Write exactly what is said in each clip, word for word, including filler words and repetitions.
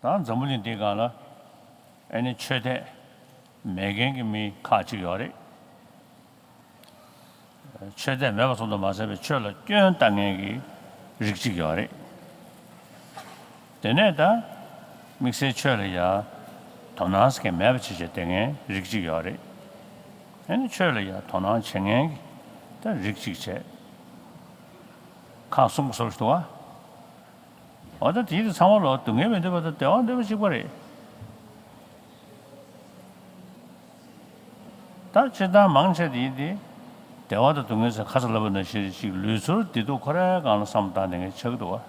ད་འཛམ་བུ་གླིང་འདིའི་སྒང་ལ་ཨེ་ནི་ཆོས་དད་མེད་མཁན་གྱི་མི་ཁག་ཅིག་ཡོད་རེད། ཆོས་དད་མེད་པ་ཙམ་དུ་མ་ཟད་པའི་ཆོས་ལ་སྐྱོན་བཏང་མཁན་གྱི་རིགས་གཅིག་ཡོད་རེད། དེ་ནས་ད་དམིགས་བསལ་ཆོས་ལ་ཡ་དོ་སྣང་ཟེར་མཁན་མེད་པ་བྱས་བྱས་བསྡད་མཁན་རིགས་གཅིག་ཡོད་རེད། ཨེ་ནི་ཆོས་ལ་ཡ་དོ་སྣང་བྱེད་མཁན་གྱི་ད་རིགས་གཅིག་བྱས། ཁག་གསུམ་གྱི་བཟོ་ཞིག་འདུག་བ། འོ་ད་དེའི་དེ་ཚང་མ་ལོ་སྡུག་བསྔལ་མི་འདོད་པ་དང་བདེ་བ་འདོད་པ་གཅིག་པ་རེད། ད་སྤྱིར་བཏང་མང་ཆེ་དེའི་དེ་བདེ་བ་དང་སྡུག་བསྔལ་ཟེར་ཁ་ས་ལབ་པ་ནང་བཞིན་ཅིག་ལུས་ཚོར་བདེ་སྡུག་ཁོ་རའི་སྒང་ལ་བསམ་བཏང་ནས་ངས་ཆགས་ཀྱི་འདུག་བ།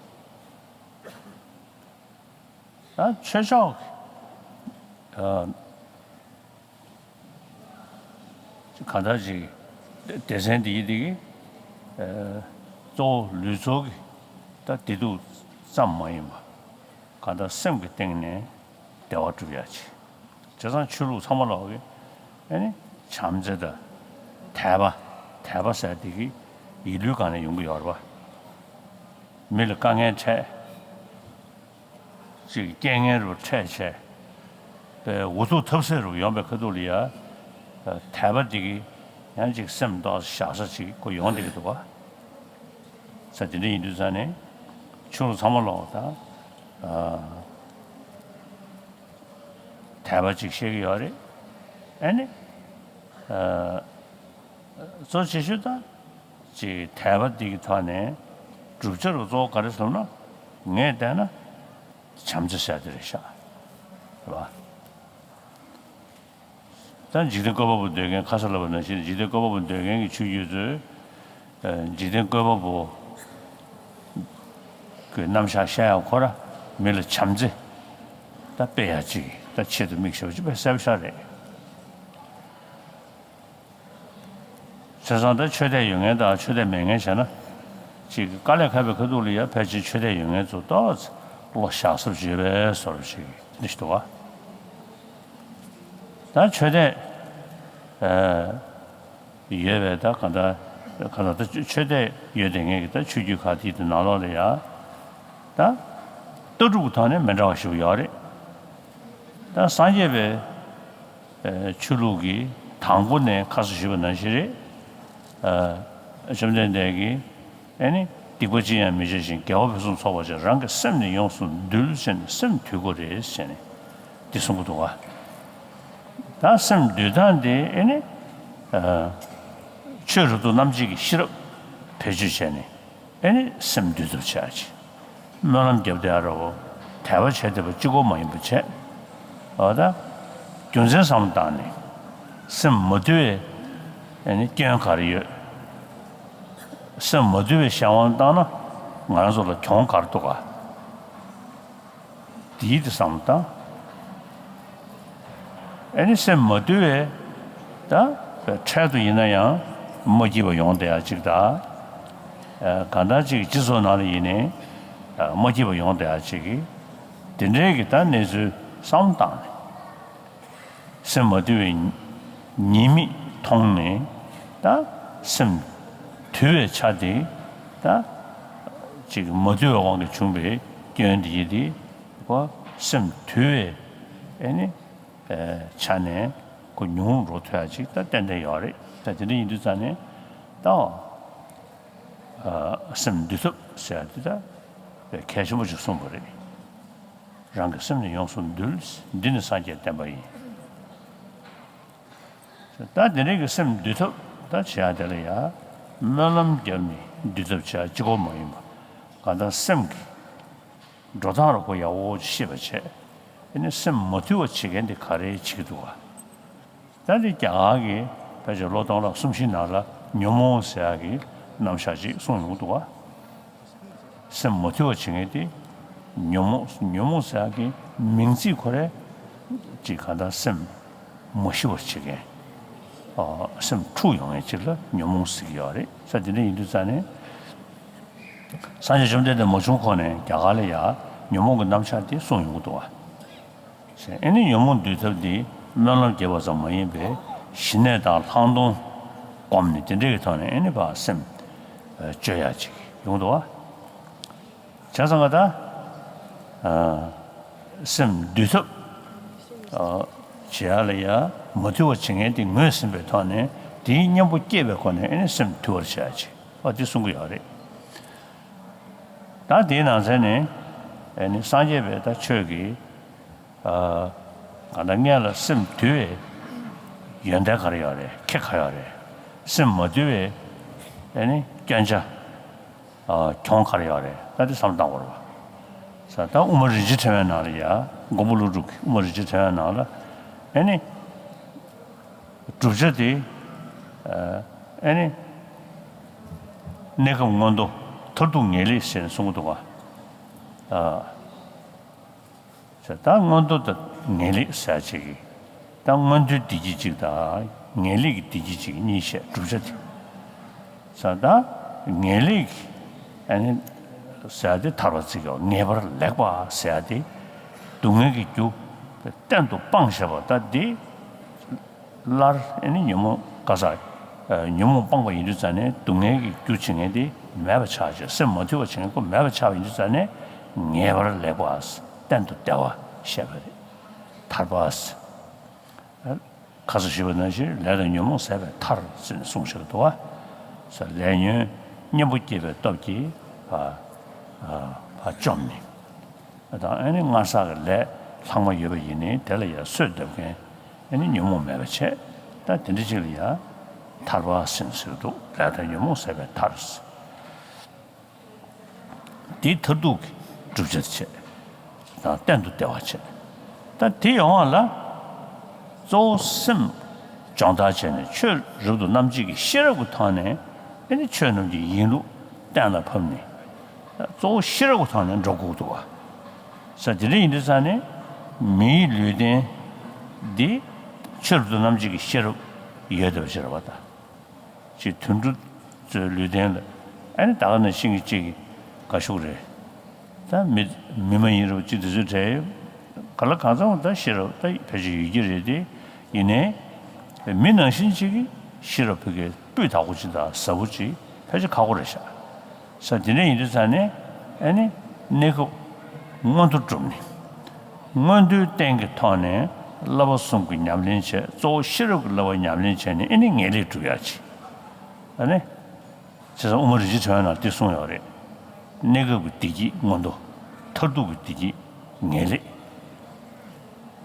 ད་ཆོས་ཕྱོགས་ཀྱི་གང་ལྟར་ཅིག་སྡེ་ཚན་འདིའི་འདི་གི་གཙོ་བོ་ལུས་ཚོར་གྱི་ད་བདེ་སྡུག་ཙམ་མ་ཡིན་པ་གང་ལྟར་སེམས་ཀྱི་སྟེང་ནས་བདེ་བ་སྒྲུབ་ཡ་ཅིག་བྱས་ཙང་ཆོས་ལུགས་ཚང་མ་ལོག་གི་ཨེ་ནི་བྱམས་བརྩེ་དང་དད་པ། དད་པ་ཟེར་འདི་གི་ཡིད་ལུས་སྒང་ནས་ཡོང་གི་ཡོད་རེད་པ། མི་ལ་དཀའ་ངལ་འཕྲད། ཅིག་རྐྱེན་ངན་རུ་འཕྲད་བྱས། པའི་འུ་ཐུག་ཐབས་ཟད་རུ་ཡོང་པའི་ཁ་ཐུག་ལ་ཡ། དད་པ་འདི་གི་ཡང་ཅིག་སེམས་ཏོག་ཙམ་བཞག་ས་ཅིག་གོ་ཡོང་བསྡད་ཀྱི་འདུག་བ། ས་དེ་འདྲ་ཡིན་དུས་ཙང་ནས་ཆོས་ལུགས་ཚང་མ་ལོག་ད། དད་པ་ཅིག་བཤད་ཀྱི་ཡོད་རེད། ཨ་ནི། གཙོ་ཆེ་ཤོས་ད། ཅིག་དད་པ་འདི་གི་ཐོག་ནས་བསྒྲུབ་བྱ་རུ་གཙོ་བོ་ག་རེ་ཟེར་ན། ངས་བལྟས་ན་བྱམས་བརྩེ་ཟེར་དེ་རེད་ཤག་རེད་བ། ད་འཇིག་རྟེན་བཀོད་པ་པོ་འདོད་མཁན་ཁ་ས་ལབ་པ་ནང་བཞིན་འཇིག་རྟེན་བཀོད་པ་པོ་འདོད་མཁན་གྱི་ཆོས་བརྒྱུད་ཚོས། འཇིག་རྟེན་བཀོད་པ་པོ་གི་རྣམ་གཞག་བཤད་ཡག་ཁོ་ར་མི་ལ་བྱམས་བརྩེ་ད་སྤེལ་ཡག་ཅིག་ད་ཆེད་དུ་དམིགས་བྱས་པ་ཅིག་དཔེ་གསལ་པོ་ཤར་རེད། བྱས་ཙང་ད་ཆོས་དད་ཡོད་མཁན་དང་ཆོས་དད་མེད་མཁན་བྱས་ན། ཅིག་དཀའ་ལས་ཁག་པའི་ཁ་ཐུག་ལ་ཡ་ཕལ་ཆེར་ཆོས་དད་ཡོད་མཁན་ཚོ་ཏོག་ཙམ་བློ་བཞག་སྲོལ་ཅིག་ཡོད་པའི་བཟོ་འདྲ་ཞིག་འདི་ཞིག་འདུག་བ། ད་ཆོས་དད་ཡོད་པའི་ད་ག་ད་ག་ད་ད་ཆོས་དད་ཡོད་བསྡད་མཁན་གྱི་ད་ཆོས་བརྒྱུད་ཁག་དེའི་དེ་ནང་ལོགས་ལ་ཡ། ད་ལྟ་གྲུབ་ཀྱི་ཐོག་ནས་མི་འདྲ་བ་ཞིག་ཡོད་རེད། ད་སངས་རྒྱས་པའི་ཆོས་ལུགས་ཀྱི་དང་པོ་ནས་ཁ་སང་ཞུས་པ་ནང་བཞིན་རེད། བཅོམ་ལྡན་འདས་ཀྱིས་ཨེ་ནི་སྡིག་པ་ཅི་ཡང་མི་བྱ་ཞིང་། དགེ་བ་ཕུན་སུམ་ཚོགས་པར་བྱ། རང་གི་སེམས་ནི་ཡོངས་སུ་འདུལ་ཟེར་ནས་སེམས་འདུལ་དགོས་རེད་ཟེར་ནས་འདི་གསུང་གི་འདུག་ག་ད་སེམས་འདུལ་སྟངས་དེ་ཨེ་ནི་ཆོས་རབ་ཏུ་རྣམ་འབྱེད་ཀྱི་ཤེས་རབ་བེད་སྤྱོད་བྱས་ནས། ཨེ་ནི་སེམས་འདུལ་ཐབས་བྱ་ཅིག་སྨོན་ལམ་རྒྱབ་བསྡད་རོགས། དད་པ་བྱས་བསྡད་པ་གཅིག་པོ་མ་ཡིན་པ་བྱས། འོ་ད། རྒྱུ་མཚན་བསམ་བློ་བཏང་ནས། སེམས་མ་དུལ་བའི་ཨེ་ནི་སྐྱོན་ག་རེ་ཡོད། སེམས་མ་དུལ་བའི་བཤད་དབང་བཏང་ན་ང་རང་ཚོ་ལ་གྱོང་ག་རེ་འདུག་ག་དེའི་དེ་བསམ་བློ་བཏང་། ཨེ་ནི་སེམས་མ་དུལ་བའི་ད་འཕྲལ་དུ་ཡིན་ན་ཡང་མ་སྐྱིད་པ་ཡོང་བསྡད་ཡ་གཅིག་དང་། གང་ལྟར་གཅིག་སྤྱི་ཚོགས་ནང་ལ་ཡིན་ནའི་མ་སྐྱིད་པ་ཡོང་བསྡད་ཡ་གཅིག་གི་དེ་འདྲའི་གི་ད་གནས་ཚུལ་བསམ་བློ་བཏང་ནས། སེམས་མ་དུལ་བའི་ཉེས་དམིགས་མཐོང་ནས་ད་སེམས་དུལ་བའི་ཆ་དེ་ད་ཅིག་མ་དུལ་བའི་དབང་གིས་བྱུང་བའི་སྐྱོན་དེ་ཡིན་ཏེ། ཁོ་སེམས་དུལ་བའི་ཨེ་ནི་ཆ་ནས་ཁོ་ཉོན་མོངས་འགྲོ་ཐུབ་ཡ་ཅིག་ད་ཏན་ཏན་ཡོད་རེད། ད་དེ་འདྲ་ཡིན་དུས་ཙང་ནས་ད་སེམས་འདུལ་ཐབས་ཟེར་ཡ་དེ་ད་གལ་ཆེན་པོ་ཅིག་གསུངས་པ་རེད། རང་གི་སེམས་ནི་ཡོངས་སུ་འདུལ། འདི་ནི་སངས་རྒྱས་བསྟན་པ་ཡིན། ད་དེ་འདྲའི་གི་སེམས་འདུལ་ཐབས་ད་བྱེད་ཡ་དེ་ལ་ཡ་སྨོན་ལམ་བརྒྱབ་ནས་འདུལ་ཐབས་བྱེད་ཡ་གཅིག་པོ་མ་ཡིན་པ། གང་ལྟར་སེམས་ཀྱི་འགྲོ་སྟངས་རུ་ཁོ་ཡག་པོ་ཅིག་ཤེས་པ་བྱས། དེ་ནས་སེམས་མ་དུལ་བ་བྱེད་མཁན་དེ་ག་རེ་བྱེད་ཀྱི་འདུག་ག་ད་འདི་རྒྱ་གར་གྱི་ཕལ་ཆེར་ལོ་སྟོང་ཕྲག་གསུམ་བཞི་ནང་ལ་ཉོན་མོངས་ཟེར་ཡག་གི་རྣམ་གཞག་ཅིག་གསུངས་ཡོང་གི་འདུག་ག་སེམས་མ་དུལ་བ་བྱེད་མཁན་དེ་ཉོན་མོངས། ཉོན་མོངས་ཟེར་ཡག་གི་མིང་ཚིག་ཁོ་རེ་ཅིག་གང་ལྟར་སེམས་མ་ཞི་བར་བྱེད་མཁན། ཨ། སེམས་འཁྲུག་ཡོང་མཁན་ཅིག་ལ་ཉོན་མོངས་ཟེར་གྱི་ཡོད་རེད། ས་དེ་འདྲ་ཡིན་དུས་ཙང་ནས། སངས་རྒྱས་བཅོམ་ལྡན་འདས་མ་བྱུང་གོང་ནས་རྒྱ་གར་ལ་ཡ་ཉོན་མོངས་ཀྱི་རྣམ་གཞག་དེ་གསུངས་ཡོང་གི་འདུག་བ། ཨེ་ནི་ཉོན་མོངས་འདུལ་ཐབས་འདི་སྨོན་ལམ་རྒྱབ་པ་ཙམ་མ་ཡིན་པའི་ཞི་གནས་དང་ལྷག་མཐོང་སྒོམ་ནས་དེ་འདྲའི་གི་ཐོག་ནས་ཨེ་ནི་ཕར་སེམས་བཅོས་ཡ་ཅིག་ཡོང་གི་འདུག་བ། བྱས་ཙང་ག་ད། ཨ། སེམས་འདུལ་ཐབས། ཨ། བྱེད་ཡ་ལ་ཡ་མ་དུལ་བ་བྱེད་མཁན་དེ་ངོས་ཟིན་པའི་ཐོག་ནས་དེའི་གཉེན་པོ་སྐྱེས་པའི་སྒོ་ནས་ཨེ་ནི་སེམས་དུལ་བར་བྱ་ཡ་བྱེད། ཨ། དེ་གསུང་གི་ཡོད་རེད། ད་དེའི་ནང་ཚན་ནས་ཨེ་ནི་སངས་རྒྱས་པའི་ད་ཆོས་ཀྱི། ཨ། གང་ལྟར་སྔོན་ལ་སེམས་དུལ་བའི་ཡོན་ཏན་ག་རེ་ཡོད་རེད། ཁྱད་ག་ཡོད་རེད། སེམས་མ་དུལ་བའི་ཨེ་ནི་སྐྱོན་ཆ། ཨ། གྱོང་ག་རེ་ཡོད་རེད། ད་དེ་བསམ་བློ་བཏང་དགོས་རེད་པ། ས་ད་དབུ་མ་རིན་ཆེན་ཕྲེང་བའི་ནང་ལ་ཡ། མགོན་པོ་ཀླུ་སྒྲུབ་ཀྱི་དབུ་མ་རིན་ཆེན་ཕྲེང་བའི་ནང་ལ་ཨེ་ནི། བསྒྲུབ་བྱ་དེ། ཨ། ཨེ་ནི། གནས་སྐབས་མངོན་མཐོ་མཐར་ཐུག་ངེས་ལེགས་ཟེར་ནས་གསུང་གི་འདུག་ག། ཨ། ཟེར། ད་མངོན་མཐོ་དང་ངེས་ལེགས་ཟེར་ཅིག་གིས། ད་མངོན་མཐོའི་བདེ་སྐྱིད་ཅིག་དང་ངེས་ལེགས་ཀྱི་བདེ་སྐྱིད་ཅིག་གཉིས་བཤད། བསྒྲུབ་བྱ་དེ། ཟེར། ད་ངེས་ལེགས་ཀྱི་ཨ་ནི་ཟེར་ཡ་དེ་ཐར་པ་བརྩི་གི་ཡོད། ངེས་པར་ལེགས་པ་ཟེར་ཡ་དེ་སྡུག་བསྔལ་གྱི་རྒྱུ་གཏན་དུ་སྤངས་བཞག་པ། ད་འདི། སླར་ཨེ་ནི་ཉོན་མོངས་ག་ས། ཨ། ཉོན་མོངས་སྤངས་པ་ཡིན་དུས་ཙང་ནས་སྡུག་བསྔལ་གྱི་རྒྱུ་བྱེད་མཁན་དེ་མེད་པ་ཆགས་བྱས། སེམས་མ་དུལ་བ་བྱེད་མཁན་ཁོ་མེད་པ་ཆགས་པ་ཡིན་དུས་ཙང་ནས་ངེས་པར་ལེགས་པ། གཏན་དུ་བདེ་བ་བཤད་པ་རེད། ཐར་པ། ཨ། ཁ་སང་ཞུས་པ་ནང་བཞིན་ལས་དང་ཉོན་མོངས་ཟད་པའི་མཐར་ཟེར་ནས་གསུངས་བཞག་འདུག་པ། ཟེར། ལས་ཉོན་གཉེན་པོ་སྐྱེས་པའི་སྟོབས་ཀྱིས་ཕར། ཨ། ཕར་བཅོམ་ནས། དང་ཨ་ནི་སྔར་བསགས་ཀྱི་ལས་ལྷག་མ་ཡོད་པ་ཡིན་ནའི་དེ་ལ་ཡང་གསོས་འདེབས་མཁན་ཨ་ནི་ཉོན་མོངས་མེད་པ་བྱས། ད་དེ་འདྲ་ཅིག་ལ་ཡང་ཐར་པ་ཟེར་ཟེར་གྱི་འདུག། ལས་དང་ཉོན་མོངས་ཟད་པའི་མཐར། དེའི་མཐར་ཐུག་གི་བསྒྲུབ་བྱ་བྱས། དང་གཏན་དུ་བདེ་བ་བྱས། ད་དེ་ཡོང་བ་ལ་གཙོ་བོ་སེམས་སྦྱོང་བརྡར་བྱས་ནས་ཆོས་རབ་ཏུ་རྣམ་འབྱེད་ཀྱི་ཤེས་རབ་ཀྱི་ཐོག་ནས་ཨ་ནི་ཆོས་རྣམས་ཀྱི་ཡིན་ལུགས་གཏན་ལ་ཕབ་ནས། གཙོ་བོ་ཤེས་རབ་ཀྱི་ཐོག་ནས་འགྲོ་དགོས་འདུག་པ། ས་དེ་འདྲ་ཡིན་དུས་ཙང་ནས་མིའི་ལུས་རྟེན་འདི་ཆོས་རབ་ཏུ་རྣམ་འབྱེད་ཀྱི་ཤེས་རབ་ཡོད་བསྡད་པ་ཅིག་རེད་པ། ད་ཅིག་དུད་འགྲོ་ཚོའི་ལུས་རྟེན་ལ་ཨ་ནི་ད་ག་ནང་བཞིན་གྱི་ཅིག་ག་ཤུག་རེད། ད་མི་མི་མ་ཡིན་རུང་ཅིག་དེ་ཚོའི་གྲས་ག་ལ་གང་འཚམ་ད་ཤེས་རབ་ད་ཕལ་ཆེར་ཡོད་ཀྱི་རེད་དེ། ཡིན་ནའི་མི་ནང་བཞིན་ཅིག་གི་ཤེས་རབ་ཕ་གིའི་སྤུས་དག་པོ་ཅིག་དང་ཟབ་པོ་ཅིག་ཕལ་ཆེར་ཁག་པོ་རེད་ཤག། ས་དེ་འདྲ་ཡིན་དུས་ཙང་ནས་ཨ་ནི་གནས་སྐབས་མངོན་མཐོ་བསྒྲུབས་ནས། མངོན་མཐོའི་རྟེན་གྱི་ཐོག་ནས་བསླབ་པ་གསུམ་གྱི་ཉམས་ལེན་བྱས། གཙོ་བོ་ཤེས་རབ་ཀྱི་བསླབ་པ་ཉམས་ལེན་བྱས་ནས་ཨ་ནི་ངེས་ལེགས་བསྒྲུབ་ཡག་ཅིག། ཨ་ནི། བྱས་ཙང་དབུ་མ་རིན་ཆེན་ཕྲེང་བའི་ནང་དེ་གསུངས་ཡོད་རེད། གནས་སྐབས་ཀྱི་བདེ་སྐྱིད་མངོན་མཐོ། མཐར་ཐུག་གི་བདེ་སྐྱིད་ངེས་ལེགས།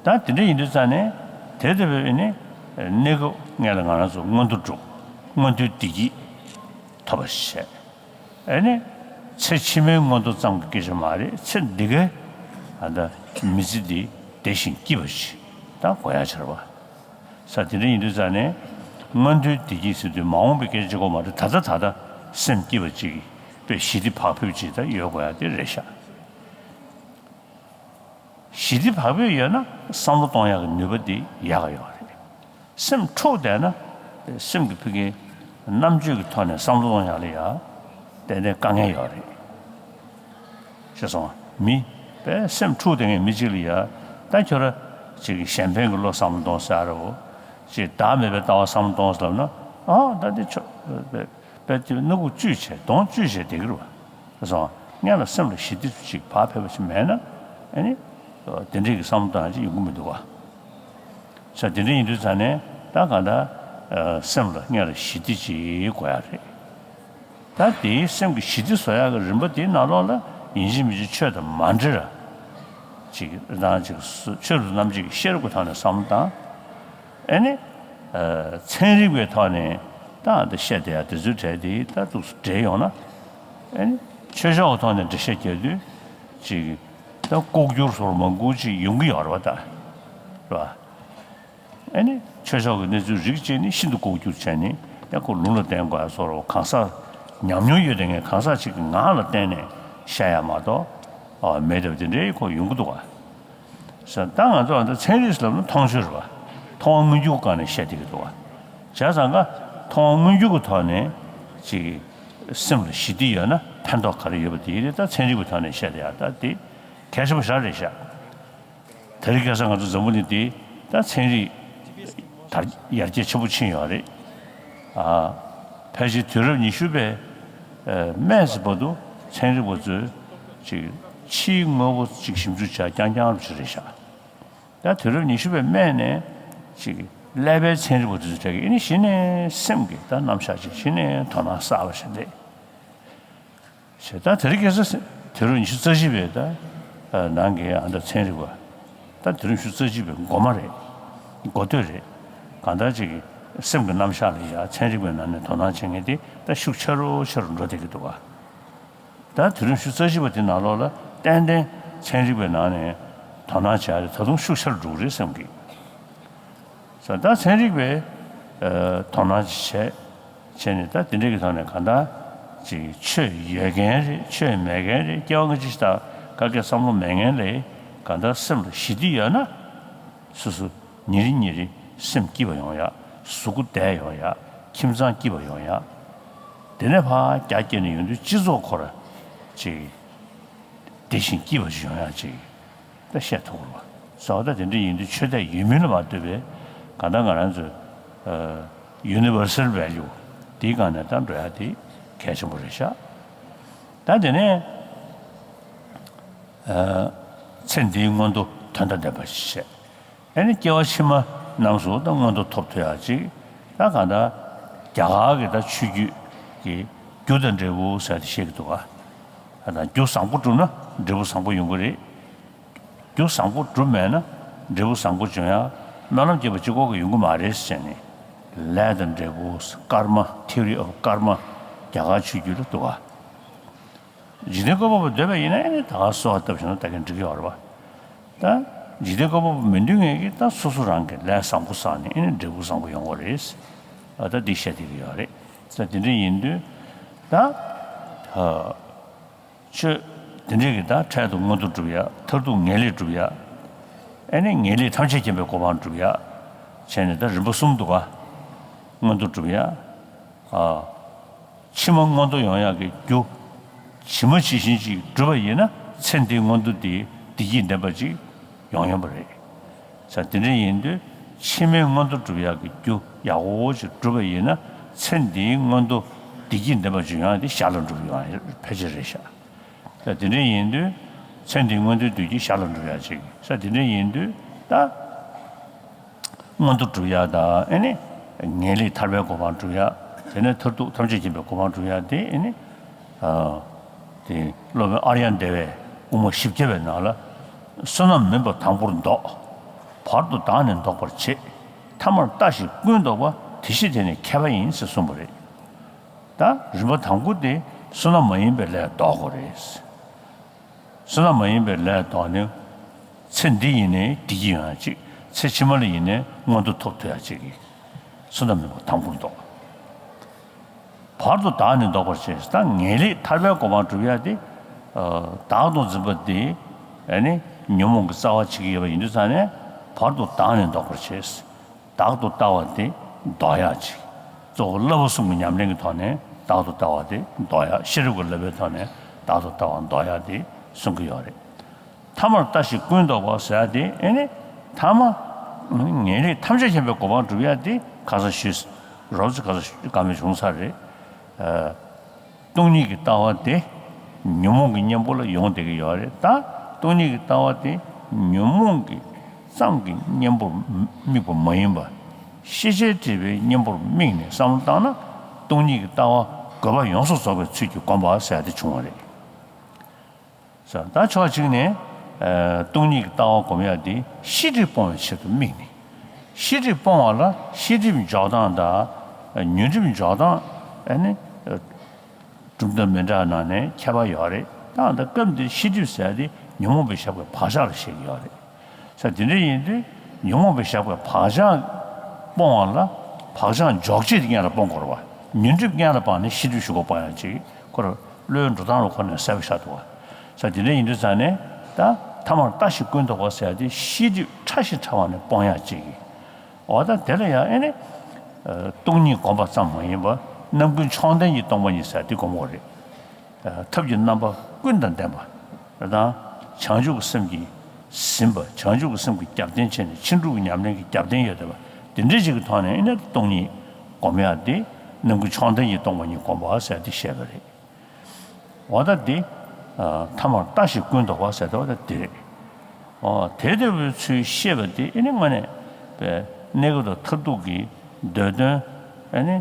ད་དེ་འདྲ་ཡིན་དུས་ཙང་ནས་དེ་ལྟ་བུའི་ནི་གནས་སྐབས་སྔོན་ལ་ང་རང་ཚོ་མངོན་མཐོ་བསྒྲུབས། མངོན་མཐོའི་བདེ་སྐྱིད་ཐོབ་པ་བྱས། ཨ་ནི་ཚེ་ཕྱི་མའི་མངོན་མཐོ་ཙམ་གྱི་སྐད་ཆ་མ་རེད། ཚེ་འདི་གའི་ཨ་ད་མི་ཚེ་འདི་བདེ་ཞིང་སྐྱིད་པ་ཞིག་ད་དགོས་ཡ་ཆེ་བ། ས་དེ་འདྲ་ཡིན་དུས་ཙང་ནས་མངོན་མཐོའི་བདེ་སྐྱིད་ཟེར་དུས་མ་འོངས་པའི་སྐད་ཆ་གོ་མ་རེད། ད་ལྟ་ད་ལྟ་སེམས་སྐྱིད་པ་ཅིག་དཔེ་ཞི་བདེ་བག་ཕེབས་ཅིག་ད་ཡོད་དགོས་ཡ་དེ་རེད་ཤག། ཞི་བདེ་བག་ཕེབས་ཡོད་ན་བསམ་བློ་གཏོང་ཡག་གི་ནུས་པ་དེ་ཡག་ག་ཡོད་རེད། སེམས་འཁྲུགས་བསྡད་ན་སེམས་ཀྱི་ཕ་གིའི་རྣམ་དཔྱོད་ཀྱི་ཐོག་ནས་བསམ་བློ་གཏོང་ཡག་ལ་ཡ་ཏན་ཏན་དཀའ་ངལ་ཡོད་རེད། ཤེས་སོང་། མི་དཔེ་སེམས་འཁྲུགས་བསྡད་མཁན་མི་གཅིག་ལ་ཡ་ད་ཁྱོད་ར་ཅིག་གཞན་ཕན་གྱི་བློ་བསམ་བློ་གཏོང་ཟེར་ར་བོ། ཅིག་བདག་མེད་པའི་ལྟ་བ་བསམ་བློ་གཏོང་ཟེར་ལབ་ན། ཨ་ད་འདི་ཆོ་དཔེ་དཔེ་དེ་སྣ་ཁུག་བཅུས་བྱས་གདོང་བཅུས་བྱས་བསྡད་ཀྱི་རེད་བ། སོང་། སྔོན་ལ་སེམས་ལ་ཞི་བདེ་ཅིག་བག་ཕེབས་པ་ཞིག་མེད་ན། ཨ་ནི། དེ་འདྲའི་གི་བསམ་བློ་གཏོང་ཡག་ཅིག་ཡོང་གི་མི་འདུག་ག། ས་དེ་འདྲ་ཡིན་དུས་ཙང་ནས་ད་གང་ལྟར་སེམས་ལ་སྔོན་ལ་ཞི་བདེ་ཅིག་དགོས་ཡ་རེད། ད་དེའི་སེམས་ཀྱི་ཞི་བདེ་བཟོ་ཡག་གི་རིམ་པ་དེའི་ནང་ལོགས་ལ་ཡིན་གཅིག་མིན་གཅིག་ཆོས་དང་མ་འདྲེས་ར་ཅིག་རང་ཅིག་ཆོས་རབ་རྣམ་འབྱེད་ཀྱི་ཤེས་རབ་ཀྱི་ཐོག་ནས་བསམ་བློ་བཏང་། ཨ་ནི། ཨ། ཚན་རིག་པའི་ཐོག་ནས་ད་འདི་བཤད་བསྡད་ཡ་དེ་ཚོའི་གྲས་དེ་ད་འདུག་སེ་འགྲེལ་ཡོང་ན། ཨ་ནི་ཆོས་ཕྱོགས་ཀྱི་ཐོག་ནས་འགྲེལ་བཤད་རྒྱག་དུས་ཅིག་ད་ལྐོག་གྱུར་སོགས་མང་པོ་ཅིག་ཡོང་གི་ཡོད་རེད་བ། ད་རེད་བ། ཨ་ནི་ཆོས་ཕྱོགས་ཀྱི་གནས་ཚུལ་རིགས་གཅིག་ནི་ཤིན་ཏུ་ལྐོག་གྱུར་བྱས་ནས་ཡང་ཁོ་ལུང་ལ་བརྟེན་དགོས་ཡ་སོགས་རེད་བ། གང་ཟག་ཉམས་མྱོང་ཡོད་བསྡད་མཁན་གང་ཟག་ཅིག་གི་ངག་ལ་བརྟེན་ནས་བཤད་ཡ་མ་གཏོགས་མེད་བསྡད་པ་དེ་འདྲའི་ཁོ་ཡོང་གི་འདུག་བ། ཟེར། ད་ང་ཚོ་ཨ་ད་ཚན་རིག་ཟེར་ལབ་ན་མཐོང་ཆོས་རེད་བ། མཐོང་བ་མངོན་གྱུར་སྒང་ནས་བཤད་བསྡད་ཀྱི་འདུག་བ། བྱས་ཙང་ཀ་མཐོང་བ་མངོན་གྱུར་གྱི་ཐོག་ནས་ཅིག་སེམས་ལ་ཞི་བདེ་ཡོད་ན་ཕན་ཐོགས་ག་རེ་ཡོད་པ་དེ་ད་ཚན་རིག་པའི་ཐོག་ནས་བཤད་བསྡད་ཡ་ད་དེ་གལ་ཆེན་པོ་ཞེ་དྲག་རེད་ཤག། དེ་རིང་ཁ་སང་ང་ཚོ་འཛམ་བུ་གླིང་འདི་ད་ཚན་རིག་དར་ཡར་རྒྱས་ཆེན་པོ་ཕྱིན་ཡོད་རེད། ཨ། ཕལ་ཆེར་དུས་རབས་ཉི་ཤུ་པའི་སྨད་ཙམ་བར་དུ་ཚན་རིག་པ་ཚོས་ཅིག་ ཕྱིའི་དངོས་པོ་ཅིག་ཞིབ་འཇུག་བྱ་རྐྱང་རྐྱང་རུ་ཅིག་རེད་ཤག་ད་དུས་རབས་ཉི་ཤུ་པའི་སྨད་ནས་ཅིག་ཀླད་པའི་ཚན་རིག་པ་དེ་ཚོ་གྲས་ཀྱིས་ཨེ་ནི་གཞི་ནས་སེམས་ཀྱི་ད་རྣམ་གཞག་ཅིག་གཞི་ནས་དོ་སྣང་གསར་པ་ཞིག་སླེབས། བྱས་ད་དེ་རིང་ཁ་སང་དུས་རབས་ཉི་ཤུ་རྩ་གཅིག་པའི་ད་ནང་གི་ཨ་ད་ཚན་རིག་པ་ད་དུས་རབས་ཉི་ཤུ་རྩ་གཅིག་པའི་འགོ་མ་རེད། འགོ་སྟོད་རེད། གང་ལྟར་ཅིག་སེམས་ཀྱི་རྣམ་གཞག་ལ་ཡ་ཚན་རིག་པའི་ནང་ནས་དོ་སྣང་བྱེད་མཁན་དེ་ད་ཤུགས་ཆེ་རུ་ཆེ་རུ་འགྲོ་བསྡད་ཀྱི་འདུག་ག་ད་དུས་རབས་ཉི་ཤུ་རྩ་གཅིག་པ་དེ་ནང་ལོགས་ལ་ཏན་ཏན་ཚན་རིག་པའི་ནང་ནས་དོ་སྣང་བྱེད་ཡ་དེ་ད་དུང་ཤུགས་ཆེ་རུ་འགྲོ་གི་རེད་བསམ་གི། ས་ད་ཚན་རིག་པས་ཨ་དོ་སྣང་བྱས་བྱས་ནས་ད་དེ་འདྲ་གི་ཐོག་ནས་གང་ལྟར་ཅིག་ཆོས་ཡོད་མཁན་རེད། ཆོས་མེད་མཁན་རེད། སྐྱེ་བ་སྔ་ཕྱི་ཞེ་དྲག་ག་གེ་བསམ་བློ་མེད་མཁན་ལས་གང་ལྟར་སེམས་ལ་ཞི་བདེ་ཡོད་ན། སོ་སོ་ཉིན་རེ་ཉིན་རེ་སེམས་སྐྱིད་པ་ཡོང་ཡ། གཟུགས་པོ་བདེ་ཡོང་ཡ། ཁྱིམ་ཚང་སྐྱིད་པ་ཡོང་ཡ། དེ་ནས་ཕར་རྒྱ་བསྐྱེད་ནས་ཡོང་དུས་སྤྱི་ཚོགས་ཁོ་ར་ཅིག་བདེ་ཞིང་སྐྱིད་པ་ཞིག་ཡོང་ཡ་ཅིག་ད་བཤད་ཐུབ་དགོས་པ། བྱས་ཙང་དེ་འདྲ་ཡིན་དུས་ཆོས་དད་ཡོད་མིན་ལ་མ་ལྟོས་པའི་གང་ལྟར་ང་རང་ཚོའི་ཨ་universal value་དེའི་སྒང་ནས་ད་འགྲོ་ཡ་དེ་གལ་ཆེན་པོ་རེད་ཤག་ད་དེ་ནས་ཨ་ཚེ་འདིའི་མངོན་མཐོ་དོན་དང་ལྡན་པ་ཞིག་བྱས། ཨ་ནི་སྐྱེ་བ་ཕྱི་མ་རྣམས་སུ་ད་མངོན་མཐོ་ཐོབ་ཐུབ་ཡག་ཅིག་ད་གང་ལྟར་རྒྱ་གར་གྱི་ད་ཆོས་བརྒྱུད་ཀྱི་རྒྱུ་དང་འབྲས་བུ་ཟེར་ཏེ་བཤད་ཀྱི་འདུག་ག་ད་རྒྱུ་བཟང་པོ་བསྒྲུབས་ན་འབྲས་བུ་བཟང་པོ་ཡོང་གི་རེད། རྒྱུ་བཟང་པོ་བསྒྲུབས་མེད་ན་འབྲས་བུ་བཟང་པོ་འབྱུང་ཡག་སྨོན་ལམ་བརྒྱབ་པ་གཅིག་པོ་གིས་ཡོང་གི་མ་རེད་ཟེར་ནས། ལས་དང་འབྲས་བུ། ཀརྨ། theory of karma། རྒྱ་གར་ཆོས་བརྒྱུད་ལ་འདུག་ག་འཇིག་རྟེན་བཀོད་པ་པོ་འདོད་པ་ཡིན་ན་ཨེ་ནི་ད་ག་གསོལ་བ་བཏབ་བཞག་ན་ད་གིན་འགྲིག་གི་ཡོད་རེད་པ། ད་འཇིག་རྟེན་བཀོད་པ་པོ་མི་འདོད་མཁན་གྱིས་ད་སོ་སོ་རང་གི་ལས་བཟང་པོ་བསགས་ནས་ཨེ་ནི་འབྲས་བུ་བཟང་པོ་ཡོང་གི་རེད། ཨ་ད་འདི་བཤད་བསྡད་ཀྱི་ཡོད་རེད། ད་དེ་འདྲ་ཡིན་དུས་ད་ཨ་ཆོས་དེ་འདྲས་ཀྱི་ད་འཕྲལ་དུ་མངོན་མཐོ་སྒྲུབ་ཡ། མཐར་ཐུག་ངེས་ལེགས་སྒྲུབ་ཡ། ཨེ་ནི་ངེས་ལེགས་ཐམས་ཅད་མཁྱེན་པའི་གོ་འཕང་སྒྲུབ་ཡ། བྱས་ནས་ད་རིམ་པ་གསུམ་འདུག་ག་མངོན་མཐོ་སྒྲུབ་ཡ། ཨ། ཕྱི་མ་མངོན་མཐོ་ཡོང་ཡག་གི་རྒྱུ་ཇི་མ་ཇི་བཞིན་ཅིག་བསྒྲུབས་པ་ཡིན་ན་ཚེ་འདིའི་མངོན་མཐོ་འདི་བདེ་སྐྱིད་ལྡན་པ་ཅིག་ཡོང་ཡོང་པ་རེད། ས་དེ་འདྲ་ཡིན་དུས་ཕྱི་མའི་མངོན་མཐོ་སྒྲུབ་ཡག་གི་རྒྱུ་ཡག་པོ་ཅིག་བསྒྲུབས་པ་ཡིན་ན་ཚེ་འདིའི་མངོན་མཐོ་བདེ་སྐྱིད་ལྡན་པ་ཅིག་ཡོང་ཡག་དེ་ཞར་ལ་འགྲོ་གི་ཡོང་ཡག་ཕལ་ཆེར་རེད་ཤག་ས་དེ་འདྲ་ཡིན་དུས་ཚེ་འདིའི་མངོན་མཐོའི་བདེ་སྐྱིད་ཞར་ལ་འགྲོ་ཡག་ཅིག་ས་དེ་འདྲ་ཡིན་དུས་ད། མངོན་མཐོ་སྒྲུབ་ཡ་དང་ཨེ་ནི། ངེས་ལེགས་ཐར་པའི་གོ་འཕང་སྒྲུབ་ཡ། དེ་ནས་མཐར་ཐུག་ཐམས་ཅད་མཁྱེན་པའི་གོ་འཕང་སྒྲུབ་ཡ་དེ་ཨེ་ནི། ཨ། དེ་སློབ་དཔོན་ཨཱརྱ་དེ་བས་དབུ་མ་བཞི་བརྒྱ་པའི་ནང་ལ། བསོད་ནམས་མིན་པ་དང་པོར་བཟློག་བར་དུ་བདག་ནི་བཟློག་པར་བྱེད། ཐ་མར་ལྟ་ཞིག་ཀུན་བཟློག་པ། དེ་ཤེས་དེ་ནི་མཁས་པ་ཡིན་ཟེར་གསུངས་པ་རེད། ད་རིམ་པ་དང་པོ་དེ་བསོད་ནམས་མ་ཡིན་པའི་ལས་ལྡོག་དགོས་རེད། བསོད་ནམས་མ་ཡིན་པའི་ལས་ལྡོག་ནས། ཚེ་འདི་ཡིན་ནའི་བདེ་སྐྱིད་ཡོང་ཡ་གཅིག་ཚེ་ཕྱི་མ་ལ་ཡིན་ནའི་མངོན་མཐོ་ཐོབ་ཐུབ་ཡ་གཅིག་གི། བསོད་ནམས་མེད་པ་དང་པོར་ལྡོག་བར་དུ་བདག་ནི་བཟློག་པར་བྱེད། ད་ངེས་ལེགས་ཐར་པའི་གོ་འཕང་སྒྲུབ་ཡ་དེ། བདག་ཏུ་འཛིན་པ་དེ། ཨ་ནི་ཉོན་མོངས་ཀྱི་རྩ་བ་བྱེད་ཀྱི་ཡོད་པ་ཡིན་དུས་ཙང་ནས་བར་དུ་བདག་ནི་བཟློག་པར་བྱེད། བདག་ཏུ་ལྟ་བ་དེ་ལྡོག་ཡག་ཅིག་གཙོ་བོ་བསླབ་པ་གསུམ་གྱི་ཉམས་ལེན་གྱི་ཐོག་ནས་བདག་ཏུ་ལྟ་བ་དེ་ལྡོག་ཡག་ཤེས་རབ་ཀྱི་བསླབ་པའི་ཐོག་ནས་བདག་ཏུ་ལྟ་བ་ལྡོག་ཡག་དེ་གསུང་གི་ཡོད་རེད། ཐ་མར་ལྟ་ཞིག་ཀུན་བཟློག་པ་ཟེར་ཡག་དེ་ཨེ་ནི། ཐ་མ། ངེས་ལེགས་ཐམས་ཅད་མཁྱེན་པའི་གོ་འཕང་སྒྲུབ་ཡག་དེ་ཁ་སང་ཞུས། རོབ་ཙམ་ཁ་སང་བཀའ་མོལ་བྱུང་ཚར་རེད། ཨ། སྟོང་ཉིད་ཀྱི་ལྟ་བ་དེ་ཉོན་མོངས་ཀྱི་གཉེན་པོ་ལ་ཡོང་བསྡད་ཀྱི་ཡོད་རེད། ད་སྟོང་ཉིད་ཀྱི་ལྟ་བ་དེ་ཉོན་མོངས་ཀྱི་ཙམ་གྱི་གཉེན་པོར་དམིགས་པ་མ་ཡིན་པ། ཤེས་བྱའི་སྒྲིབ་པའི་གཉེན་པོར་དམིགས་ནས་བསམ་བློ་བཏང་ན་སྟོང་ཉིད་ཀྱི་ལྟ་བ་དགོས་པ་ཡོངས་སུ་རྫོགས་པའི་ཚུལ་གྱིས་བསྒོམ་པ་ཟེར་ཡ་དེ་བྱུང་བ་རེད། ད་ཕྱོགས་གཅིག་ནས་ཨ་སྟོང་ཉིད་ཀྱི་ལྟ་བ་སྒོམ་ཡ་དེ་ཤེས་སྒྲིབ་སྤོང་བའི་ཆེད་དུ་དམིགས་ནས། ཤེས་སྒྲིབ་སྤོང་བ་ལ་ཤེས་སྒྲིབ་འཇོག་སྟངས་དང་ཉོན་སྒྲིབ་འཇོག་སྟངས་ཨ་ནི་གྲུབ་མཐའ་མི་འདྲ་ནང་ནས་ཁྱད་པར་ཡོད་རེད། ད་ལྟ་སྐབས་འདིར་ཤེས་སྒྲིབ་ཟེར་ཡ་དེ་ཉོན་མོངས་པས་བཞག་པའི་བག་ཆགས་ལ་བཤད་ཀྱི་ཡོད་རེད། ས་དེ་འདྲ་ཡིན་དུས་ཉོན་མོངས་པས་བཞག་པའི་བག་ཆགས་སྤོང་བ་ལ་བག་ཆགས་འཇོག་བྱེད་དེ་སྔོན་ལ་སྤོང་དགོས་རེད་བ། ཉོན་སྒྲིབ་སྔོན་ལ་སྤངས་ནས་ཤེས་སྒྲིབ་གཞུག་གུ་སྤོང་ཡ་ཅིག་ཁོ་ར་བློའི་འགྲོ་སྟངས་ལ་ཁོ་ནས་གསལ་པོ་ཆགས་འདུག་བ། ས་དེ་འདྲ་ཡིན་དུས་ཙང་ནས་ད་ཐ་མར་ལྟ་ཞིག་ཀུན་བཟློག་པ་ཟེར་ཡ་དེ་ཤེས་སྒྲིབ་ཕྲ་ཞིང་ཕྲ་བ་ནས་སྤོང་ཡ་ཅིག་འོ་ད་དེ་ལ་ཡང་ཨེ་ནི། སྟོང་ཉིད་སྒོམ་པ་ཙམ་མ་ཡིན་པར་རྣམ་ཀུན་མཆོག་ལྡན་གྱི་སྟོང་པ་ཉིད་ཟེར་ཡ་དེ་སྒོམ་དགོས་རེད། ཐབས་ཀྱི་རྣམ་པ་ཀུན་དང་ལྡན་པ། དང་། བྱང་ཆུབ་ཀྱི་སེམས་ཀྱིས་ཟིན་པ། བྱང་ཆུབ་ཀྱི་སེམས་ཀྱི་རྒྱབ་རྟེན་བྱས་ནས་ཕྱིན་དྲུག་གི་ཉམས་ལེན་གྱི་རྒྱབ་རྟེན་ཡོད་བསྡད་པ། དེ་འདྲའི་ཅིག་གི་ཐོག་ནས་ཨེ་ནི་སྟོང་ཉིད་སྒོམ་ཡག་དེ་རྣམ་ཀུན་མཆོག་ལྡན་གྱི་སྟོང་པ་ཉིད་སྒོམ་པ་ཟེར་ཏེ་བཤད་པ་རེད། འོ་ད་དེ་ ཐ་མར་ལྟ་ཞིག་ཀུན་རྟོག་པ་ཟེར་དོ་ད་དེ་རེད། ཨོ་དེ་ལྟ་བུའི་ཚུལ་ཤེས་པ་དེ་ཨེ་ནི་དངོས་གནས་པའི་གནས་སྐབས་དང་མཐར་ཐུག་གི་འདོད་དོན་ཨེ་ནི་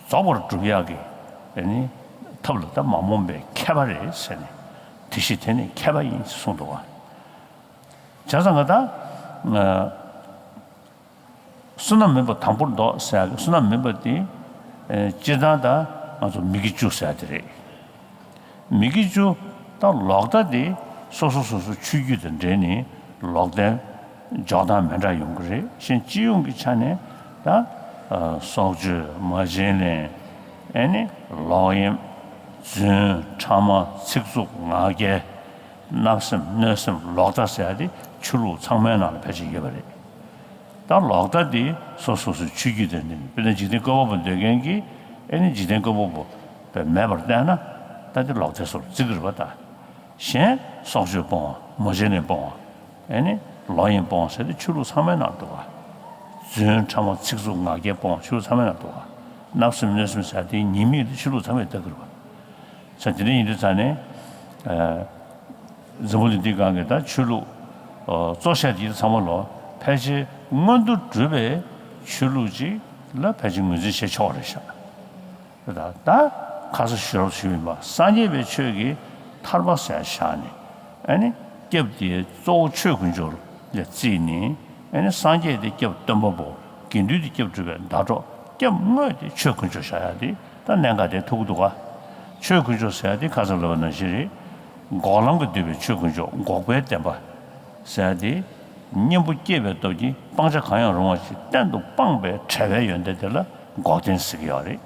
རྫོགས་པར་སྒྲུབ་ཡག་གི་ཨེ་ནི་ཐབས་ལ་ད་མ་རྨོངས་པའི་མཁས་པ་རེད་ཟེར་ནས་དེ་བཞིན་དེ་ནི་མཁས་པ་ཡིན་གསུངས་འདུག་བ། བྱས་ཙང་ག་ད། བསོད་ནམས་མིན་པ་དང་པོར་ལྡོག་ཟེར་ཡག་གི་བསོད་ནམས་མིན་པ་དེ། ཨེ་སྤྱིར་བཏང་ད་ང་ཚོ་མི་དགེ་བཅུ་ཟེར་ཡག་དེ་རེད། མི་དགེ་བཅུ་ད་ལོག་ལྟ་དེ་སོ་སོ་སོ་སོ་ཆོས་བརྒྱུད་དང་འབྲེལ་ནས་ལོག་ལྟའི་འཇོག་སྟངས་མི་འདྲ་ཡོང་གི་རེད། གཞན་སྤྱི་ཡོངས་ཀྱི་ཆ་ནས་ད་ཨ་སྲོག་གཅོད་མ་བྱིན་ལེན་ཨེ་ནི་ལོག་གཡེམ་རྫུན་ཕྲ་མ་ཚིག་རྩུབ་ངག་འཁྱལ་བརྣབ་སེམས་གནོད་སེམས་ལོག་ལྟ་ཟེར་ཡག་དེ་ཆོས་ལུགས་ཚང་མའི་ནང་ལ་ཕལ་ཆེར་ཡོད་པ་རེད། ད་ལོག་ལྟ་འདི་སོ་སོ་སོའི་ཆོས་བརྒྱུད་དེ་འདི་དཔེར་ན་འཇིག་རྟེན་བཀོད་པ་པོ་འདོད་མཁན་གྱིས་ཨེ་ནི་འཇིག་རྟེན་བཀོད་པ་པོ་དཔེ་མེད་པར་བསྟན་ན་ད་འདི་ལོག་ལྟའི་སོར་བརྩི་གི་རེད་པ། ད་གཞན་སྲོག་གཅོད་སྤོང་བ་མ་བྱིན་ལེན་སྤོང་བ་ཨེ་ནི་ལོག་གཡེམ་སྤོང་བ་ཟེར་ཏེ་ཆོས་ལུགས་ཚང་མའི་ནང་འདུག་བ། རྫུན་ཕྲ་མ་ཚིག་རྩུབ་ངག་འཁྱལ་སྤོང་བ་ཆོས་ལུགས་ཚང་མའི་ནང་འདུག་བ། བརྣབ་སེམས་གནོད་སེམས་ཟེར་དེ་ཉེས་དམིགས་དེ་ཆོས་ལུགས་ཚང་མས་ལྟ་གི་རེད་པ། ས་དེ་འདྲ་ཡིན་དུས་ཙང་ནས། འཛམ་བུ་གླིང་འདིའི་སྒང་གི་ད་ཆོས་ལུགས་གཙོ་ཆེ་དེ་ཚང་མ་ལོ་ཕལ་ཆེར་མངོན་མཐོ་གྲུབ་པའི་ཆོས་ལུགས་ཅིག་ལ་ཕལ་ཆེར་ངོས་འཛིན་བྱེད་ཆོག་རེད་ཤག་ད་ད་ཁ་ས་ཞུ་རོགས་ཞུས་ཡིན་པ་སངས་རྒྱས་པའི་ཆོས་ཀྱི་ཐར་པ་ཟེར་བཞག་ནས་ཨ་ནི་སྐྱབས་དེ་གཙོ་བོ་ཆོས་དཀོན་མཆོག་ལ་བརྩིས་ནས་ཨ་ནི་སངས་རྒྱས་དེ་སྐྱབས་སྟོན་པ་པོ་དགེ་འདུན་དེ་སྐྱབས་སྒྲུབ་པའི་ཟླ་གྲོགས་སྐྱབས་དངོས་དེ་ཆོས་དཀོན་མཆོག་བཞག་ཡག་དེ་ད་གནད་འགག་དེ་ཐུག་གི་འདུག་ག་ཆོས་དཀོན་མཆོག་ཟེར་ཡག་དེ་ཁ་སང་ལབ་པ་ནང་བཞིན་རེད། འགོག་ལམ་གྱིས་བསྡུས་པའི་ཆོས་དཀོན་མཆོག་འགོག་པའི་བདེན་པ་ཟེར་ཡག་དེ་གཉེན་པོ་སྐྱེས་པའི་སྟོབས་ཀྱིས་སྤང་བྱ་གང་ཡང་རུང་བ་ཞིག་གཏན་དུ་སྤངས་པའི་བྲལ་བའི་ཡོན་ཏན་དེ་ལ་འགོག་བདེན་ཟེར་གྱི་ཡོད་རེད།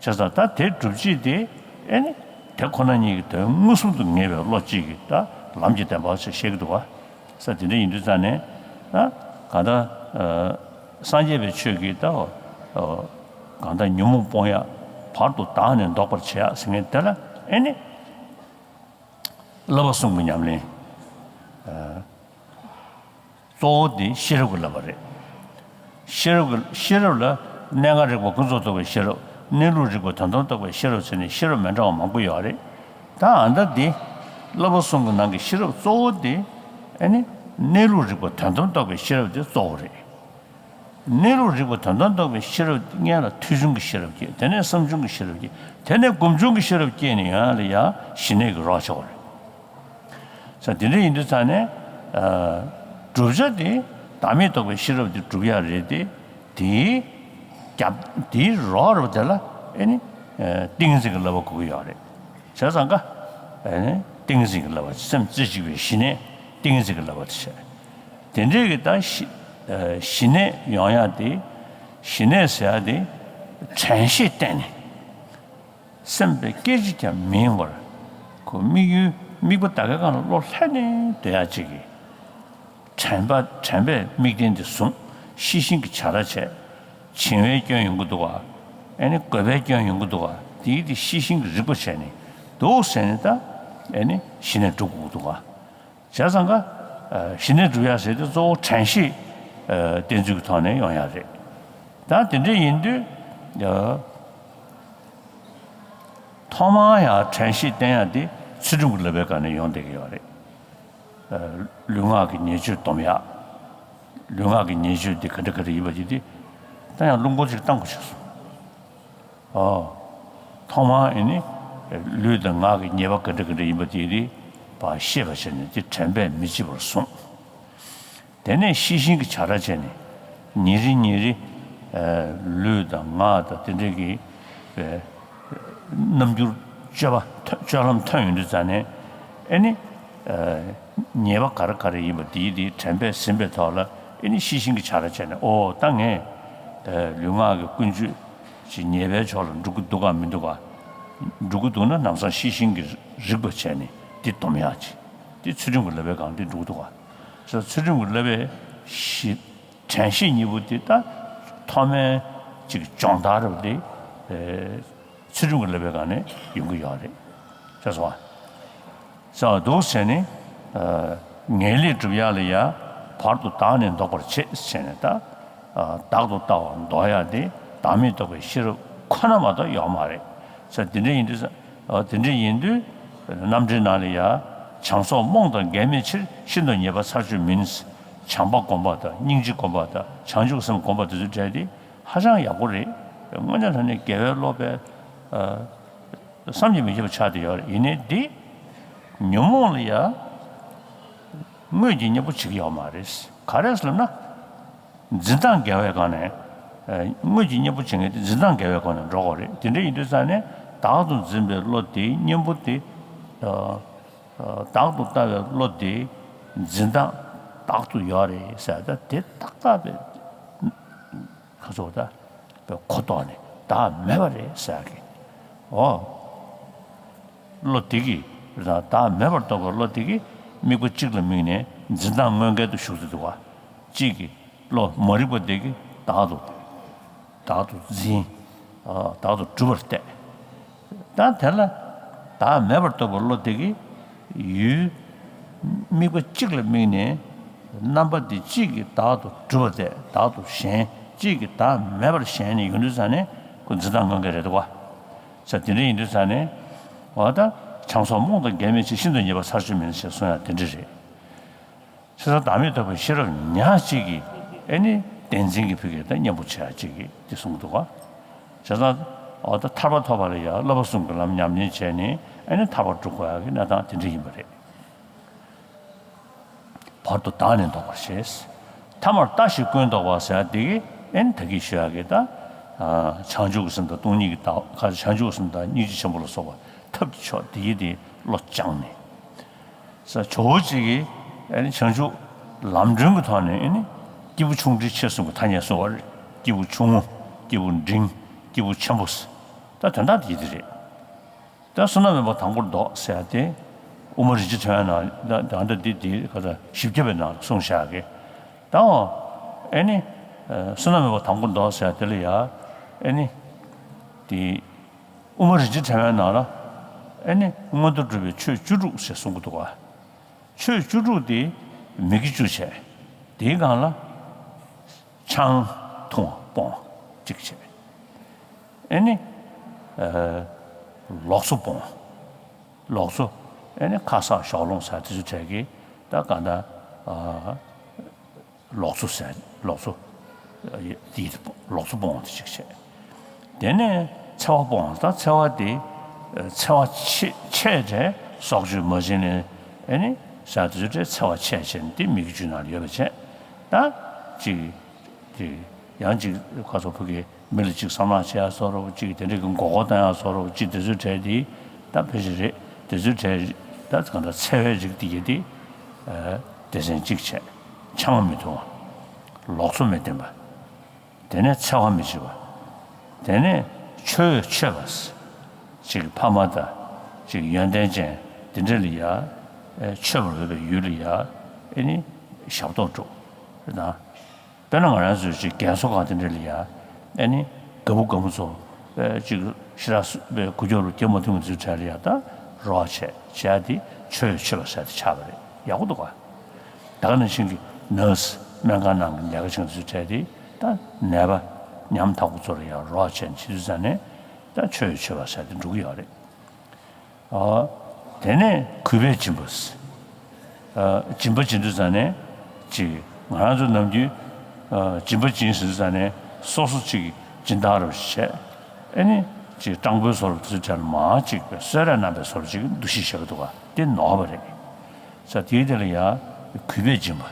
བྱས་ཙང་ད་དེ་སྒྲུབ་བྱེད་དེ་ཨེ་ནི་དེ་ཁོ་ན་ཉིད་ཀྱི་དོན་མངོན་སུམ་དུ་ངེས་པའི་བློ་གཅིག་གིས་ད་ལམ་གྱི་བདེན་པ་ཞེས་བཤད་ཀྱི་འདུག་བ། ས་དེ་འདྲ་ཡིན་དུས་ཙང་ནས་ད་གང་ལྟར་སངས་རྒྱས་པའི་ཆོས་ཀྱི་ད་གང་ལྟར་ཉོན་མོངས་སྤོང་ཡག་བར་དུ་བདག་ནི་ལྡོག་པར་བྱེད་ཡག་ཟེར་མཁན་དེ་ལ་ཨེ་ནི་བསླབ་པ་གསུམ་གྱི་ཉམས་ལེན། གཙོ་བོ་དེ་ཤེས་རབ་ཀྱི་བསླབ་པ་རེད། ཤེས་རབ་ཀྱི་ཤེས་རབ་ལ་གནས་ལྔ་རིག་པ་ཀུན་རྫོབ་རྟོགས་པའི་ཤེས་རབ། གནས་ལུགས་རིག་པ་དོན་དམ་རྟོགས་པའི་ཤེས་རབ་ཟེར་ནས་ཤེས་རབ་མི་འདྲ་བ་མང་པོ་ཡོད་རེད། ད་ཨ་མདའ་འདི་བསླབ་པ་གསུམ་གྱི་ནང་གི་ཤེས་རབ་གཙོ་བོ་དེ་ཨ་ནི་གནས་ལུགས་རིག་པ་དོན་དམ་རྟོགས་པའི་ཤེས་རབ་དེ་གཙོ་བོ་རེད། གནས་ལུགས་རིག་པ་དོན་དམ་རྟོགས་པའི་ཤེས་རབ་དེ་སྔོན་ལ་ཐོས་བྱུང་གི་ཤེས་རབ་སྐྱེས། དེ་ནས་བསམ་བྱུང་གི་ཤེས་རབ་སྐྱེས། དེ་ནས་སྒོམ་བྱུང་གི་ཤེས་རབ་སྐྱེས་ནས་ཡོང་ཡག་ལ་ཡང་ཞི་གནས་ཀྱི་རོགས་བྱ་བ་རེད། ས་དེ་འདྲ་ཡིན་དུས་ཙང་ནས། བསྒྲུབ་བྱ་དེ་བདག་མེད་རྟོགས་པའི་ཤེས་རབ་དེ་སྒྲུབ་ཡག་རེད་དེ། དེའི་རྒྱབ་དེའི་རོགས་རོགས་དེ་ལ་ཨེ་ནི། ཏིང་འཛིན་གྱི་བསླབ་པ་དགོས་ཀྱི་ཡོད་རེད། བྱས་ཙང་ཀ་ཨེ་ནི་ཏིང་འཛིན་གྱི་བསླབ་པ་སེམས་རྩེ་གཅིག་པའི་ཞི་གནས་ཏིང་འཛིན་གྱི་བསླབ་པ་དེ་བྱས། དེ་འདྲའི་གི་ད་ཞི་ཞི་གནས་ཡོང་ཡག་དེ་ཞི་གནས་ཟེར་ཡག་དེ་དྲན་ཤེས་བསྟེན་ནས། སེམས་པའི་སྐད་ཅིག་ཀྱང་མི་གཡེང་བར། ཁོ་དམིགས་ཡུལ་དམིགས་པ་ད་གའི་སྒང་ལ་བློ་ལྷན་ནེ་སྡོད་ཡག་ཅིག་གིས། དྲན་པ་དྲན་པས་དམིགས་རྟེན་དེ་བཟུང་། ཤེས་བཞིན་གྱི་བྱ་ར་བྱས། བྱིང་བའི་སྐྱོན་ཡོང་གི་འདུག་ག་ཨེ་ནི་རྒོད་པའི་སྐྱོན་ཡོང་གི་འདུག་ག་དེའི་དེ་ཤེས་བཞིན་གྱི་རིག་པ་བྱས་ནས་འདུག་ཟེར་ནས་ད་ཨེ་ནི་ཞི་གནས་སྒྲུབ་དགོས་ཀྱི་འདུག་ག་བྱས་ཙང་ཀ་ཞི་གནས་སྒྲུབ་ཡག་ཟེར་དུས་གཙོ་བོ་དྲན་ཤེས་བསྟེན་ཚུལ་གྱི་ཐོག་ནས་ཡོང་ཡག་རེད། ད་དེ་འདྲ་ཡིན་དུས་ཐོག་མར་ཡང་དྲན་ཤེས་བསྟེན་ཡག་དེ་ཚུལ་ཁྲིམས་ཀྱི་བསླབ་པའི་སྒང་ནས་ཡོང་བསྡད་ཀྱི་ཡོད་རེད། ལུས་ངག་གི་ཉེས་སྤྱོད་སྡོམ་ཡག་ལུས་ངག་གི་ཉེས་སྤྱོད་དེ་ག་འདྲ་ག་འདྲ་ཡིན་པ་དེ་དེ་ད་ཡང་བློ་འགོག་ཅིག་བཏང་དགོས་ཆགས་སོང་། ཨོ། ཐོག་མར་ཨེ་ནི། ལུས་དང་ངག་གི་ཉེས་པ་ག་འདྲ་ག་འདྲ་ཡིན་པ་དེ་རིག་པ་ཤེས་པ་བྱས་ནས་དེ་དྲན་པས་མི་བརྗེད་པར་བཟུང་། དེ་ནས་ཤེས་བཞིན་གྱི་བྱ་ར་བྱས་ནས། ཉིན་རེ་ཉིན་རེ། ལུས་དང་ངག་དང་དེ་འདྲའི་གི། རྣམ་འགྱུར་སྤྱོད་པ་སྤྱོད་ལམ་ཐོན་ཡོང་དུས་ཙང་ནས། ཨེ་ནི། ཉེས་པ་ག་རེ་ག་རེ་ཡིན་པ་དེའི་དེའི་དྲན་པས་ཟིན་པའི་ཐོག་ལ་ཨེ་ནི་ཤེས་བཞིན་གྱི་བྱ་ར་བྱས་ནས་ཨོ་ད་ངས། ལུས་ངག་གི་ཀུན་སྤྱོད། ཅིག་ཉེས་པའི་ཕྱོགས་ལ་འགྲོ་གི་འདུག་གམ་མི་འདུག་གམ། འགྲོ་གི་འདུག་ན་ལམ་སང་ཤེས་བཞིན་གྱི་རིག་པ་བྱས་ནས་འདི་སྡོམ་ཡག་ཅིག་འདི་ཚུལ་ཁྲིམས་ཀྱི་བསླབ་པའི་སྒང་འདི་འགྲོ་གི་འདུག་གམ། ཚུལ་ཁྲིམས་ཀྱི་བསླབ་པའི་ཞི་དྲན་ཤེས་གཉིས་པོ་འདི་ད་ཐོག་མའི་ཅིག་སྦྱོང་བརྡར་རབ་འདི་ཚུལ་ཁྲིམས་ཀྱི་བསླབ་པའི་སྒང་ནས་ཡོང་གི་ཡོད་རེད། ཤེས་སོང་ཨ། ས་འདུག་ཟེར་ནས། ངེས་ལེགས་སྒྲུབ་ཡག་ལ་ཡ། བར་དུ་བདག་ནི་ལྡོག་པར་བྱེད་ཟེར་ནས་ད། བདག་ཏུ་ལྟ་བ་ལྡོག་ཡག་དེ་བདག་མེད་རྟོགས་པའི་ཤེས་རབ་ཁོ་ན་མ་གཏོགས་ཡོད་མ་རེད། ས་དེ་འདྲ་ཡིན་དུས་ས་དེ་འདྲ་ཡིན་དུས། རྣམ་འགྲེལ་ནང་ལ་ཡ། བྱམས་སོགས་རྨོངས་དང་འགལ་མེད་ཕྱིར། ཤིན་ཏུ་ཉེས་པ་ཚར་གཅོད་མིན། བྱམས་པ་སྒོམ་པ་དང་སྙིང་རྗེ་སྒོམ་པ་དང་བྱང་ཆུབ་སེམས་སྒོམ་པ་དེ་ཚོའི་གྲས་དེ་ཧ་ཅང་ཡག་པོ་རེད། དངོས་གནས་དྲང་གནས་དགེ་བའི་བློ་དཔེ་བསམ་གྱིས་མི་ཁྱབ་པ་ཆགས་བསྡད་ཡོད་རེད། ཡིན་ནའི་འདི་ཉོན་མོངས་ལ་ཡ་དངོས་ཀྱི་གཉེན་པོ་བྱེད་ཀྱི་ཡོད་མ་རེད། ག་རེ་ཟེར་ལབ་ན། འཛིན་སྟངས་འགལ་བའི་སྒང་ནས། ཨ། དངོས་ཀྱི་གཉེན་པོ་བྱེད་མཁན་དེ་འཛིན་སྟངས་འགལ་བའི་སྒོ་ནས་འགྲོ་དགོས་རེད། དེ་འདྲ་ཡིན་དུས་ཙང་ནས་བདག་ཏུ་འཛིན་པའི་བློ་དེའི་གཉེན་པོ་དེ། ཨ། ཨ། བདག་ཏུ་ལྟ་བའི་བློ་དེའི་འཛིན་སྟངས་རྟག་ཏུ་ཡོད་རེད་ཟེར། ད་དེ་ཏག་ཏག་པའི་ཁ་ཚོ་ད་པའི་གོ་རྟོགས་ནས་བདག་མེད་པ་རེད་ཟེར་གི། འོ། བློ་དེ་གིས། བདག་མེད་པར་རྟོགས་པའི་བློ་དེ་གིས་དམིགས་པ་གཅིག་ལ་དམིགས་ནས་འཛིན་སྟངས་དངོས་འགལ་དུ་ཞུགས་ཏེ་འདུག་ག་གཅིག་གིས་བློ་མ་རིག་པ་དེ་གིས་བདག་ཏུ། བདག་ཏུ་འཛིན། ཨ། བདག་ཏུ་གྲུབ་པར་བལྟས། ད་དེ་ལ་བདག་མེད་པར་རྟོགས་པའི་བློ་དེ་གིས་ཡུལ་དམིགས་པ་གཅིག་ལ་དམིགས་ནས་རྣམ་པ་དེ་གཅིག་གིས་བདག་ཏུ་གྲུབ་པར་བལྟས། བདག་ཏུ་ཞེན། གཅིག་གིས་བདག་མེད་པར་ཞེན་ནས་ཡོང་དུས་ཙང་ནས་ཁོ་འཛིན་སྟངས་དངོས་འགལ་རེད་འདུག་ག་ས། དེ་འདྲ་ཡིན་དུས་ཙང་ནས། འོ་ད། བྱམས་སོགས་རྨོངས་དང་འགལ་མེད་ཕྱིར། ཤིན་ཏུ་ཉེས་པ་ཚར་གཅོད་མིན་ཞེས་གསུངས་ཡ་དེ་འདྲ་རེད། ཚེ་བཟང་བདག་མེད་རྟོགས་པའི་ཤེས་རབ་ཉག་གཅིག་གིས་ཨེ་ནི་བདེན་འཛིན་གྱི་ཕ་གིར་ད་གཉེན་པོ་བྱེད་ཡ་གཅིག་གིས་དེ་གསུངས་འདུག་ག་བྱས་ཙང་། འོ་ད་ཐར་པ་ཐོབ་པ་ལ་ཡང་བསླབ་པ་གསུམ་གྱི་ལམ་ཉམས་ལེན་བྱས་ནས་ཨེ་ནི་ཐར་པར་འགྲོ་དགོས་ཡ་གི་གནས་སྟངས་དེ་འདྲ་ཡིན་པ་རེད། བར་དུ་བདག་ནི་ལྡོག་པར་ཤེས། ཐ་མར་ལྟ་ཞིག་ཀུན་ལྡོག་པ་ཟེར་ཡ་དེ་གི་ཨེ་ནི་ད་གིན་ཞུ་ཡ་གི་ད། ཨ། བྱང་ཆུབ་ཀྱི་སེམས་དང་སྟོང་ཉིད་ཀྱི་བདག་ཁ། བྱང་ཆུབ་ཀྱི་སེམས་དང་སྙིང་རྗེ་ཆེན་པོ་ལ་སོགས་པ་ཐབས་ཀྱི་མཆོག་དེ་གི་དེ་བློ་སྦྱངས་ནས། ས། ཇོ་བོ་གཅིག་གིས་ཨ་ནི་བྱང་ཆུབ་ལམ་སྒྲོན་གྱི་ཐོག་ནས་ཨ་ནི་སྐྱེས་བུ་ཆུང་འབྲིང་ཆེ་གསུམ་གྱི་ཐ་སྙད་གསུངས་པ་རེད། སྐྱེས་བུ་ཆུང་ངུ། སྐྱེས་བུ་འབྲིང་། སྐྱེས་བུ་ཆེན་པོ། ད་དོན་དག་དེ་དེ་རེད། ད་བསོད་ནམས་མེད་པ་དང་པོར་ལྡོག་ཟེར་ཡ་དེ་དབུ་མ་རིན་ཆེན་ཕྲེང་བའི་ནང་ད་ད་ལྟ་འདི་འདི་ག་ད་བཞི་བརྒྱ་པའི་ནང་ལ་གསུངས་བཞག་གི། ད་འོ་ཨ་ནི་བསོད་ནམས་མེད་པ་དང་པོར་ལྡོག་ཟེར་ཡ་དེ་ལ་ཡ་ཨ་ནི་དེ། དབུ་མ་རིན་ཆེན་ཕྲེང་བའི་ནང་ལ་ཨེ་ནི་མངོན་མཐོ་གྲུབ་པའི་ཆོས་བཅུ་དྲུག་ཞེས་གསུང་གི་འདུག་ག་ཆོས་བཅུ་དྲུག་དེ་མིག་གི་བཅུ་བྱས། དེའི་སྒང་ལ་ཆང་འཐུང་བ་སྤོང་བ་གཅིག་བྱས། ཨེ་ནི་ཨ་ལོགས་སུ་སྤོང་བ། ལོགས་སུ་ཨེ་ནི་ཁ་གསག་ཞོགས་སློང་ཟེར་དེ་ཚོ་གྲས་ཀྱི་ད་ག་ད་ཨ། ལོགས་སུ་ཟེར། ལོགས་སུ། ཨ། དེའི་ལོགས་སུ་སྤོང་བ་དེ་གཅིག་བྱས། དེ་ནས་འཚེ་བ་སྤོང་བ་དང་། འཚེ་བ་དེ་འཚེ་བ་ཆེ་ཆེ་དྲགས་སྲོག་གཅོད་མ་བྱིན་ནས་ཨེ་ནི་ཟེར་དེ་ཚོ་གྲས་འཚེ་བ་ཆེ་བྱས་ནས་དེ་མིག་གི་བཅུ་ནང་ལ་ཡོད་པ་བྱས། ད་གཅིག་དེ་ཡང་གཅིག་ཁ་སོགས་ཕ་གི་མི་ལ་གཅིག་བསམ་ནག་བྱེད་ཡ་བཟོ་འདྲ་པོ། གཅིག་དེ་འདྲ་གི་མགོ་སྐོར་བཏང་ཡ་བཟོ་འདྲ་པོ། གཅིག་དེ་ཚོའི་གྲས་དེ་ད་ཕལ་ཆེར་རེད། དེ་ཚོའི་གྲས་ད་གང་ལྟར་འཚེ་བའི་རིགས་དེ་གྱད་དེ་ཨ་སྡེ་ཚན་གཅིག་བྱས། ཆང་མི་འཐུང་བ། ལོགས་སུ་མི་སྟོན་པ། དེ་ནས་འཚེ་བ་མི་བྱེད་པ། དེ་ནས་ཆོས་འཆོས་པ། གཅིག་ཕ་མ་དང་གཅིག་ཡོན་ཏན་ཅན་དེ་འདྲ་ལ་ཡ་ཨ་འཆོས་པར་འོས་པའི་ཡུལ་ལ་ཡ་ཨེ་ནི་ཞབས་ཏོག་སྒྲུབ་དང་། དཔེར་ན་ང་རང་ཚོའི་ཅིག་རྒན་གསོ་ཁང་དེ་འདྲ་ལ་ཡ་ཨེ་ནི་རྒད་པོ་རྒད་མོ་ཚོ་ཨེ་ཅིག་ཞེ་དྲག་སུ་པའི་འགུལ་སྐྱོད་རུ་སྐྱེལ་མ་ཐུབ་མཁན་ཚོའི་གྲས་ལ་ཡ་ད་རོགས་བྱས་བྱས་དེ་ཆོས་འཆོས་པ་ཟེར་དེ་ཆགས་པ་རེད། ཡག་པོ་འདུག་ག་ད་ག་ནང་བཞིན་གྱི་ནར་སི་སྨན་ཁང་ནང་གི་ལས་ཀ་བྱེད་མཁན་ཚོའི་གྲས་དེ་ད་ནད་པ་ཉམ་ཐག་པོ་ཚོ་ལ་ཡ་རོགས་བྱས་བྱེད་དུས་ཙང་ནས་ད་ཆོས་འཆོས་པ་ཟེར་དེ་འགྲོ་གི་ཡོད་རེད། ཨ། དེ་ནས་གུས་པས་སྦྱིན་པ། ཨ། སྦྱིན་པ་བྱེད་དུས་ཙང་ནས་ཅིག་ང་རང་ཚོ་ནམ་རྒྱུན་ཨ་སྦྱིན་པ་སྦྱིན་ཟེར་དུས་ཙང་ནས་སོ་སོ་ཅིག་སྦྱིན་བདག་རུ་བྱས། ཨེ་ནི་ཅིག་སྤྲང་པོའི་བཟོ་འདྲ་དེ་ཚོའི་གྲས་ལ་མར་ཅིག་གསོལ་རས་བསྣམས་པའི་བཟོ་འདྲ་ཅིག་འདུ་ཤེས་བཞག་གི་འདུག་ག་དེ་ནོར་བ་རེད། ས། དེའི་དེ་ལ་ཡང་གུས་པས་སྦྱིན་པ།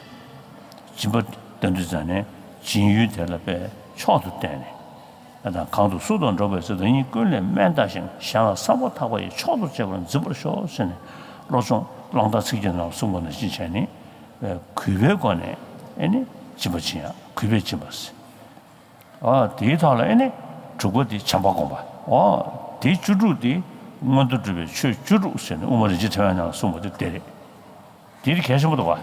སྦྱིན་པ་བཏང་དུས་ཙང་ནས་སྦྱིན་ཡུལ་དེ་ལ་དཔེ་མཆོག་ཏུ་བསྟན་ནས། ཨ་དང་། གང་དུ་སུ་དང་འགྲོགས་པའི་ཚེ། བདག་ཉིད་ཀུན་ལས་དམན་བལྟ་ཞིང་། གཞན་ལ་བསམ་པ་ཐག་པ་ཡིས། མཆོག་ཏུ་གཅེས་པར་འཛིན་པར་ཤོག་ཟེར་ནས་བློ་སྦྱོང་གླང་དར་ཚིག་བརྒྱད་ནང་གསུངས་པ་ནང་བཞིན་བྱས་ནས་གུས་པའི་སྒོ་ནས་ཨེ་ནི་སྦྱིན་པ་སྦྱིན་ཡ། གུས་པས་སྦྱིན་པ་ཟེར། ཨ། དེའི་ཐོག་ལ་ཨེ་ནི་དྲུག་པ་དེ་བྱམས་པ་སྒོམ་པ། ཨོ། དེ་བཅུ་དྲུག་དེ་མངོན་མཐོ་གྲུབ་པའི་ཆོས་བཅུ་དྲུག་ཟེར་ནས་དབུ་མ་རིན་ཆེན་ཕྲེང་བའི་ནང་ལ་གསུངས་པ་དེ་དེ་རེད། དེ་རིགས་གལ་ཆེན་པོ་འདུག་ག་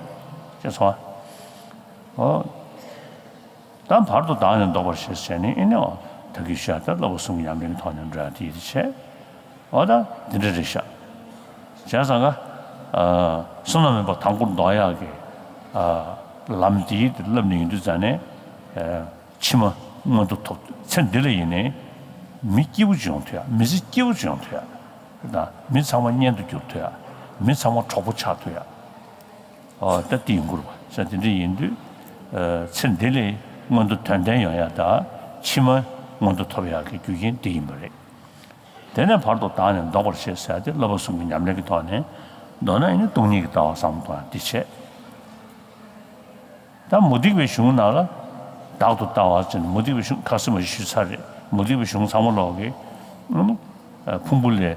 ཅེས་སོ། ཨོ། ད་བར་དུ་བདག་ནི་ལྡོག་པར་ཤེས་བྱས་ནས་ཨེ་ནི་ཨོ་ད་གིན་ཞུ་ཡ་ད་བསླབ་པ་གསུམ་ཉམས་ལེན་གྱི་ཐོག་ནས་འགྲོ་ཡ་དེ་ཡིད་བྱས། ཨོ་ད་འདི་འདྲ་རེད་ཤག་བྱས་ཙང་ཀ་ཨ་བསོད་ནམས་མེད་པ་དང་པོར་ལྡོག་ཡག་གི་ཨ་ལམ་འདི་ཡིད་དུ་བསླབ་ནས་ཡིན་དུས་ཙང་ནས་ཨ་ཕྱི་མ་མངོན་མཐོ་ཐོབ། ཚེ་འདི་ལ་ཡིན་ནའི་མི་སྐྱིད་པོ་ཅིག་ཡོང་ཐུབ་ཡག་མི་ཚེ་སྐྱིད་པོ་ཅིག་ཡོང་ཐུབ་ཡག་ད་མི་ཚང་མ་གཉེན་དུ་འགྱུར་ཐུབ་ཡ། མི་ཚང་མ་གྲོགས་པོ་ཆགས་ཐུབ་ཡ། ཨོ་ད་དེ་ཡིན་དགོས་རེད་པ། ས་དེ་འདྲ་ཡིན་དུས། ཨ་ཚེ་འདི་ལས་མངོན་མཐོ་དོན་ལྡན་ཡོང་ཡ་དང་ཕྱི་མ་མངོན་མཐོ་ཐོབ་ཡག་གི་རྒྱུ་རྐྱེན་འདི་ཡིན་པ་རེད། དེ་ནས་བར་དུ་བདག་ནི་ལྡོག་པར་བྱེད་ཟེར་ཏེ་བསླབ་པ་གསུམ་གྱི་ཉམས་ལེན་གྱི་ཐོག་ནས། མདོར་ན་ཨེ་ནི་སྟོང་ཉིད་ཀྱི་ལྟ་བ་བསམ་བློ་གཏོང་ཡ་འདི་བྱས། ད་མུ་སྟེགས་པའི་གཞུང་ནང་ལ་བདག་ཏུ་ལྟ་བ་ཟེར་ནས་མུ་སྟེགས་པའི་གཞུང་ཁ་སིམ་མ་ཞིག་ཞུས་ཚར་རེད། མུ་སྟེགས་པའི་གཞུང་ཚང་མ་ལོག་གི། ཨ་ནི་ཕུང་པོ་ལས།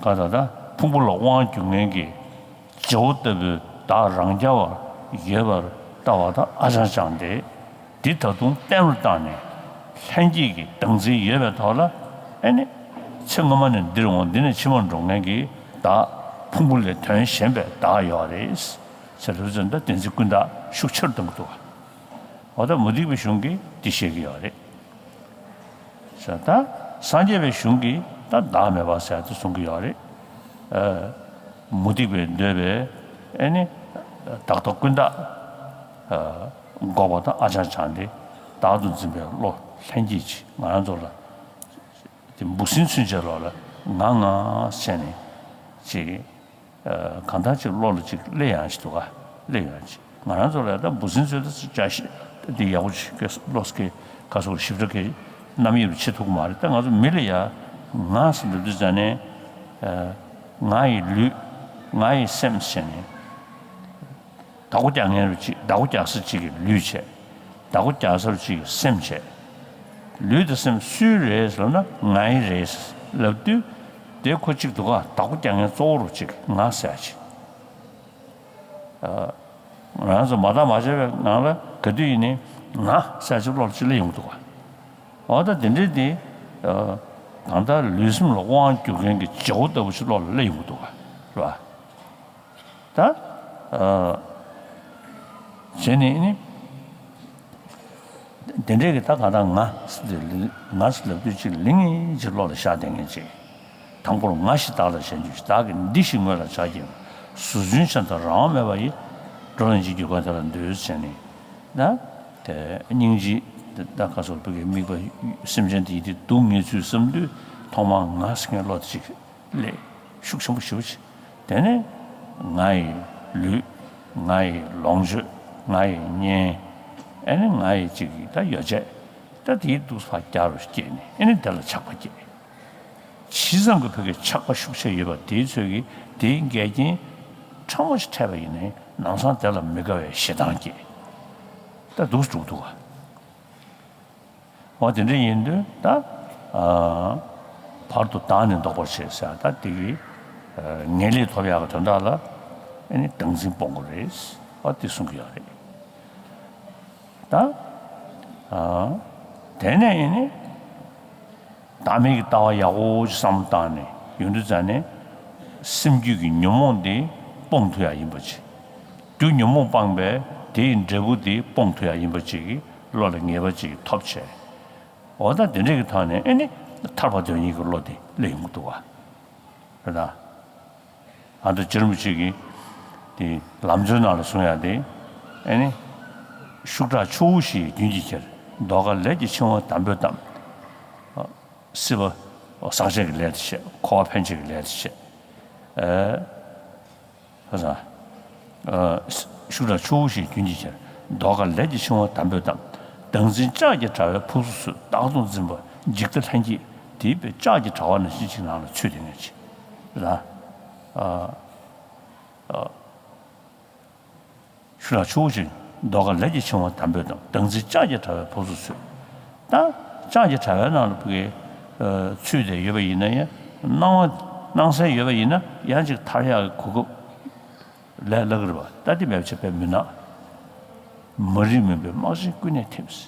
ག་ད་ད་ཕུང་པོ་ལ་དབང་སྒྱུར་མཁན་གྱི་བྱེད་པོ་ལྟ་བུའི་བདག་རང་རྐྱ་བར་ཡོད་པར་ལྟ་བ་དང་ཨ་ཅང་ཅང་སྟེ། འདི་ད་དུང་བརྟན་པོར་བཏང་ནས་ལྷན་སྐྱེས་ཀྱི་བདག་འཛིན་ཡོད་པའི་ཐོག་ལ། ཨེ་ནི་ཚེ་སྔོན་མ་ནས་འདིར་འོང་འདི་ནས་ཕྱི་མར་འགྲོ་མཁན་གྱི་བདག་ཕུང་པོ་ལས་དོན་གཞན་པའི་བདག་ཡོད་རེད། ཟེར་བ་ཙམ་ད་བདེན་འཛིན་ཀུན་བརྟགས་ཤུགས་ཆེར་གཏོང་གི་འདུག་ག་འོ་ད་མུ་སྟེགས་པའི་གཞུང་གིས་འདི་བཤད་ཀྱི་ཡོད་རེད། ཟེར་ད་སངས་རྒྱས་པའི་གཞུང་གིས་ད་བདག་མེད་པ་ཟེར་ཡ་དེ་གསུང་གི་ཡོད་རེད། ཨ་མུ་སྟེགས་པས་འདོད་པའི་ཨེ་ནི་བདག་ལྟ་ཀུན་བརྟགས་ཨ་འགོག་པ་དང་ཨ་ཅང་ཅང་སྟེ་བདག་ཏུ་འཛིན་པའི་བློ་ལྷན་སྐྱེས་ཀྱིས་ང་རང་ཚོ་ལ་དེ་འབུ་སྲིན་ཚུན་ཆད་ལོག་ལ་ང་ང་ཟེར་ནས་ཅིག་གང་ལྟར་ཅིག་བློ་ལ་ཅིག་སླེབས་ཡག་ཅིག་འདུག་ག་སླེབས་ཡག་ཅིག་ང་རང་ཚོ་ལ་ད་འབུ་སྲིན་ཚོས་ད་ཅིག་བྱ་ཤེས་འདི་ཡག་པོ་ཅིག་བློ་སྐྱེ་ག་སོགས་ཞིབ་ཕྲ་གི་རྣམ་དབྱེ་རུ་ཕྱེ་ཐུབ་ཀྱི་མ་རེད། ད་ང་ཚོ་མི་ལ་ཡ་ང་ཟེར་འདུག་དུས་ཙ་ནས་ང་ཡི་ལུས་ང་ཡི་སེམས་ཟེར་ནས། བདག་པོ་རྒྱག་མཁན་རུ་གཅིག་བདག་པོ་རྒྱག་ས་གཅིག་གི་ལུས་བྱས། བདག་པོ་རྒྱག་ས་རུ་གཅིག་གི་སེམས་བྱས། ལུས་དང་སེམས་སུའི་རེད་ལབ་ན་ང་ཡི་རེད་ལབ་དུས། དེ་ཁོ་གཅིག་འདུག་ག་བདག་པོ་རྒྱག་མཁན་གཙོ་བོ་རུ་གཅིག་ང་ཟེར་ཡ་ཅིག་ང་རང་ཚོ་མ་བརྟགས་མ་དཔྱད་པའི་ངང་ལ་ག་དུས་ཡིན་ནའི་ང་ཟེར་ཡ་ཅིག་བློ་ལ་ཅིག་སླེབས་ཡོང་གི་འདུག་ག་འོ་ད་དེ་འདྲའི་དེ། གང་ལྟར་ལུས་སེམས་ལ་དབང་སྒྱུར་མཁན་གྱི་བྱེད་པོ་ལྟ་བུ་ཞིག་བློ་ལ་སླེབས་ཡོང་གི་འདུག་ག་རེད་པ། ད། ཨ། བྱས་ནས་ནི། དེ་འདྲའི་གི་ད་ག་ད་ང་ཟེར་ལབ་དུས་ཅིག་ལིང་ངེ་ཅིག་བློ་ལ་ཤར་བསྡད་མཁན་ཅིག་དང་པོར་ང་ཞེས་བདག་ལ་ཞེན་བྱེད་ཅིང་། བདག་གིས་འདི་ཞེས་ངོས་ལ་བྱ་བགྱིའམ། ཟུར་འཇོན་ཅན་དང་རང་དབང་མེད་པ་ཡིས། འགྲོ་ལ་འཇིགས་འགྱུར་གང་དེ་ལ་འདོད་ཟེར་ནས། ད། དེ་སྙིང་རྗེ། ད་ག་སོགས་བོད་ཀྱི་དམིགས་པ་སེམས་ཅན་དེ་ཡི་དེ་སྡུག་བསྔལ་ཚུལ་བསམ་དུས་ཐོག་མར་ང་ཟེར་མཁན་བློ་དེ་ཅིག་སླེབས། ཤུགས་ཆེན་པོ་ཞེ་པོ་ཅིག་དེ་ནས་ང་ཡི་ལུས། ང་ཡི་ལོངས་སྤྱོད། ང་ཡི་གཉེན། ཨེ་ནི་ང་ཡི་ཅིག་ད་ཡོ་བྱད། ད་དེའི་འདུག་ཕར་རྒྱག་རུ་སྐྱེས་ནས་ཨེ་ནི་དེ་ལ་ཆགས་པ་སྐྱེས། ཇི་ཙམ་གྱི་བོད་ཀྱི་ཆགས་པ་ཤུགས་ཆེ་ཡོད་པ་དེའི་ཚོད་ཀྱིས་དེའི་འགལ་རྐྱེན་ཕྲ་མོ་ཞིག་འཕྲད་པ་ཡིན་ནའི་ལམ་སང་དེ་ལ་མི་དགའ་བའི་ཞེ་སྡང་སྐྱེས། ད་འདུག་འགྲོ་འདུག་ག་འོ་དེ་འདྲ་ཡིན་དུས་ད། ཨ། བར་དུ་བདག་ནི་ལྡོག་པར་བྱེད་ཟེར་ད་དེ་གི་ཨ་ངེས་ལེགས་ཐོབ་ཡག་གི་དོན་དག་ལ་ཨ་ནི་བདག་འཛིན་སྤོང་དགོས་རེད། ཨ་དེ་གསུང་གི་ཡོད་རེད། ད། ཨ། དེ་ནས་ཨ་ནི་བདག་མེད་ཀྱི་ལྟ་བ་ཡག་པོ་ཅིག་བསམ་བློ་བཏང་ནས་ཡོང་དུས་ཙ་ནས་སེམས་རྒྱུད་ཀྱི་ཉོན་མོངས་དེ་སྤོང་ཐུབ་ཡག་ཡིན་པ་ཅིག་རྒྱུ་ཉོན་མོངས་སྤངས་པས་དེ་ཡི་འབྲས་བུ་དེ་སྤོང་ཐུབ་ཡག་ཡིན་པ་ཅིག་གི་བློ་ལ་ངེས་པ་ཅིག་ཐོབ་བྱས། འོ་ད་དེ་འདྲ་གི་ཐོག་ནས་ཨེ་ནི་ཐར་པ་དོན་གཉེར་གྱི་བློ་དེ་སླེབས་ཡོང་གི་འདུག་ག་རེད་ད། ཨ་ད་རྗེ་རིན་པོ་ཆེ་གིས་དེ་ལམ་གཙོའི་ནང་ལ་གསུང་ཡག་དེ། ཨེ་ནི། ཤུགས་དྲག་ཆུ་བོ་བཞི་ཡིས་མདུན་གྱིས་ཁྱེར། ཟློས་གར་ལས་ཀྱི་འཆིང་བ་དམ་པོས་གཏམས། སྲིད་པ་ཟག་བཅས་ཀྱི་ལས་དེ་བྱས། འཁོར་བ་འཕེན་བྱེད་ཀྱི་ལས་དེ་བྱས། ཨེ། ཁ་སང་། ཤུགས་དྲག་ཆུ་བོ་བཞིན་རྒྱུན་གྱིས་ཁྱེར། ཟློས་གར་ལས་ཀྱི་འཆིང་བ་དམ་པོས་གཏམས། བདག་འཛིན་ལྕགས་ཀྱི་དྲ་བས་ཕུབ་སུ་ཚུད། བདག་ཏུ་འཛིན་པ་འཇིག་ལྟ་ལྷན་སྐྱེས་དེ་བས་ལྕགས་ཀྱི་དྲ་བ་ནང་བཞིན་ཅིག་ནང་ལ་ཚུད་དེ་ངས་ཅི། ལ། ཨ། ཨ། ཤུགས་དྲག་ཆུ་བོ་བཞིན་ཟློས་གར་ལས་ཀྱི་འཆིང་བ་དམ་པོས་གཏམས། བདག་འཛིན་ལྕགས་ཀྱི་དྲ་བས་ཕུབ་སུ་ཚུད། ད་ལྕགས་ཀྱི་དྲ་བའི་ནང་ལ་ཕུག་གི་ཚུད་དེ་ཡོད་པ་ཡིན་ན་ཡང་སྣང་བ་སྣང་གསལ་ཡོད་པ་ཡིན་ན་ཡང་ཅིག་ཐར་ཡག་གི་གོ་སྐབས་ལས་སླ་གི་རེད་པ། ད་དེ་མེད་པ་བྱས་པས་མུན་ནག་མ་རིག་མུན་པའི་སྨག་ཆེན་ཀུན་ནས་འཐིབས།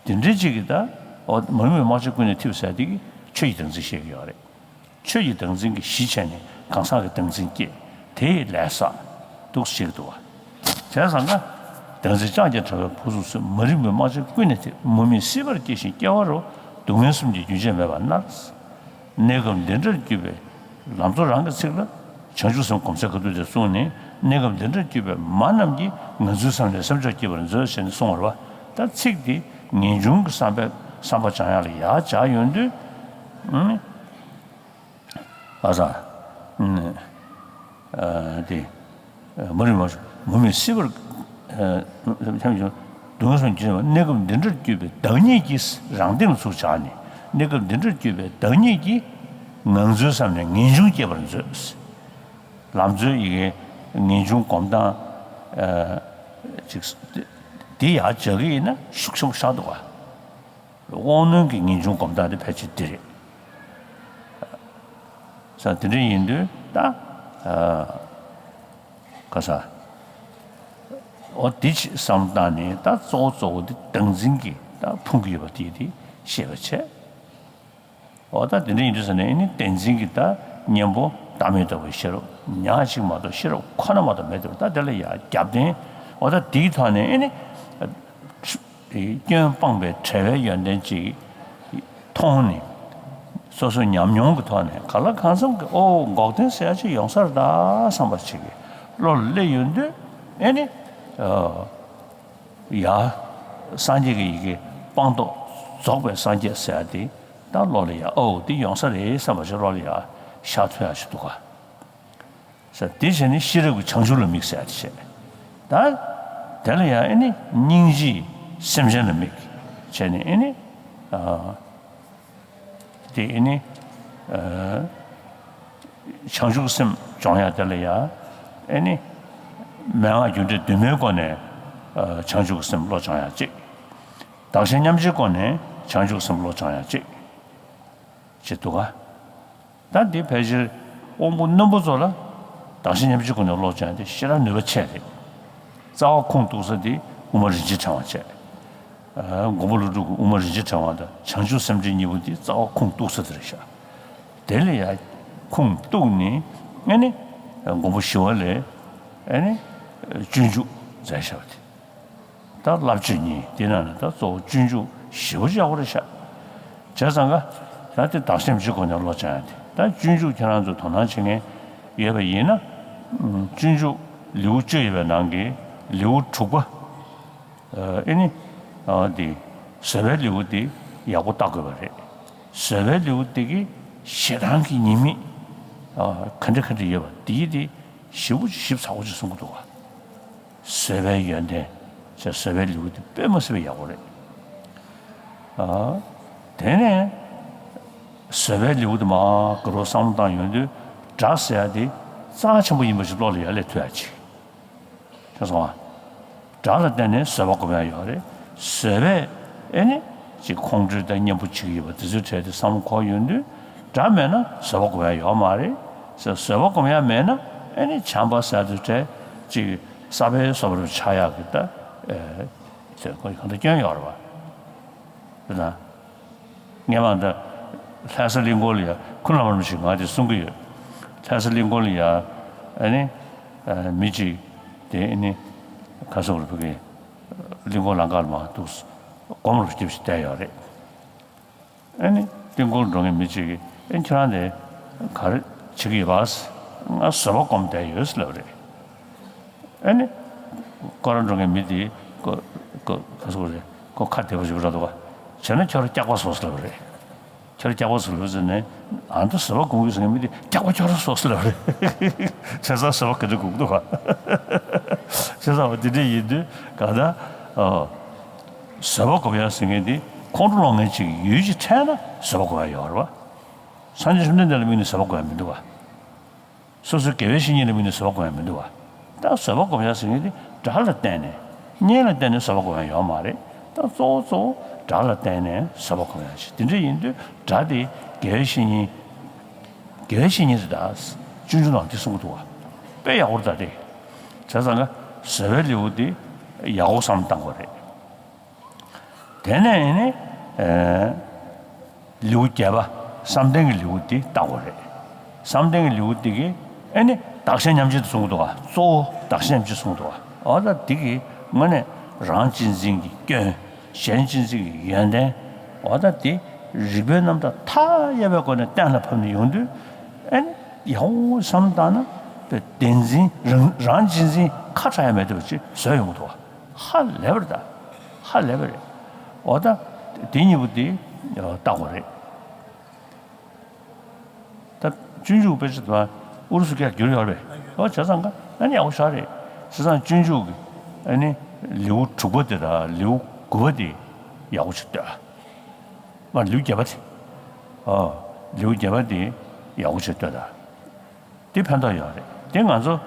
དེ་འདྲའི་ཅིག་གིས་ད་འོ་མ་རིག་མུན་པའི་སྨག་ཆེན་ཀུན་ནས་འཐིབས་ཟེར་དེ་གི་ཆོས་ཀྱི་བདག་འཛིན་བཤད་ཀྱི་ཡོད་རེད། ཆོས་ཀྱི་བདག་འཛིན་གྱི་གཞི་བྱས་ནས་གང་ཟག་གི་བདག་འཛིན་སྐྱེས། དེ་ཡི་ལས་བསགས། འདུག་སེ་བྱེད་ཀྱི་འདུག་བ། བྱས་ཙང་ཀ། བདག་འཛིན་ལྕགས་ཀྱི་དྲ་བས་ཕུབ་སུ་ཚུད། མ་རིག་མུན་པའི་སྨག་ཆེན་ཀུན་ནས་འཐིབས། མུ་མེད་སྲིད་པར་སྐྱེ་ཞིང་སྐྱེ་བ་རུ། སྡུག་བསྔལ་གསུམ་གྱི་རྒྱུན་ཆད་མེད་པར་མནར། གནས་སྐབས་འདི་འདྲར་གྱུར་པའི་ལམ་གཙོ་རང་གི་ཚིག་ལ། བྱང་ཆུབ་སེམས་སྒོམ་ཚད་ག་དུས་དེ་གསུངས་ནས་གནས་སྐབས་འདི་འདྲར་གྱུར་པའི་མ་རྣམས་ཀྱིས་ང་ཚོའི་བསམ་པའི་སེམས་མཆོག་སྐྱེད་པར་མཛོད་ཟེར་ནས་གསུངས་པ་རེད་བ། ད་ཚིག་འདི་ངེས་འབྱུང་གི་བསམ་པའི་བསམ་པ་སྦྱང་ཡག་ལ་ཡར་སྦྱར་ཡོང་དུས། ཨང་། ཨ་ཙང་། ཨ་དེ། མུ་རིམ་མུ་མེད་སྲིད་པར། ཐམས་ཅད་སྡུག་བསྔལ་སོགས་ཀྱི་གནས་སྐབས་འདི་འདྲར་གྱུར་པའི་བདག་ཉིད་ཀྱིས་རང་སྟེང་ལ་ཚུར་བྱས་ནས། གནས་སྐབས་འདི་འདྲར་གྱུར་པའི་བདག་ཉིད་ཀྱིས་ངང་ཚུལ་བསམ་ནས་ངེས་འབྱུང་སྐྱེད་པར་མཛོད། ལམ་འཛོལ་ཡི་གེ་ངེས་འབྱུང་སྒོམ་སྟངས། ཅིག་འདི་ཡར་སྦྱར་གྱི་ཡིན་ན་ཤུགས་ཆེན་པོ་ཤར་འདུག་ག་དབང་རྣོན་གྱི་ངེས་འབྱུང་སྒོམ་སྟངས་དེ་ཕལ་ཆེར་འདི་རེད། ས་དེ་འདྲ་ཡིན་དུས་ད། ཨ། ག་ས། འོ་དེ་ཅིག་བསམ་བཏང་ནས་ད་གཙོ་བོ་གཙོ་བོ་དེ་བདག་འཛིན་གྱི་ད་ཕུང་གི་ཡོད་པ་དེ་དེ་ཤེས་པ་བྱས། འོ་ད་དེ་འདྲ་ཡིན་དུས་ས་ནས་ཨེ་ནི་བདག་འཛིན་གྱི་ད་གཉེན་པོ་བདག་མེད་རྟོགས་པའི་ཤེས་རབ་ཉག་གཅིག་མ་གཏོགས་ཤེས་རབ་ཁོ་ན་མ་གཏོགས་མེད་དེ། ད་དེ་ལ་ཡང་རྒྱབ་རྟེན། འོ་ད་དེའི་ཐོག་ནས་ཨེ་ནི། སྐྱོན་སྤངས་པའི་བྲལ་བའི་ཡོན་ཏན་ཅིག་མཐོང་ནས། སོ་སོའི་ཉམས་མྱོང་གི་ཐོག་ནས་གང་ལ་གང་འཚམ་གྱི་ཨོ་འགོག་བདེན་ཟེར་ཡ་ཅིག་ཡོང་ས་རེད་ད་བསམ་པ་ཅིག་གི་བློ་ལ་སླེབས་ཡོང་དུས། ཨེ་ནི། ཡ། སངས་རྒྱས་ཀྱི་ཡི་གེ་སྤངས་རྟོགས་རྫོགས་པའི་སངས་རྒྱས་ཟེར་ཡ་དེ་ད་བློ་ལ་ཡ་ཨོ་འདི་ཡོང་ས་རེད་བསམ་པ་ཅིག་བློ་ལ་ཡ་ཤར་ཐུབ་ཡ་ཅིག་འདུག་ག་ས་དེ་བྱས་ནས་ཤེས་རབ་ཀྱི་བྱང་ཆུབ་ལ་དམིགས་ཟེར་ཡ་དེ་བྱས། ད་དེ་ལ་ཡང་ཨེ་ནི་སྙིང་རྗེས་སེམས་ཅན་ལ་དམིགས་བྱས་ནས་ཨེ་ནི། ཨ། དེ་ཨེ་ནི། ཨ། བྱང་ཆུབ་སེམས་སྦྱོང་ཡ་དེ་ལ་ཡང་ཨེ་ནི། མན་ངག་རྒྱུ་འབྲས་བདུན་མའི་སྒོ་ནས། ཨ། བྱང་ཆུབ་སེམས་བློ་སྦྱོང་ཡ་གཅིག་བདག་གཞན་མཉམ་བརྗེའི་སྒོ་ནས་བྱང་ཆུབ་སེམས་བློ་སྦྱོང་ཡ་གཅིག་བྱེད་འདུག་ག་ད་འདི་ཕལ་ཆེར་དབང་པོ་རྣོན་པོ་ཚོ་ལ་བདག་གཞན་མཉམ་བརྗེའི་སྒོ་ནས་བློ་སྦྱོང་དེ་ཞེ་དྲག་ནུས་པ་ཆེ་རེད། རྩ་བ་ཁུངས་གཏུགས་ས་དེ་དབུ་མ་རིན་ཆེན་ཕྲེང་བ་བྱས། ཨ། མགོན་པོ་ཀླུ་སྒྲུབ་ཀྱི་དབུ་མ་རིན་ཆེན་ཕྲེང་བ་དང་བྱང་ཆུབ་སེམས་འགྲེལ་གཉིས་པོ་དེ་རྩ་བ་ཁུངས་གཏུགས་ས་དེ་རེད་ཤག་དེ་ལ་ཡང་ཁུངས་གཏུགས་ནས་ཨ་ནི་མགོན་པོ་ཞི་བ་ལྷས་ཨ་ནི་སྤྱོད་འཇུག་མཛད་བཞག་པ་དེ། ད་བསླབ་བྱ་གཉིས་དེ་ནང་ནས་ད་གཙོ་བོ་སྤྱོད་འཇུག་ཞེ་པོ་ཅིག་ཡག་པོ་རེད་ཤག་བྱས་ཙང་ཀ་ད་དེ་བདག་གཞན་མཉམ་བརྗེའི་སྒོ་ནས་བློ་སྦྱང་ཡ་དེ། ད་སྤྱོད་འཇུག་ཁྱེད་རང་ཚོ་དོ་སྣང་བྱེད་མཁན་ཡོད་པ་ཡིན་ན། སྤྱོད་འཇུག་ལེའུ་བཅུ་ཡོད་པའི་ནང་གི་ལེའུ་དྲུག་པ། ཨ་ནི། ཨ། དེ་བཟོད་པའི་ལེའུ་དེ་ཡག་པོ་བལྟ་དགོས་པ་རེད། བཟོད་པའི་ལེའུ་དེ་གི་ཞེ་སྡང་གི་ཉེས་དམིགས། ཨ། ག་འདྲ་ག་འདྲ་ཡོད་པ་དེ་དེ་ཞིབ་པོ་ཞིབ་ཚགས་པོ་ཅིག་གསུང་གི་འདུག་ག་བཟོད་པའི་ཡོན་ཏན་ཟེར་བཟོད་པའི་ལེའུ་དེ་དཔེ་མ་སྲིད་པའི་ཡག་པོ་རེད། ཨ། དེ་ནས་བཟོད་པའི་ལེའུ་དེ་མར་ག་རེ་བསམ་བློ་བཏང་ཡོང་དུས་དགྲ་ཟེར་ཡ་དེ་རྩ་ཆེན་པོ་ཡིན་པ་ཞིག་བློ་ལ་ཡར་སླེབས་ཐུབ་ཡ་ཅིག་ཤེས་སོང་ང་། དགྲ་ལ་བརྟེན་ནས་བཟོད་པ་སྒོམ་ཡ་ཡོད་རེད། བཟོད་པས་ཨེ་ནི་ཅིག་ཁོང་ཁྲོ་དང་གཉེན་པོ་བྱེད་ཀྱི་ཡོད་པ་དེ་ཚོའི་གྲས་དེ་བསམ་བློ་འཁོར་ཡོང་དུས་དགྲ་མེད་ན་བཟོད་པ་སྒོམ་ཡ་ཡོད་མ་རེད། བཟོད་པ་སྒོམ་ཡ་མེད་ན་ཨེ་ནི་བྱམས་པ་ཟེར་དེ་གྲས་ཅིག་ས་པའི་བཟོ་པ་རུ་ཆགས་ཡག་གི་ད། ཨེ། ཟེར་ཁོ་གང་ལྟར་སྐྱོན་ཡོད་རེད་པ། དེ་ན། ངས་མ་ད་ལྷ་ས་གླིང་སྐོར་ལ་ཡ་ཁུ་ལ་མ་རུ་ཞིག་ང་དེ་གསུང་གི་ཡོད། ལྷ་ས་གླིང་སྐོར་ལ་ཡ་ཨ་ནི་མི་གཅིག་དེ་ཨ་ནི་ག་སོག་རུ་ཕུ་གི་གླིང་སྐོར་ལང་ཀར་མ་འདུག་སྒོམ་རུ་སྐྱིབས་ཤིག་བསྡད་ཡོད་རེད། ཨ་ནི་གླིང་སྐོར་འགྲོ་མཁན་མི་གཅིག་གིས་ཨ་ཁྱེད་རང་དེ་ག་རེ་བྱེད་ཀྱི་ཡོད་པ། ང་བཟོད་པ་སྒོམ་བསྡད་ཡོད་ཟེར་ལབ་རེད། ཨ་ནི། སྐོར་ར་འགྲོ་མཁན་མི་དེ། ཀོ། ཀོ། ག་སོག་རེད། ཁོ་ཁ་བདེ་པོ་ཞིག་ར་འདུག་ག་བྱས་ན་ཁྱོད་ར་སྐྱག་པ་བཟོ་ཟེར་ལབ་རེད། ཁྱོད་ར་སྐྱག་པ་བཟོ་ལབ་ཟེར་ནས་ཨ་ནི་བཟོད་པ་སྒོམ་གྱི་ཟེར་མཁན་མི་དེ་སྐྱག་པ་ཁྱོད་ར་བཟོ་ཟེར་ལབ་རེད། བྱས་ཙང་བཟོད་པ་ག་འདྲ་སྒོམ་འདུག་ག་བྱས་ཙང་བ་དེ་འདྲ་ཡིན་དུས་ག་ད། ཨ། བཟོད་པ་སྒོམ་ཡ་ཟེར་མཁན་དེ་ཁོང་ཁྲོ་སློང་མཁན་ཅིག་ཡུལ་གྱི་འཕྲད་ན་བཟོད་པ་སྒོམ་ཡ་ཡོད་རེད་བ། སངས་རྒྱས་བཅོམ་ལྡན་འདས་ལ་དམིགས་ནས་བཟོད་པ་སྒོམ་ཡ་མི་འདུག་ག་སོ་སོའི་དགེ་བའི་བཤེས་གཉེན་ལ་དམིགས་ནས་བཟོད་པ་སྒོམ་ཡ་མི་འདུག་བ། ད་བཟོད་པ་སྒོམ་ཡ་ཟེར་མཁན་དེ་དགྲ་ལ་བརྟེན་ནས་གཉེན་ལ་བརྟེན་ནས་བཟོད་པ་སྒོམ་ཡ་ཡོད་མ་རེད། ད་གཙོ་བོ་གཙོ་བོ་དགྲ་ལ་བརྟེན་ནས་བཟོད་པ་སྒོམ་ཡ་ཞིག་དེ་འདྲ་ཡིན་དུས་དགྲ་དེ་དགེ་བའི་བཤེས་གཉེན། དགེ་བའི་བཤེས་གཉེན་དེ་ད་སྤྱོད་འཇུག་ནང་དེ་གསུང་གི་འདུག་བ། དཔེ་ཡག་པོ་རེད་ད་དེ། བྱས་ཙང་ཀ་བཟོད་པའི་ལེའུ་དེ་ཡག་པོ་བསམ་བློ་བཏང་དགོས་རེད། དེ་ནས་ཨེ་ནི། ཨེ། ལེའུ་བརྒྱད་པ་བསམ་གཏན་གྱི་ལེའུ་དེ་བལྟ་དགོས་རེད། བསམ་གཏན་གྱི་ལེའུ་དེ་གིས་ཨེ་ནི་བདག་གཞན་མཉམ་བརྗེ་དེ་གསུང་གི་འདུག་ག་གཙོ་བོ་བདག་གཞན་མཉམ་བརྗེ་གསུང་གི་འདུག་ག་འོ་ད་དེ་གིས་དངོས་གནས་རང་གཅེས་འཛིན་གྱི་སྐྱོན། གཞན་གཅེས་འཛིན་གྱི་ཡོན་ཏན། འོ་ད་དེ་རིགས་པའི་རྣམ་གྲངས་མཐའ་ཡས་པའི་སྒོ་ནས་གཏན་ལ་ཕབ་ནས་ཡོང་དུས་ཨེ་ནི་ཡག་པོ་བསམ་བློ་བཏང་ན་བདེན་འཛིན་རང་རང་གཅེས་འཛིན་ཁ་གྲག་ཡ་མེད་ཐུབ་པ་ཅིག་བཟོས་ཡོང་གི་འདུག་ག་ཧ་ལས་པ་རེད་ད། ཧ་ལས་པ་རེད། འོ་ད། དེ་གཉིས་པོ་དེ་ལྟ་དགོས་རེད། ད་སྤྱོད་འཇུག་དཔེ་ཆ་དེ་ཨུ་རུ་སུ་སྐད་བསྒྱུར་ཡོད་རེད། ཨོ་བྱས་ཙང་ཀ་ཨ་ནི་ཡག་པོ་ཞེ་དྲག་རེད། བྱས་ཙང་སྤྱོད་འཇུག་གི་ཨ་ནི་ལེའུ་དྲུག་པ་དེ་དང་ལེའུ་དགུ་པ་དེ་ཡག་པོ་ཞིག་ལྟོས། མ་ལེའུ་བརྒྱད་པ་དེ། ཨོ། ལེའུ་བརྒྱད་པ་དེ་ཡག་པོ་ཞིག་ལྟོས་དང་། དེ་ཕན་ཐོགས་ཡོད་རེད། དེ་ང་ཚོ་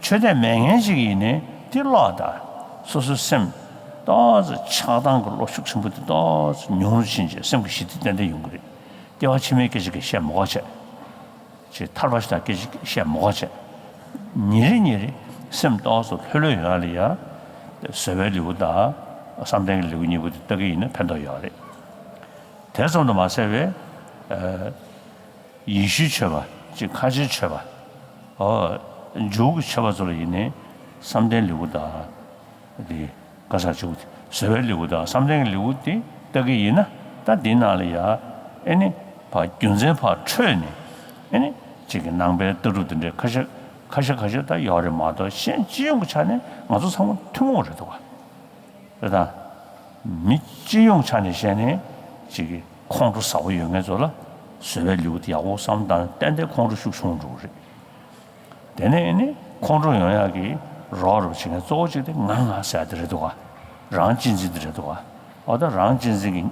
ཆོས་དད་མེད་མཁན་ཅིག་ཡིན་ནའི་དེ་ཀློག་དང་། སོ་སོའི་སེམས་ཏོག་ཙམ་ཆགས་སྡང་གི་བློ་ཤུགས་ཆེན་པོ་དེ་ཏོག་ཙམ་ཉུང་རུ་ཕྱིན་བྱས་སེམས་ཀྱི་ཞི་བདེ་ཏན་ཏན་ཡོང་གི་རེད། སྐྱེ་བ་ཕྱི་མའི་སྐད་ཆ་གི་བཤད་མ་དགོས་བྱས། ཅིག་ཐར་པ་ཞིག་དང་སྐད་ཆ་བཤད་མ་དགོས་བྱས། ཉིན་རེ་ཉིན་རེ་སེམས་ཏོག་ཙམ་ལྷོད་ལྷོད་ཡོང་ཡ་ལ་ཡ། བཟོད་པའི་ལེའུ་དང་བསམ་གཏན་གྱི་ལེའུ་གཉིས་པོ་དེ་ལྟ་གི་ཡིན་ན་ཕན་ཐོགས་ཡོད་རེད། དེ་ཙམ་དུ་མ་ཟད་པའི། ཨ། ཡེ་ཤུའི་ཆོས་པ། ཅིག་ཁ་ཆེའི་ཆོས་པ། ཨོ། འཇུག་གི་ཆོས་པ་ཚོ་ལ་ཡིན་ནའི་བསམ་གཏན་ལེའུ་དང་། དེ་ག་ས་བྱུང་། བཟོད་པའི་ལེའུ་དང་བསམ་གཏན་གྱི་ལེའུ་དེ་ལྟ་གི་ཡིན་ན། ད་འདི་ནང་ལ་ཡ་ཨེ་ནི་ཕར་རྒྱུ་མཚན་ཕར་འཕྲོས་ནས་ཨེ་ནི་ཅིག་གི་ནང་པའི་ལྟ་གྲུབ་དེ་འདྲའི་ཁ་ཤས་ཁ་ཤས་ཁ་ཤས་ད་ཡོད་རེད་མ་གཏོགས། གཞན་སྤྱི་ཡོངས་ཀྱི་ཆ་ནས་ང་ཚོ་ཚང་མ་ཐུན་མོང་རེད་འདུག་ག། རེད་དང་། མི་སྤྱི་ཡོངས་ཆ་ནས་བཤད་ནས་ཅིག་གི་ཁོང་ཁྲོ་ཟ་བོ་ཡོད་མཁན་ཚོ་ལ་བཟོད་པའི་ལེའུ་དེ་ཡག་པོ་བསམ་བཏང་ན་ཏན་ཏན་ཁོང་ཁྲོ་ཤུགས་ཆུང་འགྲོ་གི་རེད། དེ་ནས་ཨེ་ནི་ཁོང་ཁྲོ་ཡོང་ཡག་གི་རོགས་རོགས་བྱེད་མཁན་གཙོ་བོ་གཅིག་དེ་ང་ང་ཟེར་ཡ་དེ་རེད་འདུག་ག། རང་གཅེས་འཛིན་དེ་རེད་འདུག་ག། འོ་ད་རང་གཅེས་འཛིན་གྱི་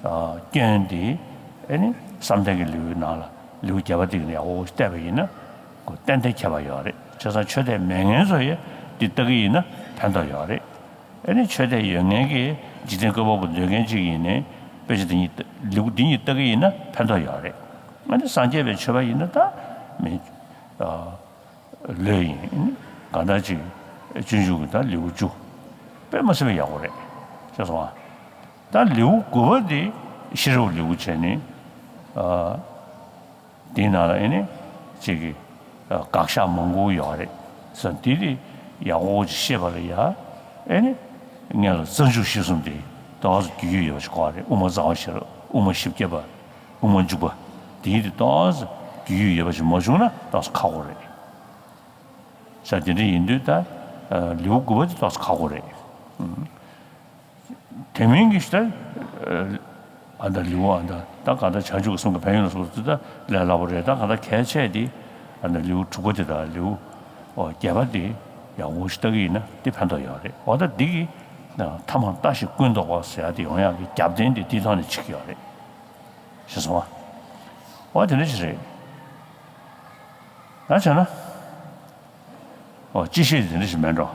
ཨ་སྐྱོན་དེ་ཨེ་ནི་བསམ་གཏན་གྱི་ལེའུའི་ནང་ལ་ལེའུ་བརྒྱད་པ་དེ་ནས་ཡག་པོ་བལྟས་པ་ཡིན་ན་ཁོ་ཏན་ཏན་ཁྱད་པར་ཡོད་རེད། བྱས་ཙང་ཆོས་དད་མེད་མཁན་ཚོ་ཡིས་འདི་ལྟ་གི་ཡིན་ན་ཕན་ཐོགས་ཡོད་རེད། ཨེ་ནི་ཆོས་དད་ཡོད་མཁན་གྱིས་འཇིག་རྟེན་བཀོད་པ་པོ་འདོད་མཁན་ཅིག་ཡིན་ནའི་དཔེ་ཆ་འདི་གཉིས་ལྟ་ལེའུ་འདི་གཉིས་ལྟ་གི་ཡིན་ན་ཕན་ཐོགས་ཡོད་རེད། ཨ་ནི་སངས་རྒྱས་པའི་ཆོས་པ་ཡིན་ན་ད་མི་ཨ་ལོས་ཡིན། གང་ལྟར་ཅིག་སྤྱོད་འཇུག་གི་ད་ལེའུ་བཅུ་དཔེ་མ་སྲིད་པ་ཡག་པོ་རེད། ཤེས་སོང་ཨ། ད་ལེའུ་དགུ་པ་འདི་ཤེས་རབ་ལེའུ་བྱས་ནས་ཨ། དེའི་ནང་ལ་ཨེ་ནི་གཅིག་གི་ཨ་དགག་བཞག་མང་པོ་ཡོད་རེད་ཟེར། དེ་དེ་ཡག་པོ་ཅིག་ཤེས་པ་ལ་ཡ་ཨེ་ནི་སྔོན་ལ་རྩ་འཇུག་གཞི་གསུམ་དེ་ཏོག་ཙམ་རྒྱུས་ཡོད་ཡོད་པ་ཞིག་དགོས་རེད། དབུ་མ་རྩ་བ་ཤེས་རབ། དབུ་མ་བཞི་བརྒྱ་པ། དབུ་མ་འཇུག་པ། དེའི་དེ་ཏོག་ཙམ་རྒྱུས་ཡོད་ཡོད་པ་ཞིག་མ་བྱུང་ན་ཏོག་ཙམ་ཁག་པོ་རེད། ས་དེ་འདྲ་ཡིན་དུས་ད་ཨ་ལེའུ་དགུ་པ་དེ་ཏོག་ཙམ་ཁག་པོ་རེད། ཨུམ། དེ་མིན་གྱི་ད་ཨ་ད་ལེའུ་ཨ་ད་ད་ག་ད་བྱང་ཆུབ་ཀྱི་སེམས་ཀྱི་ཕན་ཡོན་ལ་སོགས་པ་དེ་ད་ལས་སླ་པོ་རེད། ད་ག་ད་གལ་ཆེ་དེ་ཨ་ད་ལེའུ་དྲུག་པ་དེ་དང་ལེའུ་ཨོ་བརྒྱད་པ་དེ་ཡག་པོ་ཞིག་ལྟ་གི་ཡིན་ན་དེ་ཕན་ཐོགས་ཡོད་རེད། འོ་ད་འདི་གི་ཐ་མ་ལྟ་ཞིག་ཀུན་རྟོག་པ་ཟེར་ཡ་དེ་ཡོང་ཡག་གི་རྒྱབ་རྟེན་དེ་དེའི་ཐོག་ནས་བྱེད་ཀྱི་ཡོད་རེད། ཤེས་སོང་ཨ། འོ་དེ་འདྲ་ཞིག་རེད། ད་བྱས་ན། ཨོ་སྤྱི་བཤད་དེ་འདྲ་ཞིག་མེད་འགྲོ།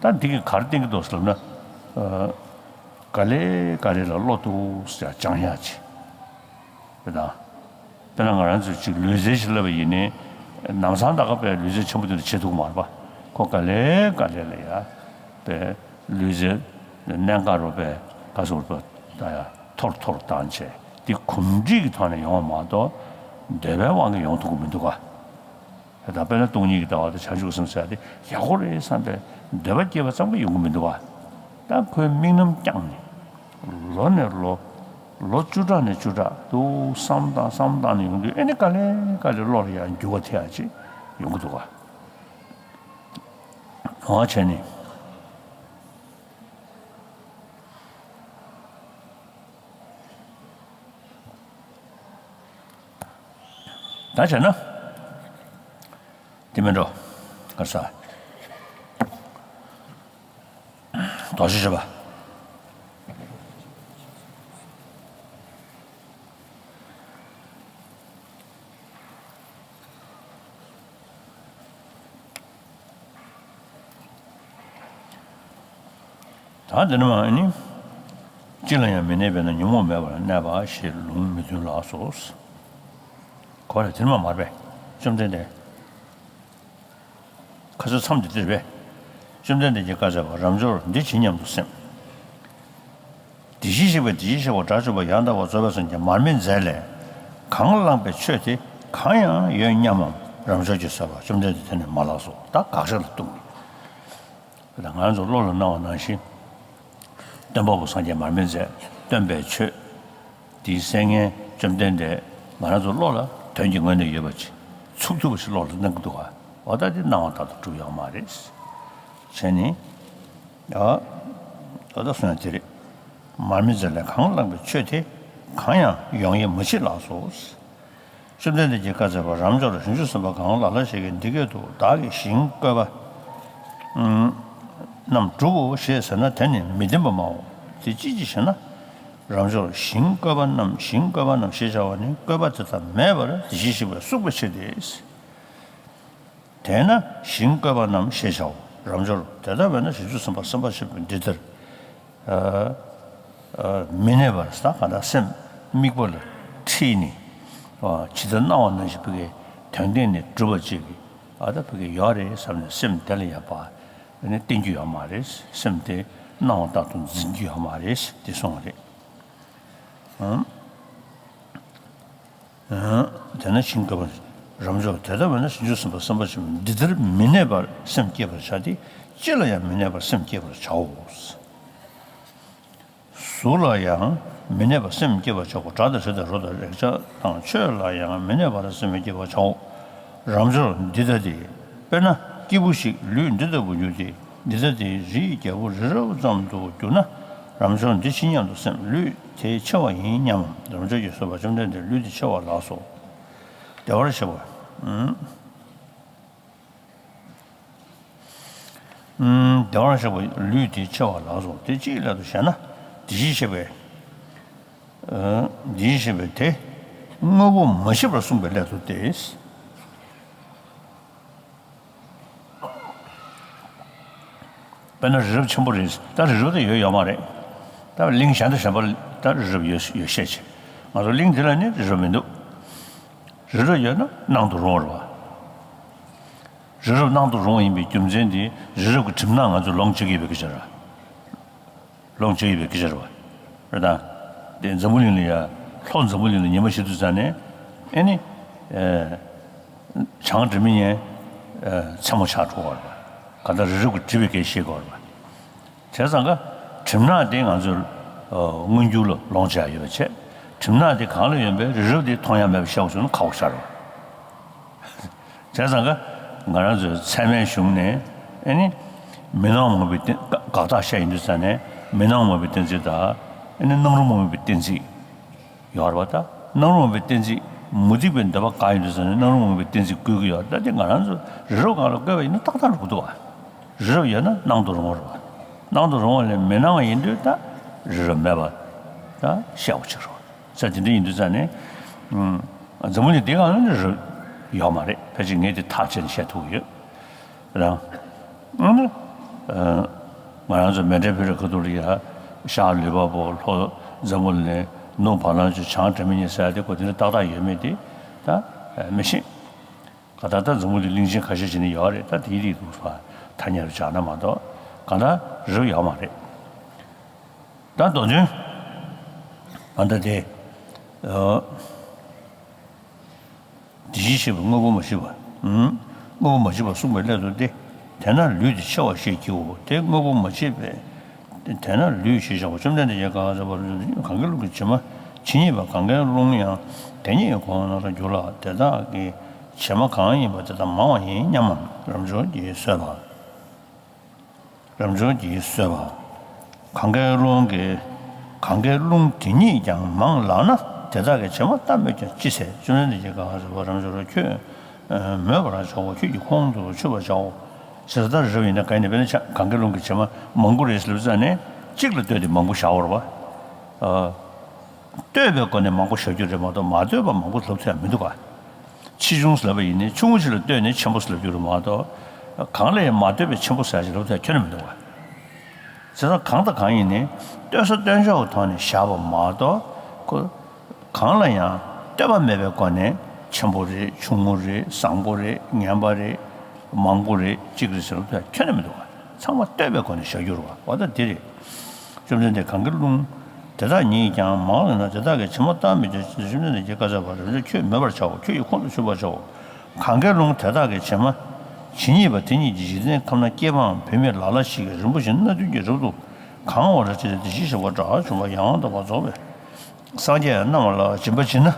ད་འདི་གིས་ག་རེ་བསྟན་གྱི་འདུག་ཟེར་ལབ་ན། ཨ། ག་ལེ་ག་ལེ་ལ་བློ་འདུག་ཟེར་སྦྱང་ཡག་ཅིག་རེད་ད། དཔེར་ན་ང་རང་ཚོས་ཅིག་ལུས་རྩལ་ཞིག་བསླབ་པ་ཡིན་ནའི། ལམ་སང་ད་ག་པའི་ལུས་རྩལ་ཆེན་པོ་དེ་འདྲ་བྱེད་ཐུབ་ཀྱི་མ་རེད་པ། ཁོ་ག་ལེ་ག་ལེ་ལ་ཡ། པའི་ལུས་རྩལ་གནད་འགག་རུ་པའི་ག་ཟེར་པ་ད་ཡ་ཐོར་ཐོར་བཏང་བྱས་དེ་གོམས་འདྲིས་ཀྱི་ཐོག་ནས་ཡོང་བ་མ་གཏོགས་འདོད་པའི་དབང་གིས་ཡོང་ཐུབ་ཀྱི་མི་འདུག་ག། ད་དཔེར་ན་སྟོང་ཉིད་ཀྱི་ལྟ་བ་དང་བྱང་ཆུབ་སེམས་ཟེར་ཡ་དེ་ཡག་པོ་རེད་བསམ་པའི་འདོད་པ་སྐྱེས་པ་ཙམ་གྱིས་ཡོང་གི་མི་འདུག་ག། ད་ཁོའི་དམིགས་རྣམ་བསྐྱངས་ནས་ལོ་ནས་ལོ། ལོ་བཅུ་ཕྲག་ནས་བཅུ་ཕྲག་ཏུ་བསམ་བཏང་བསམ་བཏང་ནས་ཡོང་དུས་ཨེ་ནི་ག་ལེ་ག་ལེ་བློ་ལ་ཡང་འགྱུར་བ་ཐེབས་ཡ་ཅིག་ཡོང་གི་འདུག་ག། འོ་བྱས་ནས། ད་བྱས་ན། དེ་མིན་འགྲོ། ག་ས། དོགས་གཞི་བྱེད་པ། ད་འདི་ནི་མ་ནི། གཅིག་ལ་ཡང་མི་གནས་པས་ན་ཉོན་མོངས་མེད་པར་གནས་པ་ཞེས་ལུང་མི་མཐུན་ལགས་སོ། གོ་རེ་དེ་ནི་མ་མར་པས་བཅོམ་ལྡན་འདས། ཁ་སང་མཚམས་འདི་འདིར་བས། བཅོམ་ལྡན་འདས་ཀྱིས་བཀའ་སྩལ་པ། རབ་འབྱོར་འདི་ཇི་སྙམ་དུ་སེམས། དེ་བཞིན་གཤེགས་པའི་དེ་བཞིན་གཤེགས་པ་དགྲ་བཅོམ་པ་ཡང་དག་པར་རྫོགས་པའི་སངས་རྒྱས་མར་མེ་མཛད་ལས་གང་བླངས་པའི་ཆོས་དེ་གང་ཡང་ཡོད་སྙམ་མམ། རབ་འབྱོར་གྱིས་ཟེར་བ། བཅོམ་ལྡན་འདས་དེ་ནི་མ་ལགས་སོ། ད་དགག་བྱ་ལ་ལྟུང་ནས། ད་ང་རང་ཚོ་བློ་ལ་སྣང་བ་ནང་བཞིན། སྟོན་པ་པོ་སངས་རྒྱས་མར་མེ་མཛད། སྟོན་པའི་ཆོས། དེའི་སེང་གེ་བཅོམ་ལྡན་འདས་ང་རང་ཚོ་བློ་ལ་དོན་གྱི་ངོས་ནས་ཡོད་པ་ཅིག་ཚུགས་ཐུབ་པ་ཞིག་བློ་ལ་སྣང་གི་འདུག་ག། འོ་ད་དེ་སྣང་བ་ལྟར་དུ་གྲུབ་ཡོད་མ་རེད། བྱས་ནས། ཨ། འོ་ད་གསུང་ཡ་དེ་རེད། མར་མེ་མཛད་ལས་གང་བླངས་པའི་ཆོས་དེ་གང་ཡང་ཡོང་ཡས་མ་མཆིས་ལགས་སོ། བཅོམ་ལྡན་འདས་ཀྱིས་བཀའ་སྩལ་པ། རབ་འབྱོར། བྱང་ཆུབ་སེམས་དཔའ་གང་ལ་ལ་ཞིག་གིས་འདི་སྐད་དུ། བདག་གིས་ཞིང་བཀོད་པ་རྣམས་བསྒྲུབ་བོ་ཞེས་ཟེར་ན། དེ་ནི་མི་བདེན་པ་སྨྲའོ། དེ་ཅི་ཕྱིར་ཞེ་ན། རབ་འབྱོར། ཞིང་བཀོད་པ་རྣམས། ཞིང་བཀོད་པ་རྣམས་ཞེས་བྱ་བ་ནི་བཀོད་པ་དེ་དག་མེད་པར་དེ་བཞིན་གཤེགས་པས་གསུངས་པའི་ཕྱིར་ཏེ། དེས་ན་ཞིང་བཀོད་པ་རྣམས་ཞེས་བྱའོ། རབ་འབྱོར། དེ་ལྟ་བས་ན་བྱང་ཆུབ་སེམས་དཔའ་སེམས་དཔའ་ཆེན་པོས་འདི་ལྟར་མི་གནས་པར་ད་ག་ད་སེམས་དམིགས་པ་ལ་ཁྲིད་ནས། ཇི་ལྟར་སྣང་བ་ནང་བཞིན་ཕ་གིའི་དོན་སྟེང་ནས་གྲུབ་པ་ཅིག་གི་ཨ་ད་ཕ་གི་ཡོད་རེད་བསམ་ནས་སེམས་དེ་ལ་ཡང་བ་ནས་བརྟེན་རྒྱུ་ཡོད་མ་རེད། སེམས་དེ་སྣང་བ་ལྟར་དུ་འཛིན་རྒྱུ་ཡོད་མ་རེད་དེ་གསུངས་པ་རེད། དེ་ན་ཞིང་བཀོད་པ། རབ་འབྱོར། དེ་ལྟ་བས་ན་བྱང་ཆུབ་སེམས་དཔའ་སེམས་དཔའ་ཆེན་པོས་འདི་ལྟར་མི་གནས་པར་སེམས་བསྐྱེད་པར་བྱ་སྟེ། ཅི་ལ་ཡང་མི་གནས་པར་སེམས་བསྐྱེད་པར་བྱའོ། གཟུགས་ལ་ཡང་མི་གནས་པར་སེམས་བསྐྱེད་པར་བྱའོ། སྒྲ་དང་ཟེར་དང་རོ་དང་རེག་བྱ་དང་ཆོས་ལ་ཡང་མི་གནས་པར་སེམས་བསྐྱེད་པར་བྱའོ། རབ་འབྱོར། འདི་ལྟ་སྟེ། དཔེར་ན་སྐྱེས་བུ་ཞིག་ལུས་འདི་ལྟ་བུ་གྱུར་ཏེ། འདི་ལྟ་སྟེ་རིའི་རྒྱལ་པོ་རི་རབ་ཙམ་དུ་གྱུར་ན། རབ་འབྱོར། འདི་ཇི་སྙམ་དུ་སེམས། ལུས་དེ་ཆེ་བ་ཡིན་སྙམ་མམ། རབ་འབྱོར་གྱིས་གསོལ་པ། བཅོམ་ལྡན་འདས། ལུས་དེ་ཆེ་བ་ལགས་སོ། བདེ་བར་གཤེགས་པ། བདེ་བར་གཤེགས་པ་ལུས་དེ་ཆེ་བ་ལགས་སོ། དེ་ཅིའི་སླད་དུ་ཞེ་ན། དེ་བཞིན་གཤེགས་པས། དེ་བཞིན་གཤེགས་པས་དེ་དངོས་པོ་མ་མཆིས་པར་གསུངས་པའི་སླད་དུ་སྟེ། དཔེར་ན་རི་རབ་ཆེན་པོ་རེད། ད་རི་རབ་དེ་ཡོད་ཡོད་མ་རེད། ད་གླིང་གཞན་དང་གཞན་པ་ད་རི་རབ་ཡོད་ཡོད་ཤས་ཆེ། ང་ཚོ་གླིང་འདི་ལ་ནི་རི་རབ་མི་འདུག་རི་རབ་ཡོད་ན་སྣང་དུ་རུང་བ་རེད་བ། རི་རབ་སྣང་དུ་རུང་བ་ཡིན་པའི་རྒྱུ་མཚན་དེ་རི་རབ་ཀྱི་གྲིབ་ནག་ང་ཚོ་ལོངས་སྤྱོད་ཀྱི་ཡོད་པའི་སྐད་ཆ་རེད། ལོངས་སྤྱོད་ཡོད་པའི་སྐད་ཆ་རེད་བ། རེད་དང་། དེ་འཛམ་བུ་གླིང་ལ་ཡ། ལྷོ་འཛམ་བུ་གླིང་ལ་ཉི་མ་ཤར་དུས་ཙ་ནས། ཨེ་ནི། ཨེ། བྱང་འགྲིམ་མི་ཉན། ཨེ། མཚན་མོ་ཆགས་འགྲོ་བ་རེད་བ། ག་ད་རི་རབ་ཀྱི་གྲིབ་པའི་སྐད་ཤེས་དགོས་རེད་བ། བྱས་ཙང་ཀ། གྲིབ་ནག་དེ་ང་ཚོས། ཨ། མངོན་གྱུར་ལ་ལོངས་སྤྱད་ཡོད་པ་བྱས། གྲིབ་ནག་དེ་གང་ལ་ཡོད་པའི་རི་རབ་དེ་མཐོང་ཡ་མེད་པ་ཤེས་པ་བྱུང་ན་ཁག་པོ་ཆགས་རེད་བ། བྱས་ཙང་ཀ། ང་རང་ཚོའི་ཚད་མའི་གཞུང་ནས། ཨེ་ནི། མི་སྣང་བ་མངོན་པའི་གཏན། དགག་རྟགས་བཤད་ཡིན་དུས་ཙ་ནས་མི་སྣང་བ་མངོན་པའི་གཏན་ཚིགས་དང་། ཨེ་ནི་སྣང་རུང་བ་མངོན་པའི་གཏན་ཚིགས་ཡོད་རེད་བ། ད་སྣང་རུང་བ་མངོན་པའི་གཏན་ཚིགས་མུ་སྟེགས་པའི་འདོད་པ་དགག་ཡིན་དུས་ཙ་ནས་སྣང་རུང་བ་མངོན་པའི་གཏན་ཚིགས་བཀོད་ཀྱི་ཡོད། ད་དེ་ང་རང་ཚོ་རི་རབ་སྒང་ལ་བཀོད་པ་ཡིན་ན་ཏག་ཏག་འགྲོ་གི་འདུག་བ། རི་རབ་ཡོད་ན་སྣང་དུ་རུང་བ་རེད་བ། སྣང་དུ་རུང་བ་ལས་མི་སྣང་བ་ཡིན་དུས་ད་རི་རབ་མེད་པ་ད་བཤད་པ་ཅིག་རེད་བ། ས་དེ་འདྲ་ཡིན་དུས་ཙ་ནས། ཨུམ། འཛམ་བུ་གླིང་འདི་སྒང་ལ་ནི་རི་རབ་ཡོད་མ་རེད། ཕལ་ཆེར་ངས་དེ་ཐག་བཅད་ནས་བཤད་ཐུབ་ཀྱི་ཡོད། རང་། ཨ་ནི། ཨ། ང་རང་ཚོ་མཎྜལ་ཕུལ་བའི་ཁ་ཐུག་ལ་ཡ། ཤར་ལུས་འཕགས་པོ། ལྷོ་འཛམ་བུ་གླིང་། ནུབ་བ་ལང་སྤྱོད། བྱང་སྒྲ་མི་སྙན་ཟེར་ཡ་དེ་ཁོ་དེ་འདྲ་ཏག་ཏག་ཡོད་མེད་དེ་ད་མི་ཤེས། ག་ད་ད་འཛམ་བུ་གླིང་གླིང་ཆེན་ཁ་ཤས་ཅིག་ནི་ཡོད་རེད། ད་དེའི་རིགས་འདུག་པ། ཐ་སྙད་རུ་སྦྱར་ན་མ་གཏོགས་གང་ལྟར་རི་རབ་ཡོད་མ་རེད། ད་མདོ་དོན། ཨ་ད་དེ། ཨ། དེ་བཞིན་གཤེགས་པས་དངོས་པོ་མ་མཆིས་པ། ཨུམ། དངོས་པོ་མ་མཆིས་པར་གསུངས་པའི་སླད་དུ་སྟེ། དེས་ན་ལུས་དེ་ཆེ་བ་ཞེས་བགྱིའོ། དེ་དངོས་པོ་མ་མཆིས་པས། དེས་ན་ལུས་ཞེས་བྱའོ། བཅོམ་ལྡན་འདས་ཀྱིས་གང་ཟེར་བ། གང་གཱའི་ཀླུང་གི་བྱེ་མ་ཇི་སྙེད་པ། གང་གཱའི་ཀླུང་ཡང་དེ་སྙེད་ཀྱི་གོ་འཕང་རྣམས་ལ་འགྱུར་ལ། དེ་དག་གི་བྱེ་མ་གང་ཡིན་པ་དེ་དག་མང་བ་ཡིན་སྙམ་མམ། རབ་འབྱོར་གྱིས་གསོལ་པ། རབ་འབྱོར་གྱིས་གསོལ་པ། གང་གཱའི་ཀླུང་གི། གང་གཱའི་ཀླུང་དེ་སྙེད་ཀྱང་མང་ལགས་ན། དེ་དག་གི་བྱེ་མ་ལྟ་སྨོས་ཀྱང་ཅི་འཚལ། བཅོམ་ལྡན་འདས་ཀྱིས་གང་ཟེར་བ། རབ་འབྱོར་ཁྱོད་མོས་པར་བྱའོ། ཁྱོད་ཀྱིས་ཁོང་དུ་ཆུད་པར་བྱའོ། ཟེར་ད་རབ་ཡིན་ན་གང་ཡིན་ན། དཔེར་ན་ཆ་གང་གཱའི་ཀླུང་གི་བྱེ་མ་མང་པོ་རེད་ལབ་ཙ་ནས་གཅིག་ལ་ལྟོས་ཏེ་མང་པོ་བཞག་པ་རེད་བ། ཨ། ལྟོས་པའི་སྒོ་ནས་མང་པོ་བཞག་རྒྱུ་རེད་མ་གཏོགས་མ་ལྟོས་པ་མང་པོ་ལབ་ཐུབ་ཡ་མི་འདུག་ག། ཆེ་ཆུང་ཟེར་ལབ་པ་ཡིན་ནའི་ཆུང་ངུ་ཞིག་ལ་ལྟོས་ནས་ཆེན་པོ་ཟེར་ལབ་རྒྱུ་རེད་མ་གཏོགས། གང་ལ་ཡང་མ་ལྟོས་པའི་ཆེན་པོ་ཟེར་ཞིག་ལབ་ཐུབ་ཡ་ཁྱོན་ནས་མི་འདུག་ག། བྱས་ཙང་གང་དང་གང་ཡིན་ནའི་ལྟོས་ས་ལྟོས་འཇོག་གི་ཐོག་ནས་བཞག་པ་མ་གཏོགས། ཁོ་གང་ལ་ཡང་ལྟོས་པ་མེད་པའི་སྒོ་ནས་ཆེན་པོ་རེད། ཆུང་ངུ་རེད། བཟང་པོ་རེད། ངན་པ་རེད། མང་པོ་རེད། གཅིག་རེད་ཟེར་ལབ་ཐུབ་ཡ་ཁྱོན་ནས་མི་འདུག་ག། ཚང་མ་ལྟོས་པའི་སྒོ་ནས་བཞག་རྒྱུ་རེད་བ། འོ་ད་དེ་རེད། བཅོམ་ལྡན་འདས་གང་གཱའི་ཀླུང་དེ་དག་ཉིད་ཀྱང་མང་ལགས་ན། དེ་དག་གི་བྱེ་མ་ལྟ་སྨོས་ཀྱང་། བཅོམ་ལྡན་འདས་ཀྱིས་བཀའ་སྩལ་པ། རབ་འབྱོར་ཁྱོད་མོས་པར་བྱའོ། ཁྱོད་ཀྱིས་ཁོང་དུ་ཆུད་པར་བྱའོ། གང་གཱའི་ཀླུང་དེ་དག་གི་བྱེ་མ་ཇི་སྙེད་པ་དེ་སྙེད་ཀྱི་འཇིག་རྟེན་ཁམས་ན་སྐྱེས་པའམ་བུད་མེད་ལ་ལ་ཞིག་གིས་རིན་པོ་ཆེ་སྣ་བདུན་གྱིས་རབ་ཏུ་གང་བར་བྱས་ཏེ། དེ་བཞིན་གཤེགས་པ་དགྲ་བཅོམ་པ་ཡང་དག་པར་རྫོགས་པའི་སངས་རྒྱས་རྣམས་ལ་སྦྱིན་པ་བྱིན་ན།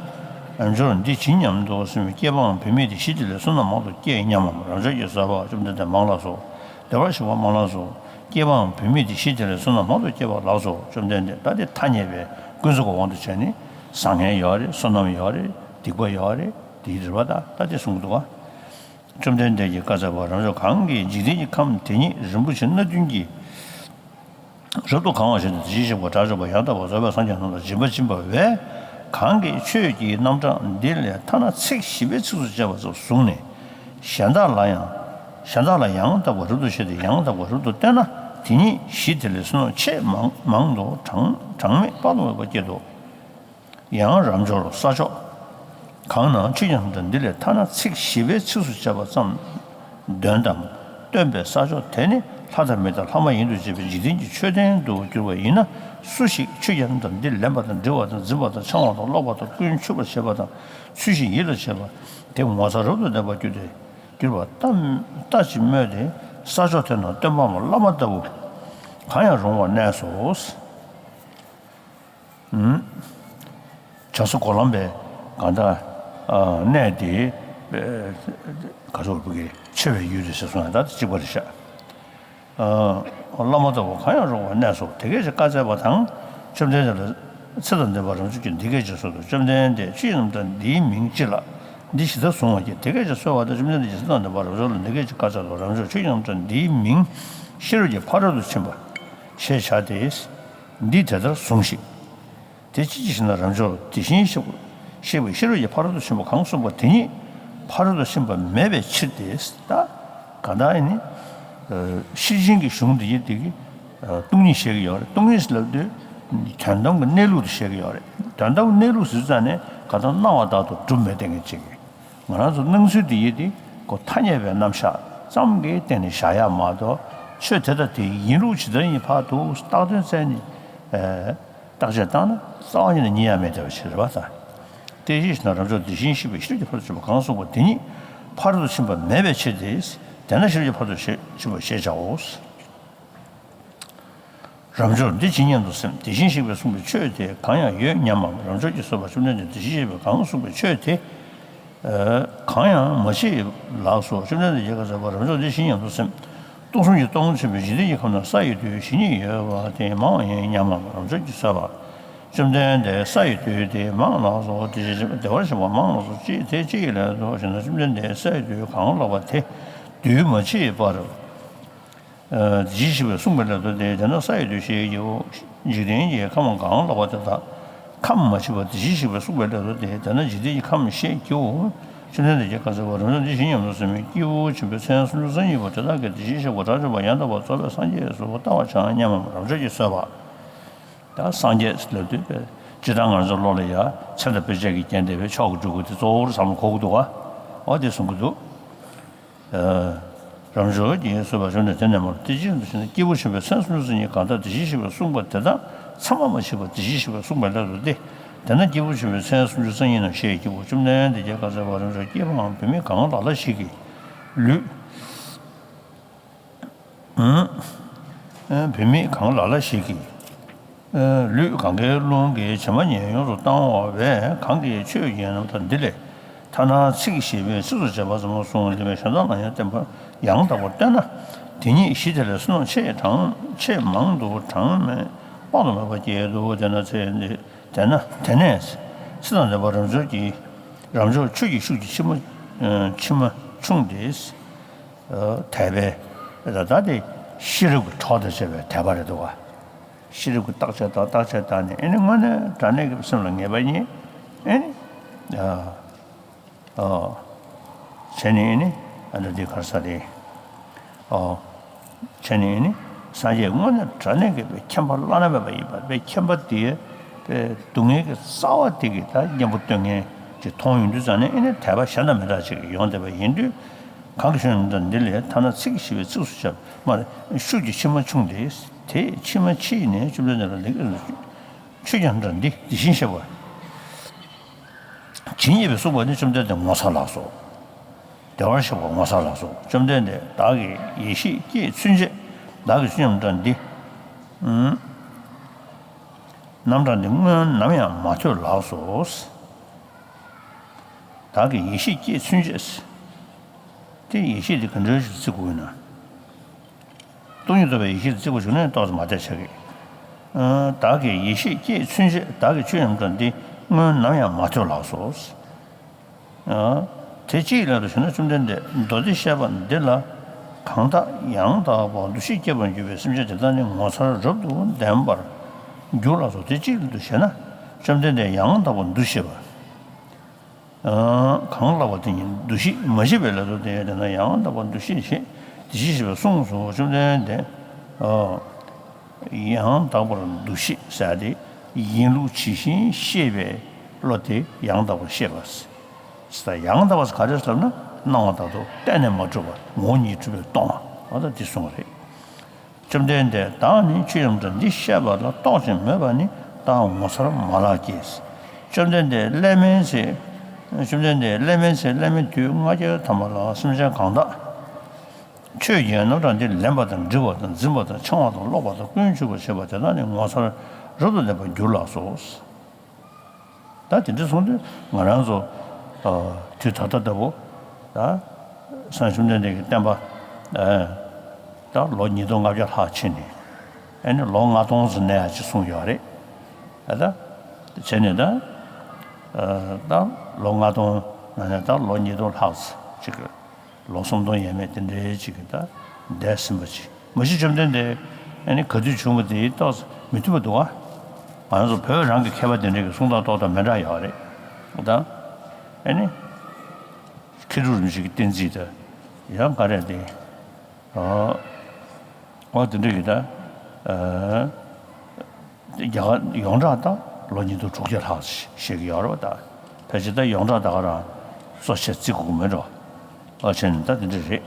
རབ་འབྱོར་འདི་ཇི་སྙམ་དུ་སེམས། སྐྱེས་པའམ་བུད་མེད་དེ་བཞི་དེ་ལས་བསོད་ནམས་མང་དུ་སྐྱེས་སྙམ་མམ། རབ་འབྱོར་གྱིས་གསོལ་པ། བཅོམ་ལྡན་འདས་མང་ལགས་སོ། བདེ་བར་གཤེགས་པ་མང་ལགས་སོ། སྐྱེས་པའམ་བུད་མེད་དེ་བཞི་དེ་ལས་བསོད་ནམས་མང་དུ་སྐྱེས་པ་ལགས་སོ། བཅོམ་ལྡན་འདས། ད་དེ་ཐ་སྙད་པའི་ཀུན་རྫོབ་ཀྱི་དབང་དུ་བྱས་ནས་བཟང་ངན་ཡོད་རེད། བསོད་ནམས་ཡོད་རེད། སྡིག་པ་ཡོད་རེད། དེའི་རེད་པ། ད་ད་དེ་གསུང་གི་འདུག་ག་བཅོམ་ལྡན་འདས་ཀྱིས་བཀའ་སྩལ་པ། རབ་འབྱོར་གང་གིས་འཇིག་རྟེན་གྱི་ཁམས་དེ་ཉིད་རིན་པོ་ཆེ་སྣ་བདུན་གྱིས་རབ་ཏུ་གང་བ་བཞིན་དུ། དེ་བཞིན་གཤེགས་པ་དགྲ་བཅོམ་པ་ཡང་དག་པར་རྫོགས་པའི་སངས་རྒྱས་རྣམས་ལ་སྦྱིན་པ་སྦྱིན་པ་བས། གང་གིས་ཆོས་ཀྱི་རྣམ་གྲངས་འདི་ལས་ཐ་ན་ཚིག་བཞི་པའི་ཚིགས་སུ་བཅད་པ་ཙམ་བཟུང་ནས། གཞན་དག་ལ་ཡང་གཞན་དག་ལ་ཡང་དག་པར་རབ་ཏུ་བཤད་དེ་ཡང་དག་པར་རབ་ཏུ་བསྟན་ན། དེ་ཉིད་གཞི་དེ་ལས་བསོད་ནམས་ཆེས་མང་མང་དུ་གྲངས་གྲངས་མེད་དཔག་ཏུ་མེད་པ་སྐྱེད་དོ། ཡང་རབ་འབྱོར་ས་ཕྱོགས་གང་ན་ཆོས་ཀྱི་རྣམ་གྲངས་འདི་ལས་ཐ་ན་ཚིག་བཞི་པའི་ཚིགས་སུ་བཅད་པ་ཙམ་འདོན་དང་སྟོན་པའི་ས་ཕྱོགས་དེ་ནི་ལྷ་དང་མི་དང་ལྷ་མ་ཡིན་དུ་བྱས་པའི་འཇིག་རྟེན་གྱི་མཆོད་རྟེན་དུ་གྱུར་པ་ཡིན་ན། སུ་ཞིག་ཆོས་ཀྱི་རྣམ་གྲངས་འདི་ལེན་པ་དང་འདྲི་བ་དང་འཛིན་པ་དང་འཆང་བ་དང་ཀློག་པ་དང་ཀུན་ཆུབ་པར་བྱེད་པ་དང་ཚུལ་བཞིན་ཡིད་ལ་བྱེད་པ་དེ་ངོ་མཚར་རབ་ཏུ་ལྡན་པར་གྱུར་ཏེ་གྱུར་པ་ལྟ་ལྟ་ཅི་སྨོས་ཏེ། ས་ཕྱོགས་དེ་ན་སྟོན་པ་བླ་མ་ལྟ་བུ་གང་ཡང་རུང་བར་གནས་སོ། བྱང་སེམས་སྒོམ་ལམ་པའི་གང་ལྟར་གནས་དེ་ག་ཚོད་བུ་གའི་ཆེ་བའི་ཡུལ་དུ་ཟེར་སོང་ཡང་ད་གཅིག་པ་རེད་ཤག་བླ་མ་ལྟ་བུ་གང་ཡང་རུང་བར་གནས་སོ། དེ་སྐད་ཅེས་བཀའ་སྩལ་པ་དང་། བཅོམ་ལྡན་འདས་ལ་ཚེ་དང་ལྡན་པ་རབ་འབྱོར་གྱིས་འདི་སྐད་ཅེས་གསོལ་ཏོ། བཅོམ་ལྡན་འདས་ཆོས་ཀྱི་རྣམ་གྲངས་འདིའི་མིང་ཅི་ལགས། འདི་ཇི་ལྟར་གཟུང་བར་བགྱི། དེ་སྐད་ཅེས་གསོལ་བ་དང་། བཅོམ་ལྡན་འདས་ཀྱིས་ཚེ་དང་ལྡན་པ་རབ་འབྱོར་ལ་འདི་སྐད་ཅེས་བཀའ་སྩལ་ཏོ། རབ་འབྱོར་ཆོས་ཀྱི་རྣམ་གྲངས་འདིའི་མིང་ཤེས་རབ་ཀྱི་ཕ་རོལ་ཏུ་ཕྱིན་པ་ཞེས་བྱ་སྟེ། འདི་དེ་ལྟར་ཟུངས་ཤིག་དེ་ཅི་ཕྱིར་ཞེ་ན། རབ་འབྱོར་དེ་བཞིན་གཤེགས་པ་ཤེས་པའི་ཤེས་རབ་ཀྱི་ཕ་རོལ་ཏུ་ཕྱིན་པ་གང་གསུངས་པ་དེ་ཉིད་ཕ་རོལ་ཏུ་ཕྱིན་པ་མེད་པའི་ཕྱིར་ཏེ། ད་ག་ད་ཨེ་ནི་ཤེར་ཕྱིན་གྱི་གཞུང་འདི་ཡི་དེ་གི་སྟོང་ཉིད་བཤད་ཀྱི་ཡོད་རེད། སྟོང་ཉིད་ལབ་དུས་དོན་དམ་གྱི་གནས་ལུགས་དེ་བཤད་ཀྱི་ཡོད་རེད། དོན་དམ་གྱི་གནས་ལུགས་ཟེར་ཙང་ནས་ག་ད་སྣང་བ་ལྟར་དུ་གྲུབ་མེད་བསྟན་མཁན་ཅིག་གི་ང་རང་ཚོ་སྣང་ཚུལ་དེ་ཡི་དེ་ཁོ་ཐ་སྙད་པའི་རྣམ་གཞག་ཙམ་གྱི་སྟེང་ནས་བཞག་ཡ་མ་གཏོགས། ཆོས་དེ་དང་དེ་ཡིན་ལུགས་ཇི་ལྟར་ཡིན་ཕར་དུ་བཏགས་དོན་བཙལ་ནས། བརྟག་དཔྱད་བཏང་ན་རྩ་བ་ཉིད་ནས་རྙེད་ཡ་མེད་བསྡད་པ་ཞིག་རེད་པ། ད་དེ་ཅི་ཞེ་ན། རབ་འབྱོར་དེ་བཞིན་གཤེགས་པའི་ཤེས་རབ་ཀྱི་ཕ་རོལ་ཏུ་ཕྱིན་པ་གང་གསུངས་པ་དེ་ཉིད་ཕ་རོལ་ཏུ་ཕྱིན་པ་མེད་པའི་ཕྱིར་ཏེ། དེས་ན་ཤེས་རབ་ཀྱི་ཕ་རོལ་ཏུ་ཕྱིན་པ་ཞེས་བྱའོ། རབ་འབྱོར་འདི་ཇི་སྙམ་དུ་སེམས། དེ་བཞིན་གཤེགས་པས་གསུངས་པའི་ཆོས་དེ་གང་ཡང་ཡོད་སྙམ་མམ། རབ་འབྱོར་གྱིས་གསོལ་པ། བཅོམ་ལྡན་འདས་དེ་བཞིན་གཤེགས་པས་གང་གསུངས་པའི་ཆོས་དེ་གང་ཡང་མ་མཆིས་ལགས་སོ། བཅོམ་ལྡན་འདས་ཀྱིས་བཀའ་སྩལ་པ། རབ་འབྱོར་འདི་ཇི་སྙམ་དུ་སེམས། སྟོང་གསུམ་གྱི་སྟོང་ཆེན་པོའི་འཇིག་རྟེན་གྱི་ཁམས་ན་ས་ཡི་རྡུལ་ཞེ་གཉིས་ཡོད་པ་དེ་མང་བ་ཡིན་སྙམ་མམ། རབ་འབྱོར་གྱིས་གསོལ་པ། བཅོམ་ལྡན་འདས། ས་ཡི་རྡུལ་དེ་མང་ལགས་སོ། དེ་བཞིན་གཤེགས་པ་བདེ་བར་གཤེགས་པ་མང་ལགས་སོ། ཅི་དེ་ཅི་ཡི་སླད་དུ་ཞེ་ན། བཅོམ་ལྡན་འདས། ས་ཡི་རྡུལ་གང་ལགས་པ་དེ་རྡུལ་མ་མཆིས་པར་དེ་བཞིན་གཤེགས་པས་གསུངས་པའི་སླད་དུ་སྟེ། དེས་ན་ས་ཡི་རྡུལ་ཞེས་བགྱིའོ། འཇིག་རྟེན་གྱི་ཁམས་གང་ལགས་པ་དེ་དག་ཁམས་མ་མཆིས་པ་དེ་བཞིན་གཤེགས་པས་གསུངས་པའི་སླད་དུ་སྟེ། དེས་ན་འཇིག་རྟེན་གྱི་ཁམས་ཞེས་བགྱིའོ། བཅོམ་ལྡན་འདས་ཀྱིས་བཀའ་སྩལ་པ། རབ་འབྱོར་འདི་ཇི་སྙམ་དུ་སེམས། སྐྱེས་བུ་ཆེན་པོའི་མཚན་སུམ་ཅུ་རྩ་གཉིས་པོ་དེ་དག་གིས་དེ་བཞིན་གཤེགས་པ་དགྲ་བཅོམ་པ་ཡང་དག་པར་རྫོགས་པའི་སངས་རྒྱས་སུ་ལྟ་བར་བྱའམ་སྙམ་མམ། རབ་འབྱོར་གྱིས་གསོལ་པ། ད་སངས་རྒྱས་ལབ་དུས་སྤྱིར་བཏང་ང་ཚོ་བློ་ལ་ཡ་ཚེ་དང་དཔེ་བྱད་ཀྱིས་བརྒྱན་བསྡད་པའི་མཆོག་གི་སྤྲུལ་སྐུ་དེ་གཙོ་བོར་བསམ་བློ་འཁོར་གྱི་འདུག་ག་འོ་དེ་གསུང་གི་འདུག་རབ་འབྱོར་གྱིས་གསོལ་པ། བཅོམ་ལྡན་འདས་དེ་ནས་མར་དེ་ཅི་ཡིན་དུ་ཞེ་ན། སྐྱེས་བུ་ཆེན་པོའི་མཚན་སུམ་ཅུ་རྩ་གཉིས་གང་དག་དེ་བཞིན་གཤེགས་པས་གསུངས་པ་དེ་དག་ཚད་མ་མ་མཆིས་པ་དེ་བཞིན་གཤེགས་པས་གསུངས་པའི་སླད་དུ་སྟེ། དེས་ན་སྐྱེས་བུ་ཆེན་པོའི་མཚན་སུམ་ཅུ་རྩ་གཉིས་རྣམས་ཞེས་བགྱིའོ། བཅོམ་ལྡན་འདས་ཀྱིས་བཀའ་སྩལ་པ། རབ་འབྱོར། སྐྱེས་པའམ་བུད་མེད་གང་ལ་ལ་ཞིག་གིས་ལུས། བུད་མེད་གང་ལ་ལ་ཞིག་གིས། ལུས་གང་གཱའི་ཀླུང་གི་བྱེ་མ་སྙེད་ཡོངས་སུ་གཏང་བ་བས། གང་གིས་ཆོས་ཀྱི་རྣམ་གྲངས་འདི་ལས་ཐ་ན་ཚིག་བཞི་པའི་ཚིགས་སུ་བཅད་པ་ཙམ་གསུངས་ཏེ་གཞན་དག་ལ་ཡང་བསྟན་པ་ཡང་དག་པར་སྟོན་ན། དེ་ཉིད་གཞི་དེ་ལས་བསོད་ནམས་ཆེས་གྲངས་ཆེས་མང་དུ་གྲངས་མེད་དཔག་ཏུ་མེད་པ་སྐྱེད་དོ། དེས་ན་ཚེ་འདི་དེས་ན་དེ་ནས་ཚེ་དང་ལྡན་པ་རབ་འབྱོར་གྱིས་རབ་འབྱོར་ཆོས་ཀྱི་ཤུགས་ཀྱིས་མཆི་མ་མཆི་མ་ཕྱུང་སྟེ། དད་པས་ད་ལྟ་དེ་ཤེས་རབ་ཀྱི་གྲོགས་དང་བཅས་པའི་དད་པ་རེད་འདུག་ག་ཤེས་རབ་ཀྱིས་བརྟག་དཔྱད་དང་བརྟག་དཔྱད་བཏང་ནས། ཨེ་ནི་དངོས་གནས་དྲང་གནས་ཀྱི་སེམས་ལ་ངེས་པ་ཉིད། ཨེ་ནི་བྱས་ནས། ཨེ་ནི་ཨ་ནི་འདི་ག་རེ་ཟེར་དེ། བྱས་ནས། ཨེ་ནི་སངས་རྒྱས་དངོས་གནས་དྲང་གནས་ཀྱི་མཁྱེན་པ་བླ་ན་མེད་པ་ཡིན་པ། མཁྱེན་པ་དེ་སྡུག་བསྔལ་གྱི་རྩ་བ་དེ་གི་ད་གཉེན་པོ་སྟོན་མཁན་ཅིག་མཐོང་ཡོང་དུས་ཙང་ནས། ཨེ་ནི་དད་པ་གཞན་དང་མི་འདྲ་ཅིག་ཡོང་བསྡད་པ་ཡིན་དུས། གང་གིས་ཆོས་རྣམ་གྲངས་འདི་ལས་ཐ་ན་ཚིག་བཞི་པའི་ཚིགས་སུ་བཅད་པ་མ་ཤུགས་ཀྱིས་མཆི་མ་ཕྱུང་སྟེ། དེས་མཆི་མ་ཕྱིས་ནས་བཅོམ་ལྡན་འདས་ལ་འདི་སྐད་དུ། ཆོས་ཀྱི་རྣམ་གྲངས་འདི་དེ་བཞིན་གཤེགས་པ་ཇི་སྙེད་པས་གསུངས་པ་ནི་བཅོམ་ལྡན་འདས་ངོ་མཚར་ལགས་སོ། བདེ་བར་གཤེགས་པ་ངོ་མཚར་ལགས་སོ། བཅོམ་ལྡན་འདས། བདག་གི་ཡེ་ཤེས་སྐྱེས་ཚུན་ཆད་བདག་གིས་ཆོས་རྣམ་གྲངས་འདི། རྣམ་གྲངས་འདི་སྔོན་ནམ་ཡང་མ་ཐོས་ལགས་སོ། བདག་གི་ཡེ་ཤེས་སྐྱེས་ཚུན་ཆད། དེ་ཡེ་ཤེས་འདི་ག་འདྲ་ཞིག་བརྩི་དགོས་ན། སྟོང་ཉིད་རྟོགས་པའི་ཡེ་ཤེས་འདི་བརྩི་དགོས་བྱུང་ན་ཏོག་ཙམ་མ་བདེ་ཆགས་ཀྱི། བདག་གི་ཡེ་ཤེས་སྐྱེས་ཚུན་ཆད་བདག་གིས་ཆོས་རྣམ་གྲངས་འདི་སྔོན་ནམ་ཡང་མ་ཐོས་ལགས་སོ། དེ་ཅིའི་སླད་དུ་ཞེ་ན། བཅོམ་ལྡན་འདས་མདོ་སྡེ་བཤད་པ་འདི་ལ་གང་དག་ཡང་དག་པར་འདུ་ཤེས་སྐྱེས་པར་འགྱུར་བའི་སེམས་ཅན་དེ་དག་ནི་ངོ་མཚར་རབ་ཏུ་ལྡན་པར་འགྱུར་ལགས་སོ། དེ་ཅིའི་སླད་དུ་ཞེ་ན། བཅོམ་ལྡན་འདས་ཡང་དག་པར་འདུ་ཤེས་པ། གང་ལགས་པ་དེ་ཉིད་འདུ་ཤེས་མ་སྐྱེས་པའི་སླད་དུ་སྟེ། དེ་ན་ཡང་དག་པར་འདུ་ཤེས་བྱེད་དེ་ཅི་ཞེས་པ་གསུངས་སོ། བཅོམ་ལྡན་འདས་ཡང་དག་པར་འདུ་ཤེས་ཟེར་ཏེ། ཡིན་ལུགས་ཇི་བཞིན་ཤེས་པའི་བློ་དེ་ཡང་དག་པར་ཤེས་པ། ཡང་དག་པ་ག་རེ་ཟེར་ན། སྣང་བ་དག་ཏུ་གཏན་ནས་མ་གྲུབ་པ། ངོ་བོ་ཉིད་གྲུབ་པས་སྟོང་བ། འོ་ད་འདི་གསུངས་པ་རེད། བཅོམ་ལྡན་འདས་བདག་ནི་ཆོས་ཡང་འདྲ་འདི་བཤད་པ་ལ་རྟོག་ཅིང་མོས་པ་ནི་བདག་ངོ་མཚར་མ་ལགས་ཀྱི། བཅོམ་ལྡན་འདས་སླད་མའི་ཚེ། བཅོམ་ལྡན་འདས་སླད་མའི་ཚེ་སླད་མའི་དུས་ལྔ་བརྒྱ་ཐམ་པ་ལ་སེམས་ཅན་གང་དག་ཆོས་ཀྱི་རྣམ་གྲངས་འདི་ལེན་པ་དང་འདྲི་བ་དང་འཛིན་པ་དང་འཆིང་བ་དང་ཀློག་པ་དང་ཀུན་ཆུབ་པར་བྱེད་པ་དེ་དག་ནི་ངོ་མཚར་རབ་ཏུ་ལྡན་པར་འགྱུར་ལགས་སོ། ད་དེ་འདྲ་སོང་དུས་ང་རང་ཚོ་དུས་ད་ལྟ་ལྟ་བུ་ད་སངས་རྒྱས་བཅོམ་ལྡན་འདས་ཀྱི་བསྟན་པ་ད་ལོ་ཉིས་སྟོང་ལྔ་བརྒྱ་ལྷག་ཕྱིན་ནས། ཨ་ནི་ལོ་ལྔ་སྟོང་ཙམ་གནས་ཡག་ཅིག་གསུངས་ཡོད་རེད། ད་ད་བྱས་ནས་ད་ད་ལོ་ལྔ་སྟོང་ནང་ནས་ད་ལོ་ཉིས་སྟོང་ལྷག་ཙམ་ཅིག་གི་ལོ་སུམ་སྟོང་ཡས་མས་དེ་འདྲའི་ཅིག་གི་ད་འདས་ཟིན་པ་ཅིག་མ་གཞི་བཅོམ་ལྡན་འདས་ཨ་ནི་ག་དུས་བྱུང་བ་དེ་ཏོག་ཙམ་མི་མཐུན་པ་འདུག་ག་ང་ཚོ་བོད་རང་གི་མཁས་པ་དེ་འདྲ་གི་གསུང་སྟངས་ཏོག་ཙམ་མི་འདྲ་ཡོད་རེད། ད་ཨ་ནི་མཁས་གྲུབ་རིན་པོ་ཆེ་གི་བསྟན་རྩིས་དང་ཡང་ག་རེ་དེ། ཨོ་དེ་འདྲ་གི་ད། རྒྱ་གར་ཡོངས་གྲགས་ད་ལོ་ཉིས་སྟོང་དྲུག་བརྒྱ་ལྷག་བཤད་ཀྱི་ཡོད་རེད་པ། ད་ཕལ་ཆེར་ད་ཡོངས་གྲགས་ད་ག་རང་གསོ་བྱས་བརྩི་དགོས་ཀྱི་མེད་འགྲོ། ཨ་བྱས་ནས་ད་དེ་འདྲ་རེད།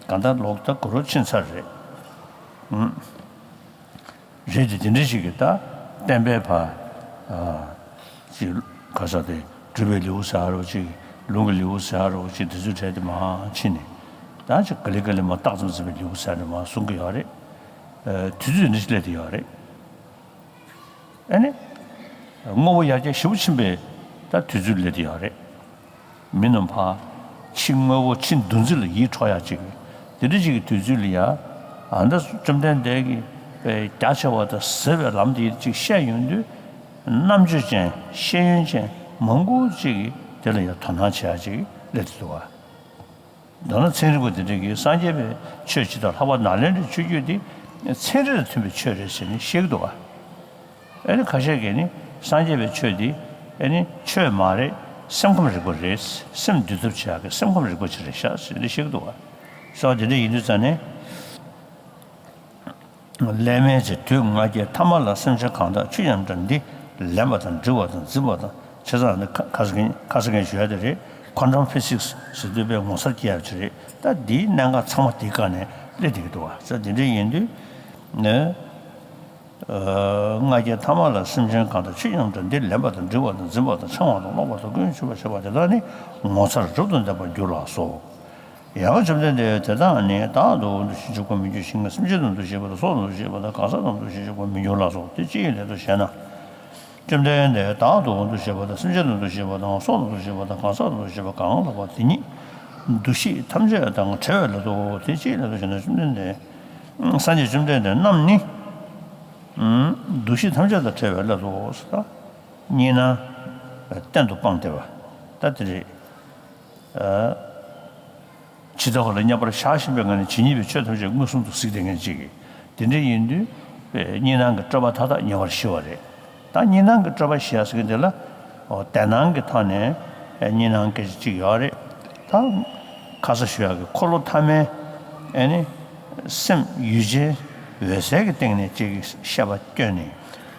གང་ལྟར་ལོ་ད་ག་རོ་ཕྱིན་ཚར་རེད། ཨུམ། རེད་དེ་དེ་འདྲ་ཞིག་གི་ད་བསྟན་པའི་བར་ཅིག་ག་ས་དེ་སྒྲུབ་པའི་ལེའུ་ཟེར་རོ་ཅིག་ལུང་གི་ལེའུ་ཟེར་རོ་ཅིག་དེ་ཚོའི་གྲས་དེ་མར་ཕྱིན་ནས། ད་ཅིག་ག་ལེ་ག་ལེ་མར་རྟགས་ཙམ་ཙམ་པའི་ལེའུ་ཟེར་ནས་མར་གསུང་གི་ཡོད་རེད། དུས་ཚོད་འདི་ཞིག་སླེབས་དེ་ཡོད་རེད། ཨ་ནི། དངོས་པོ་ཡར་རྒྱས་ཞེ་པོ་ཕྱིན་པའི་ད་དུས་ཚོད་སླེབས་དེ་ཡོད་རེད། མི་རྣམས་ཕར་ཕྱི་དངོས་པོ་ཕྱི་འདུ་འཛི་ལ་ཡིད་འཕྲོག་ཡག་ཅིག་དེ་འདྲ་ཅིག་གི་དུས་ཚོད་ལ་ཡ། ཨ་ནི་བཅོམ་ལྡན་འདས་ཀྱིས་རྒྱ་ཆེ་བ་དང་ཟབ་པའི་ལམ་དེ་ཅིག་བཤད་ཡོང་དུས། རྣམ་དཔྱོད་ཅན་ཤེས་ཡོན་ཅན་མང་པོ་ཅིག་གིས་དེ་ལ་ཡ་དོ་སྣང་བྱེད་ཡག་ཅིག་སླེབས་དེ་འདུག་བ། མདོར་ན་ཚན་རིག་པ་འདི་འདྲ་གིས་སངས་རྒྱས་པའི་ཆོས་སྤྱི་དང་ལྷག་པར་ནཱ་ལེནྡྲའི་ཆོས་བརྒྱུད་འདི་ཚན་རིག་དང་མཐུན་པའི་ཆོས་རེད་ཟེར་ནས་བཤད་ཀྱི་འདུག་བ། ཨ་ནི་ཁ་ཤས་ཀྱིས་ནི་སངས་རྒྱས་པའི་ཆོས་འདི་ཨ་ནི་ཆོས་མ་རེད། སེམས་ཁམས་རིག་པ་རེད། སེམས་འདུལ་ཐབས་བྱེད་ཡག་གི་སེམས་ཁམས་རིག་པ་ཅིག་རེད་ཤག་ཟེར་ནས་བཤད་ཀྱི་འདུག་བ། སོ་དེ་འདྲ་ཡིན་དུས་ཙང་ནས། སླད་མའི་ཚེ་དུས་ལྔ་བརྒྱའི་ཐ་མ་ལ་སེམས་ཅན་གང་དག་ཆོས་ཉམས་འདྲ་འདི་ལེན་པ་དང་འདྲི་བ་དང་འཛིན་པ་དང་། བྱས་ཙང་ནི་ཁ་ཁ་ས་ཀན་ཁ་ས་ཀན་ཞུ་ཡ་དེ་རེད། ཁོ་ཊམ་ཕི་སིག་སི་ཟེར་དུས་པའི་ངོ་མཚར་སྐྱེ་ཡ་ཅིག་རེད། ད་འདིའི་གནད་འགག་ཚང་མ་འདིའི་སྒང་ནས་སླེབས་བསྡད་ཀྱི་འདུག་བ། ས་འདི་འདྲ་ཡིན་དུས་ནི། ལྔ་བརྒྱའི་ཐ་མ་ལ་སེམས་ཅན་གང་དག་ཆོས་ཉམས་འདྲ་འདི་ལེན་པ་དང་འདྲི་བ་དང་འཛིན་པ་དང་འཆིང་བ་དང་ཀློག་པ་དང་ཀུན་ཆུབ་པར་བྱེད་པ་དེ་དག་ནི་ངོ་མཚར་རབ་ཏུ་ལྡན་པར་འགྱུར་ལགས་སོ། ཡང་བཅོམ་ལྡན་འདས་དེ་དག་ནི་བདག་ཏུ་འདུ་ཤེས་བྱེད་པར་མི་འགྱུར་ཞིང་། སེམས་ཅན་དུ་འདུ་ཤེས་པ་དང་སྲོག་དང་འདུ་ཤེས་པ་དང་གང་ཟག་དང་འདུ་ཤེས་བྱེད་པར་མི་འགྱུར་ལགས་སོ། དེ་ཅིའི་སླད་དུ་ཞེ་ན། བཅོམ་ལྡན་འདས་བདག་ཏུ་འདུ་ཤེས་པ་དང་སེམས་ཅན་དུ་འདུ་ཤེས་པ་དང་སྲོག་ཏུ་འདུ་ཤེས་པ་དང་གང་ཟག་ཏུ་འདུ་ཤེས་པ་གང་ལགས་པ་དེ་ཉིད་འདུ་ཤེས་ཐམས་ཅད་དང་བྲལ་བའི་སླད་དོ། དེ་ཅིའི་སླད་དུ་ཞེ་ན། བཅོམ་ལྡན་འདས་སངས་རྒྱས་བཅོམ་ལྡན་འདས་རྣམས་ནི་འདུ་ཤེས་ཐམས་ཅད་དང་བྲལ་བའི་སླད་དོ། གཉིས་སྣང་གཏན་དུ་སྤངས་ཏེ་བ་ད་དེ་རེད། ཇི་ལྟ་བ་ལ་མཉམ་པར་བཞག་བཞིན་པའི་ངང་ནས་ཇི་སྙེད་པའི་ཆོས་ཐམས་ཅད་མངོན་སུམ་དུ་གཟིགས་བསྡད་མཁན་ཅིག་གིས། དེ་འདྲ་ཡིན་དུས་གཉིས་སྣང་གི་སྤྲོས་པ་མཐའ་དག་ཉེ་བར་ཞི་བ་རེད། ད་གཉིས་སྣང་གི་སྤྲོས་པ་ཞི་ཡ་ཟེར་མཁན་དེ་ལ། འོ་དེ་སྣང་གི་ཐོག་ནས་གཉིས་སྣང་སྐད་ཅིག་ཡོད་རེད། ད་ཁ་ས་ཞུ་ཡག་གི་འཁོར་ལོ་ཐ་མའི་ཨེ་ནི་སེམས་ཡུལ་ཅན་འོད་གསལ་གྱི་སྟེང་ནས་ཅིག་ཤེས་པ་བསྐྱོན་ནས།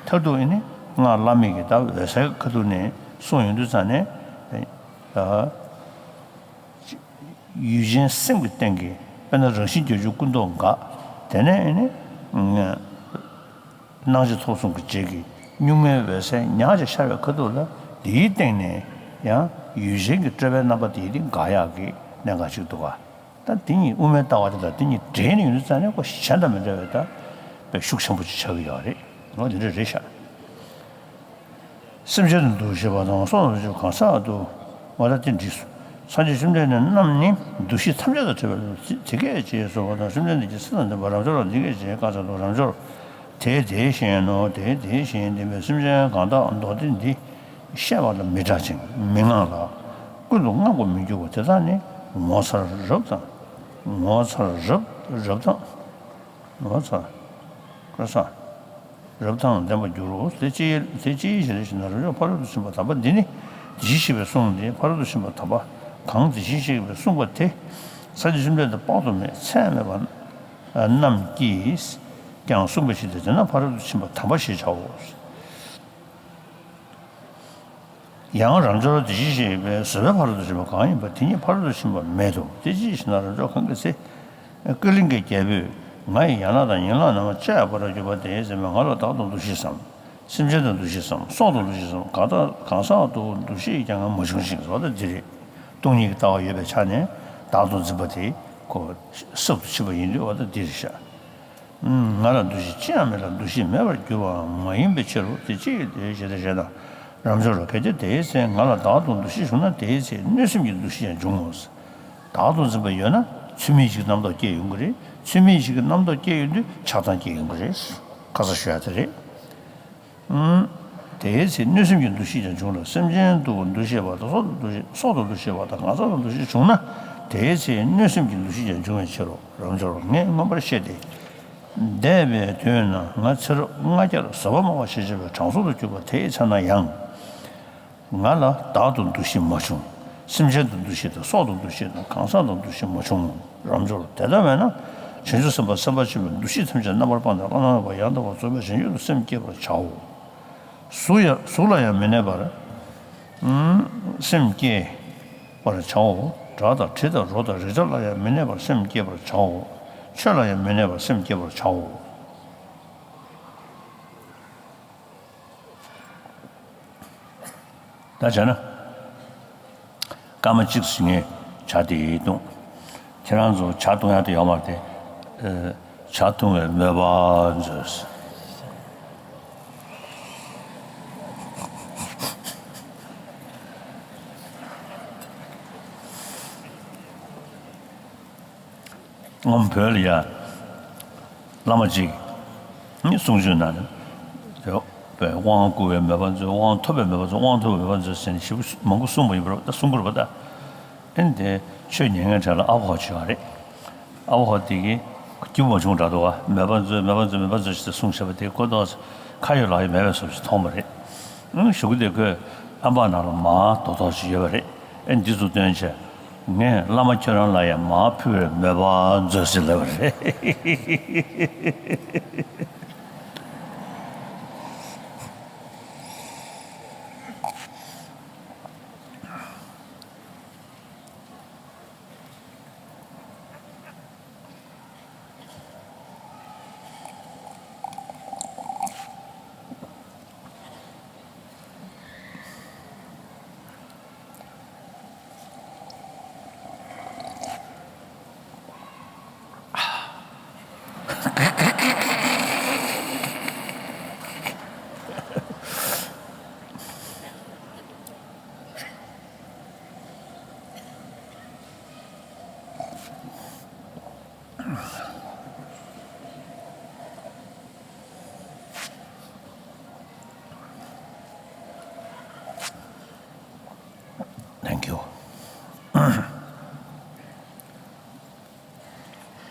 མཐར་ཐུག་ཨེ་ནི་སྔགས་བླ་མེད་ཀྱི་ད་འོད་གསལ་གྱི་ཁ་ཐུག་ནས་གསུངས་ཡོང་དུས་ཙང་ནས། ཡུལ་ཅན་སེམས་ཀྱི་སྟེང་གི་དཔེར་ན་རང་བཞིན་བརྒྱད་ཅུ་ཀུན་རྟོག་འགག་དེ་ནས་ནི་སྣང་མཆེད་ཚོགས་གསུམ་གྱི་རྗེས་ཀྱི་གཉུག་མའི་འོད་གསལ་ཉག་ཅིག་ཤར་བའི་ཁ་ཐུག་ལ། དེའི་སྟེང་ནས་ཡང་ཡུལ་ཅན་གྱི་སྤྲོས་པའི་རྣམ་པ་དེ་དེ་འགག་ཡག་གི་གནད་འགག་ཅིག་འདུག་ག་ད་དེ་གཉིས་དབུ་མའི་ལྟ་བ་དེ་དང་དེ་གཉིས་འདྲེས་ནས་ཡོང་དུས་ཙང་ནས་ཁོ་གཞན་དང་མི་འདྲ་བའི་ད་དཔེ་ཤུགས་ཆེན་པོ་ཅིག་ཆགས་ཀྱི་ཡོད་རེད། འོ་དེ་འདྲ་རེད་ཤག་སེམས་ཅན་དུ་འདུ་ཤེས་པ་དང་སྲོག་དང་འདུ་ཤེས་གང་ཟག་ཏུ་ང་ད་ལྟའི་འདྲིས་སོ། སངས་རྒྱས་བཅོམ་ལྡན་འདས་རྣམས་ནི་འདུ་ཤེས་ཐམས་ཅད་དང་བྲལ་བའི་ལུགས་དེ་སྐད་ཅེས་གསུངས་པ་དང་། བཅོམ་ལྡན་འདས་ཀྱིས་ཚེ་དང་ལྡན་པ་རབ་འབྱོར་པ་འདི་སྐད་ཅེས་བཀའ་སྩལ་ཏོ། རབ་འབྱོར། དེ་དེ་བཞིན་ནོ། དེ་དེ་བཞིན་ལྡན་པའི་སེམས་ཅན་གང་དག་མདོ་སྡེ་འདི་བཤད་པ་ལ་མི་སྐྲག་ཅིང་མི་དངངས་ལ། ཀུན་ཏུ་བསྔགས་པར་མི་འགྱུར་བ། དེ་དག་ནི་ངོ་མཚར་རབ་དང་། ངོ་མཚར་རབ་རབ་དང་། ངོ་མཚར། ཀུན་བཟང་། རབ་དང་ལྡན་པར་འགྱུར་རོ། དེ་ཅི་དེ་ཅིའི་ཕྱིར་ཞེ་ན། རབ་འབྱོར་ཕ་རོལ་ཏུ་ཕྱིན་པ་དམ་པ་འདི་ནི། དེ་བཞིན་གཤེགས་པའི་གསུང་འདི་ཕ་རོལ་ཏུ་ཕྱིན་པ་དམ་པ་གང་དེ་བཞིན་གཤེགས་པས་གསུངས་པ་དེ། ས་གཞི་བཅུ་འདྲེན་དུ་དཔག་ཏུ་མེད་ཚད་མེད་པ་རྣམས་ཀྱིས་ཀྱང་གསུངས་པའི་ཕྱིར་ཏེ། དེ་ན་ཕ་རོལ་ཏུ་ཕྱིན་པ་དམ་པ་ཞེས་བྱའོ། ཡང་རབ་འབྱོར་དེ་བཞིན་གཤེགས་པའི་བཟོད་པས་ཕ་རོལ་ཏུ་ཕྱིན་པ་གང་ཡིན་པ་དེ་ཉིད་ཕ་རོལ་ཏུ་ཕྱིན་པ་མེད་དོ། དེ་ཅིའི་ཕྱིར་ན་རབ་འབྱོར་གང་གི་ཚེ། ཀུན་གླེང་གི་རྒྱལ་པོས་ང་ཡི་ཡན་ལག་དང་ཡན་ལག་རྣམས་བཅད་པར་གྱུར་པ་དེའི་ཚེ་ང་ལ་བདག་ཏུ་འདུ་ཤེས་སམ། སེམས་ཅན་དུ་འདུ་ཤེས་སམ། སྲོག་ཏུ་འདུ་ཤེས་སམ། གང་དག་གང་ཟག་ཏུ་འདུ་ཤེས་ཀྱང་མ་བྱུང་ཞིང་། ཟེར་བ་དང་འདི་རེད། སྟོང་ཉིད་ཀྱི་ལྟ་བ་ཡོད་པའི་ཆ་ནས་བདག་ཏུ་འཛིན་པ་དེ་ཁོ་སྲོག་ཏུ་ཕྱིན་པ་ཡིན་དུས་བ་དང་འདི་རེད་ཤག་ང་ལ་འདུ་ཤེས་ཅི་ཡང་མེད་ལ་འདུ་ཤེས་མེད་པར་གྱུར་པའང་མ་ཡིན་པའི་ཕྱིར་རོ། དེ་ཅི་ཡིན་ཏེ་ཞེ་ན་ཞེ་ན། རབ་འབྱོར་གལ་ཏེ་དེའི་ཚེ་ང་ལ་བདག་ཏུ་འདུ་ཤེས་བྱུང་ན་དེའི་ཚེ་གནོད་སེམས་ཀྱི་འདུ་ཤེས་ཀྱང་འབྱུང་ངོ་། བདག་ཏུ་འཛིན་པ་ཡོད་ན་ཚུལ་མིན་ཞིག་རྣམ་རྟོག་སྐྱེ་ཡོང་གི་རེད། ཚུལ་མིན་ཞིག་གི་རྣམ་རྟོག་སྐྱེ་ཡོང་དུས་ཆགས་སྡང་སྐྱེ་ཡོང་གི་རེད། ཁ་སང་ཞུ་ཡ་དེ་རེད། དེའི་ཚེ་གནོད་སེམས་ཀྱི་འདུ་ཤེས་ཀྱང་འབྱུང་ལ། སེམས་ཅན་དུ་འདུ་ཤེས་པ་དང་སྲོག་ཏུ་འདུ་ཤེས་སྲོག་ཏུ་འདུ་ཤེས་པ་དང་གང་ཟག་ཏུ་འདུ་ཤེས་བྱུང་ན་དེའི་ཚེ་གནོད་སེམས་ཀྱི་འདུ་ཤེས་ཀྱང་འབྱུང་བའི་ཕྱིར་རོ། རབ་འབྱོར་ངས་མངོན་པར་བཤད་དེ། འདས་པའི་དུས་ན་ང་ཚེ་རབས་ལྔ་བརྒྱར་བཟོད་པ་སྨྲ་བ་ཞེས་བྱ་བའི་དྲང་སྲོང་དུ་གྱུར་པ་དེའི་ཚེ་ན་ཡང་། ང་ལ་བདག་ཏུ་འདུ་ཤེས་མ་བྱུང་། སེམས་ཅན་དུ་འདུ་ཤེས་དང་སྲོག་ཏུ་འདུ་ཤེས་དང་གང་ཟག་ཏུ་འདུ་ཤེས་མ་བྱུང་། རབ་འབྱོར་དེ་ལྟ་བས་ན་བྱང་ཆུབ་སེམས་དཔའ་སེམས་དཔའ་ཆེན་པོས་འདུ་ཤེས་ཐམས་ཅད་རྣམ་པར་སྤངས་ཏེ་བླ་ན་མེད་པ་ཡང་དག་པར་རྫོགས་པའི་བྱང་ཆུབ་ཏུ་སེམས་བསྐྱེད་པར་བྱའོ། གཟུགས་ཡང་གཟུགས་ལ་ཡང་མི་གནས་པར་སེམས་བསྐྱེད་པར་བྱའོ། སྒྲ་དང་དྲི་དང་རོ་དང་རེག་བྱ་ལ་ཡང་མི་གནས་པར་སེམས་བསྐྱེད་པར་བྱའོ། ཆོས་ལ་ཡང་མི་གནས་པར་སེམས་བསྐྱེད་པར་བྱའོ། ད་བྱས་ན། སྐར་མ་གཅིག་ཙམ་ངས་ཇ་དེ་བཏུང་། ཁྱེད་རང་ཚོ་ཇ་བཏུང་ཡག་དེ་ཡོད་མ་རེད་དེ། ཨ། ཇ་བཏུང་བའི་མོས་པ་མཛོད། སྔོན་བོད་ལ་ཡ། བླ་མ་གཅིག་ནི་གསུང་ཆོས་གནང་ནས། དེ་དབང་བསྐུར་བའི་མོས་པ་མཛོད། དབང་ཐོབ་པའི་མོས་པ་མཛོད། དབང་ཐོབ་པའི་མོས་པ་མཛོད་ཟེར་ནས་ཞེ་པོ་མང་པོ་གསུངས་པ་ཡིན་པ་རེད། ད་གསུང་གི་རེད་པ་ད། ཨེ་ནི་དེ་ཆོས་ཉན་མཁན་གྲས་ལ་ཨ་ཕོ་བྱོས་པ་རེད། ཨ་ཕོ་དེ་གིས་སྐྱིད་པོ་མ་བྱུང་དྲགས་འདུག་བ། མོས་པ་མཛོད། མོས་པ་མཛོད། མོས་པ་མཛོད་ཞེས་གསུངས་བཞག་པ་དེ་ཀོ་ཏོག་ཁ་ཡོད་ལག་ཡོད་མེད་པའི་བཟོ་ཞིག་མཐོང་བ་རེད། ཨང་། གཞུག་གུ་དེ་ཁོས་ཨམ་བག་ནང་ལ་མར་རྡོག་རྡོག་ཅིག་ཡོད་པ་རེད། ཨེ་འདི་ཚོ་སྟོན་བྱས། ངས་བླ་མ་ཁྱོད་རང་ལ་ཡང་མར་ཕུལ་བའི་མོས་པ་མཛོད་ཟེར་ལབ་པ་རེད། Thank you.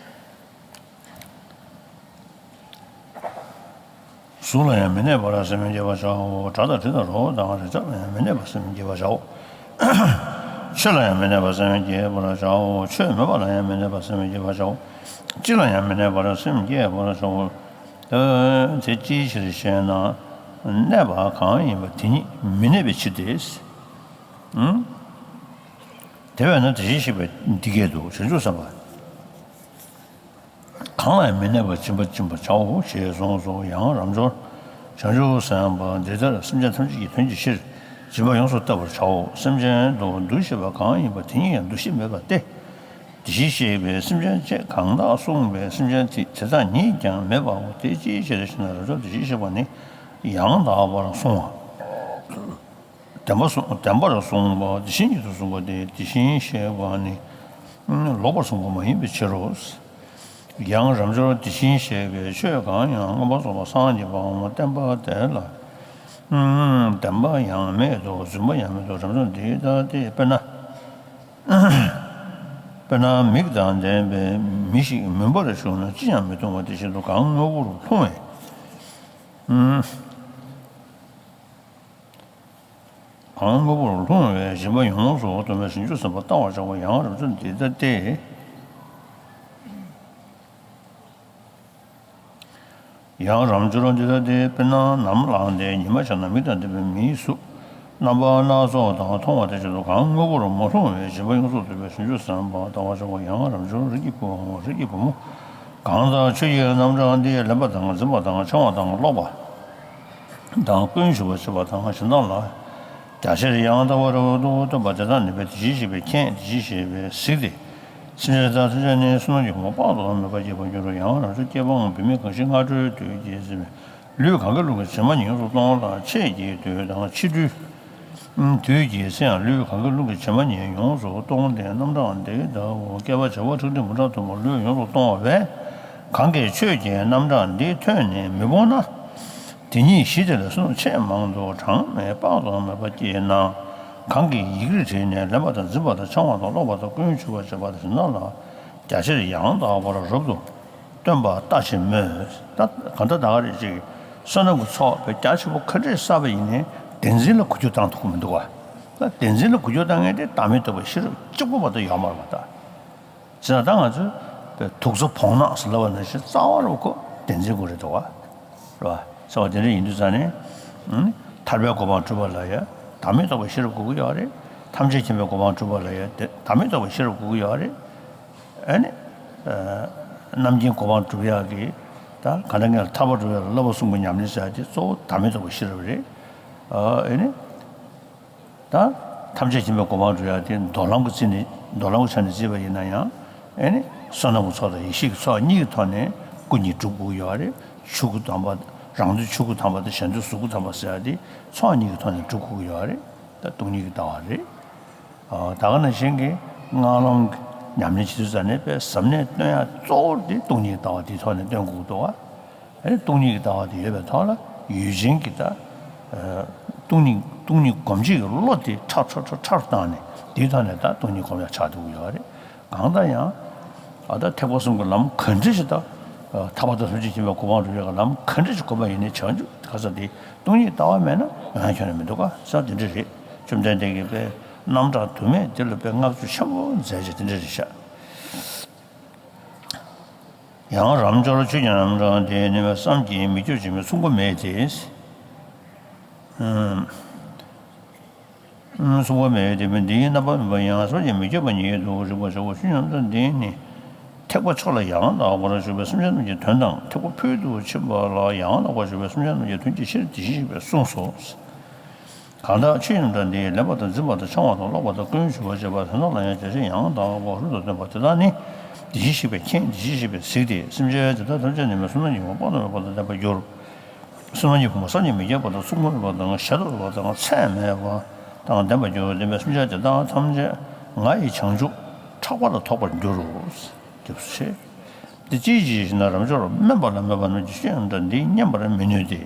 གཟུགས་ལ་ཡང་མི་གནས་པར་སེམས་བསྐྱེད་པར་བྱའོ། སྒྲ་དང་དྲི་དང་རོ་དང་རེག་བྱ་ལ་ཡང་མི་གནས་པར་སེམས་བསྐྱེད་པར་བྱའོ། ཆོས་ལ་ཡང་མི་གནས་པར་སེམས་བསྐྱེད་པར་བྱའོ། ཆོས་མོས་པ་ལ་ཡང་མི་གནས་པར་སེམས་བསྐྱེད་པར་བྱའོ། ཅི་ལ་ཡང་མི་གནས་པར་སེམས་བསྐྱེད་པར་བྱའོ། དེ་ཅིའི་ཕྱིར་ཞེ་ན། གནས་པ་གང་ཡིན་པ་དེ་ཉིད་མི་གནས་པའི་ཕྱིར་ཏེ། དེ་བས་ན་དེ་བཞིན་གཤེགས་པས་འདི་སྐད་དུ། བྱང་ཆུབ་སེམས་དཔའ། གང་ལ་ཡང་མི་གནས་པར་སྦྱིན་པ་སྦྱིན་པར་བྱའོ་ཞེས་གསུངས་སོ། ཡང་རབ་འབྱོར་བྱང་ཆུབ་སེམས་དཔའ་འདི་ལྟར་སེམས་ཅན་ཐམས་ཅད་ཀྱི་དོན་གྱི་ཕྱིར་སྦྱིན་པ་ཡོངས་སུ་བརྟག་པར་བྱའོ། སེམས་ཅན་དུ་འདུ་ཤེས་པ་གང་ཡིན་པ་དེ་ཉིད་ཀྱང་འདུ་ཤེས་མེད་པ་སྟེ། དེ་བཞིན་གཤེགས་པས་སེམས་ཅན་ཅེས་གང་དག་གསུངས་པའི་སེམས་ཅན་དེ་དེ་དག་ཉིད་ཀྱང་མེད་པའོ། དེ་ཅིའི་ཕྱིར་ཞེ་ན། རབ་འབྱོར་དེ་བཞིན་གཤེགས་པ་ནི་ཡང་དག་པར་གསུངས་པ། བདེན་པ་གསུངས། བདེན་པར་གསུངས་པ་དེ་བཞིན་ཉིད་དུ་གསུངས་པ་སྟེ། དེ་བཞིན་གཤེགས་པ་ནི་ལོག་པར་གསུངས་པ་མ་ཡིན་པའི་ཕྱིར་རོ། ཡང་རབ་འབྱོར་དེ་བཞིན་གཤེགས་པས་ཆོས་གང་ཡང་མངོན་པར་རྫོགས་པར་སངས་རྒྱས་པའམ་བསྟན་པ་དེ་ལ་བདེན་པ་ཡང་མེད་དོ། རྫུན་པ་ཡང་མེད་དོ། རབ་འབྱོར་འདི་ལྟ་སྟེ། དཔེར་ན། དཔེར་ན་མིག་དང་ལྡན་པའི་མི་ཞིག་མུན་པར་ཞུགས་ན་ཅི་ཡང་མི་མཐོང་བ་དེ་བཞིན་དུ་གང་དངོས་པོར་ལྷུང་བའི། གང་དངོས་པོར་ལྷུང་བའི་སྦྱིན་པ་ཡོངས་སུ་སྟོང་པའི་བྱང་ཆུབ་སེམས་དཔའ་ལྟ་བར་བྱ་བ་ཡང་རབ་འབྱོར་འདི་ལྟ་སྟེ། ཡང་རབ་འབྱོར་འདི་ལྟ་སྟེ། དཔེར་ན་ནམ་ལངས་ཏེ་ཉི་མ་ཤར་ན་མིག་དང་ལྡན་པའི་མིའི་གཟུགས་རྣམ་པ་སྣ་ཚོགས་དང་མཐོང་བ་དེ་བཞིན་དུ་གང་དངོས་པོར་མ་ལྷུང་བའི་སྦྱིན་པ་ཡོངས་སུ་སྟོང་པའི་བྱང་ཆུབ་སེམས་དཔའ་ལྟ་བར་བྱ་བ་ཡང་རབ་འབྱོར་རིགས་ཀྱི་བུའམ་རིགས་ཀྱི་བུ་མོ་གང་དག་ཆོས་ཀྱི་རྣམ་གྲངས་འདི་ལེན་པ་དང་འཛིན་པ་དང་འཆང་བ་དང་ཀློག་པ། དང་ཀུན་ཞུ་བ་བྱེད་པ་དང་གཞན་དག་ལ་རྒྱ་ཆེར་ཡང་དག་པར་རབ་ཏུ་སྟོན་པ་དེ་དག་ནི་དཔེ་དེ་བཞིན་གཤེགས་པའི་མཁྱེན། དེ་བཞིན་གཤེགས་པས་གཟིགས་ཏེ། སེམས་ཅན་དེ་དག་ཐམས་ཅད་ནི་བསོད་ནམས་ཀྱི་གོ་འཕང་དཔག་ཏུ་མེད་པ་བསྐྱེད་པར་འགྱུར་རོ། ཡང་རབ་ཏུ་སྐྱེ་བའང་བུད་མེད་གང་ཞིག་སྔ་དྲོའི་དུས་ཀྱི་སེམས་ལུས་གང་གཱའི་ཀླུང་གི་བྱེ་མ་ཉིད་ཡོངས་སུ་སྟོང་ལ། ཕྱེད་ཀྱི་དུས་དང་ཕྱི་དྲོའི་དུས་ཀྱི་ཚེ་ཡང་ལུས་གང་གཱའི་ཀླུང་གི་བྱེ་མ་ཉིད་ཡོངས་སུ་སྟོང་སྟེ། རྣམ་གྲངས་འདི་ལྟ་བུ་བསྐལ་པ་བྱེ་བ་ཁྲག་ཁྲིག་འབུམ་ཕྲག་དུ་མར་ལུས་ཡོངས་སུ་གཏོང་བ་བས། གང་གིས་ཆོས་ཀྱི་རྣམ་གྲངས་འདི་ཐོས་ནས་མི་སྤོང་ན། དེ་ཉིད་གཞི་དེ་ལ་བསོད་ནམས་ཆེས་མང་དུ་གྲངས་མེད་དཔག་ཏུ་མེད་པ་སྐྱེས་ན། གང་གིས་ཡི་གེར་བྲིས་ནས་ལེན་པ་དང་འཛིན་པ་དང་འཆང་བ་དང་ཀློག་པ་དང་ཀུན་ཞུ་བ་བྱེད་པ་དང་གཞན་དག་ལ་རྒྱ་ཆེར་ཡང་དག་པར་རབ་ཏུ་སྟོན་པ་ལྟ་ཞིང་སྨོད། ད་གང་ལྟར་ད་ག་རེ་ཅིག་བསོད་ནམས་ཀྱི་ཚོགས་དཔེ་རྒྱ་ཆེན་པོ་ག་འདྲས་བསགས་པ་ཡིན་ནའི་བདེན་འཛིན་ལ་འགུལ་སྐྱོད་བཏང་ཐུབ་ཀྱི་མི་འདུག་ག་ད་བདེན་འཛིན་ལ་འགུལ་སྐྱོད་བཏང་མཁན་དེ་བདག་མེད་རྟོགས་པའི་ཤེས་རབ་གཅིག་པོ་མ་གཏོགས་ཡོད་མ་རེད་པ་ད། བྱས་ཙང་ད་ང་ཚོས་དུག་རྩུབ་བོང་ནག་ཟེར་ལབ་པ་ནང་བཞིན་རྩ་བ་རུ་ཁོ་བདེན་འཛིན་དགོས་རེད་འདུག་བ། རེད་བ། ཟེར་བ་དེ་འདྲ་ཡིན་དུས་ཙང་ནས། ཨང་། ཐར་པའི་གོ་འཕང་སྒྲུབ་པ་ལ་ཡང་བདག་མེད་རྟོགས་པའི་ཤེས་རབ་དགོས་ཀྱི་ཡོད་རེད། ཐམས་ཅད་མཁྱེན་པའི་གོ་འཕང་སྒྲུབ་པ་ལ་ཡང་དེ་བདག་མེད་རྟོགས་པའི་ཤེས་རབ་དགོས་ཀྱི་ཡོད་རེད། ཨ་ནི། རྣམ་མཁྱེན་གོ་འཕང་སྒྲུབ་ཡག་གི་ད་ག་འདྲ་ངས་ཐར་པ་སྒྲུབ་ཡག་ལ་བསླབ་པ་གསུམ་གྱི་ཉམས་ལེན་ཟེར་ཡག་དེ་གཙོ་བོ་བདག་མེད་རྟོགས་པའི་ཤེས་རབ་རེད། ཨ་ནི། ད་ཐམས་ཅད་མཁྱེན་པའི་གོ་འཕང་སྒྲུབ་ཡག་དེ་མདོ་ལམ་གྱི་ཚིག་ནི་མདོ་ལམ་གྱི་ཆ་ནས་བརྩིས་པ་ཡིན་ན་ཡང་ཨེ་ནི་བསོད་ནམས་ཀྱི་ཚོགས་དང་ཡེ་ཤེས་ཀྱི་ཚོགས་གཉིས་ཀྱི་ཐོག་ནས་སྐུ་གཉིས་སྒྲུབ་དགོས་ཀྱི་ཡོད་རེད། ཆོས་སྐུ་དམ་པ། རང་དོན་ཆོས་སྐུ་དམ་པ་དང་གཞན་དོན་གཟུགས་སྐུ་དམ་པ་ཟེར་ཡག་དེ་ཚོགས་གཉིས་ཀྱི་ཐོག་ནས་སྒྲུབ་དགོས་ཀྱི་ཡོད་རེད། ད་སྟོང་ཉིད་ཀྱི་ལྟ་བ་རེད། ཨ་ད་ག་ནང་བཞིན་གྱི་སྔགས་ལམ་གྱི་ཉམས་ལེན་བྱེད་དུས་ཙམ་ནས་དཔེ་ཟབ་གནད་བཏོན་ཡག་གཙོ་བོ་དེ་སྟོང་ཉིད་ཀྱི་ལྟ་བ་དེའི་ཐོག་ནས་བཏོན་དགོས་ཀྱི་འདུག་བ། ཨེ་སྟོང་ཉིད་ཀྱི་ལྟ་བ་དེ་ཡོད་པའི་ཐོག་ལ་ཡུལ་ཅན་གྱི་ད། སྟོང་ཉིད་སྟོང་ཉིད་སྒོམ་བྱེད་ཀྱི་བློ་དེ་ཁྲ་ཁྲ་ཁྲ་ཁྲ་བཏང་ནས་དེའི་ཐོག་ནས་ད་སྟོང་ཉིད་སྒོམ་ཡག་ཆགས་འདུག་ཡོད་རེད། གང་ལྟར་ཡང་། ཨ་ད་ཐེག་པ་གསུམ་གྱི་ལམ་ག་འདྲ་ཞིག་ད། ཐར་པ་དང་ཐམས་ཅད་མཁྱེན་པའི་གོ་འཕང་སྒྲུབ་ཡག་གི་ལམ་ག་འདྲ་ཞིག་བསྒོམ་པ་ཡིན་ནའི་བྱང་ཆུབ་ག་ས་དེ་སྟོང་ཉིད་ལྟ་བ་མེད་ན་ཡོང་ཡག་ཁྱོན་ནས་མི་འདུག་ག་ས་དེ་འདྲ་རེད། བཅོམ་ལྡན་འདས་ཀྱིས་དཔེ་རྣམ་གྲངས་དུ་མས་དེ་ལ་དཔེ་བསྔགས་བརྗོད་ཆེན་པོ་མཛད་ཅིག་དེ་འདྲ་རེད་ཤག་ཡང་རབ་འབྱོར་ཆོས་ཀྱི་རྣམ་གྲངས་དེ་ནི་བསམ་གྱིས་མི་ཁྱབ་ཅིང་མཚུངས་པ་མེད་དེ། མཚུངས་པ་མེད་དེ་འདི་ཡི་རྣམ་པར་སྨིན་པ་ཡང་བསམ་གྱིས་མི་ཁྱབ་པ་ཉིད་དུ་རིག་པར་བྱའོ། ཆོས་ཀྱི་རྣམ་གྲངས་འདི་ནི་ཐེག་པ་མཆོག་ལ་ཡང་དག་པར་ཞུགས་པའི་སེམས་ཅན་རྣམས་ཀྱི་དོན་དང་། ཐེག་པ་ཕུལ་དུ་ཕྱིན་པ་ལ་ཡང་དག་པར་ཞུགས་པའི་སེམས་ཅན་རྣམས་ཀྱི་དོན་གྱི་ཕྱིར་དེ་བཞིན་གཤེགས་པས་གསུངས་སོ། གང་དག་ཆོས་ཀྱི་རྣམ་གྲངས་འདི་ལེན་པ་དང་འཛིན་པ་དང་འཆང་བ་དང་ཀློག་པ་དང་ཀུན་ཞུ་བར་བྱེད་པ་དེ་རྣམས་ལ་ཡང་རྒྱ་ཆེར་ཡང་དག་པར་རབ་ཏུ་སྟོན་པ་དེ་དག་ནི། དེ་བཞིན་གཤེགས་པས་མཁྱེན། དེ་བཞིན་གཤེགས་པས་གཟིགས་ཏེ། སེམས་ཅན་དེ་དག་ཐམས་ཅད་ནི་བསོད་ནམས་ཀྱི་གོ་འཕང་དཔག་ཏུ་མེད་པ་དང་ལྡན་པར་འགྱུར། བསོད་ནམས་ཀྱི་གོ་འཕང་བསམ་གྱིས་མི་ཁྱབ་པ་དང་མཚུངས་པ་མེད་པ་དང་གཞལ་དུ་མེད་པ་དང་ཚད་མེད་པ་དང་ལྡན་པར་འགྱུར། ལྡན་པའི་སེམས་ཅན་དེ་དག་ཐམས་ཅད་ང་ཡི་བྱང་ཆུབ་ཕྲག་པ་ལ་ཐོགས་པར་འགྱུར་རོ། སྐྱབས་སུ་མཆི། འདི་ཅིའི་ཕྱིར་ཞེ་ན། རབ་འབྱོར་རྣམ་པ་ལ་སྨོད་པ་རྣམས་ཀྱིས་ཆོས་ཀྱི་རྣམ་གྲངས་འདི་མཉན་པར་མི་ནུས་ཏེ།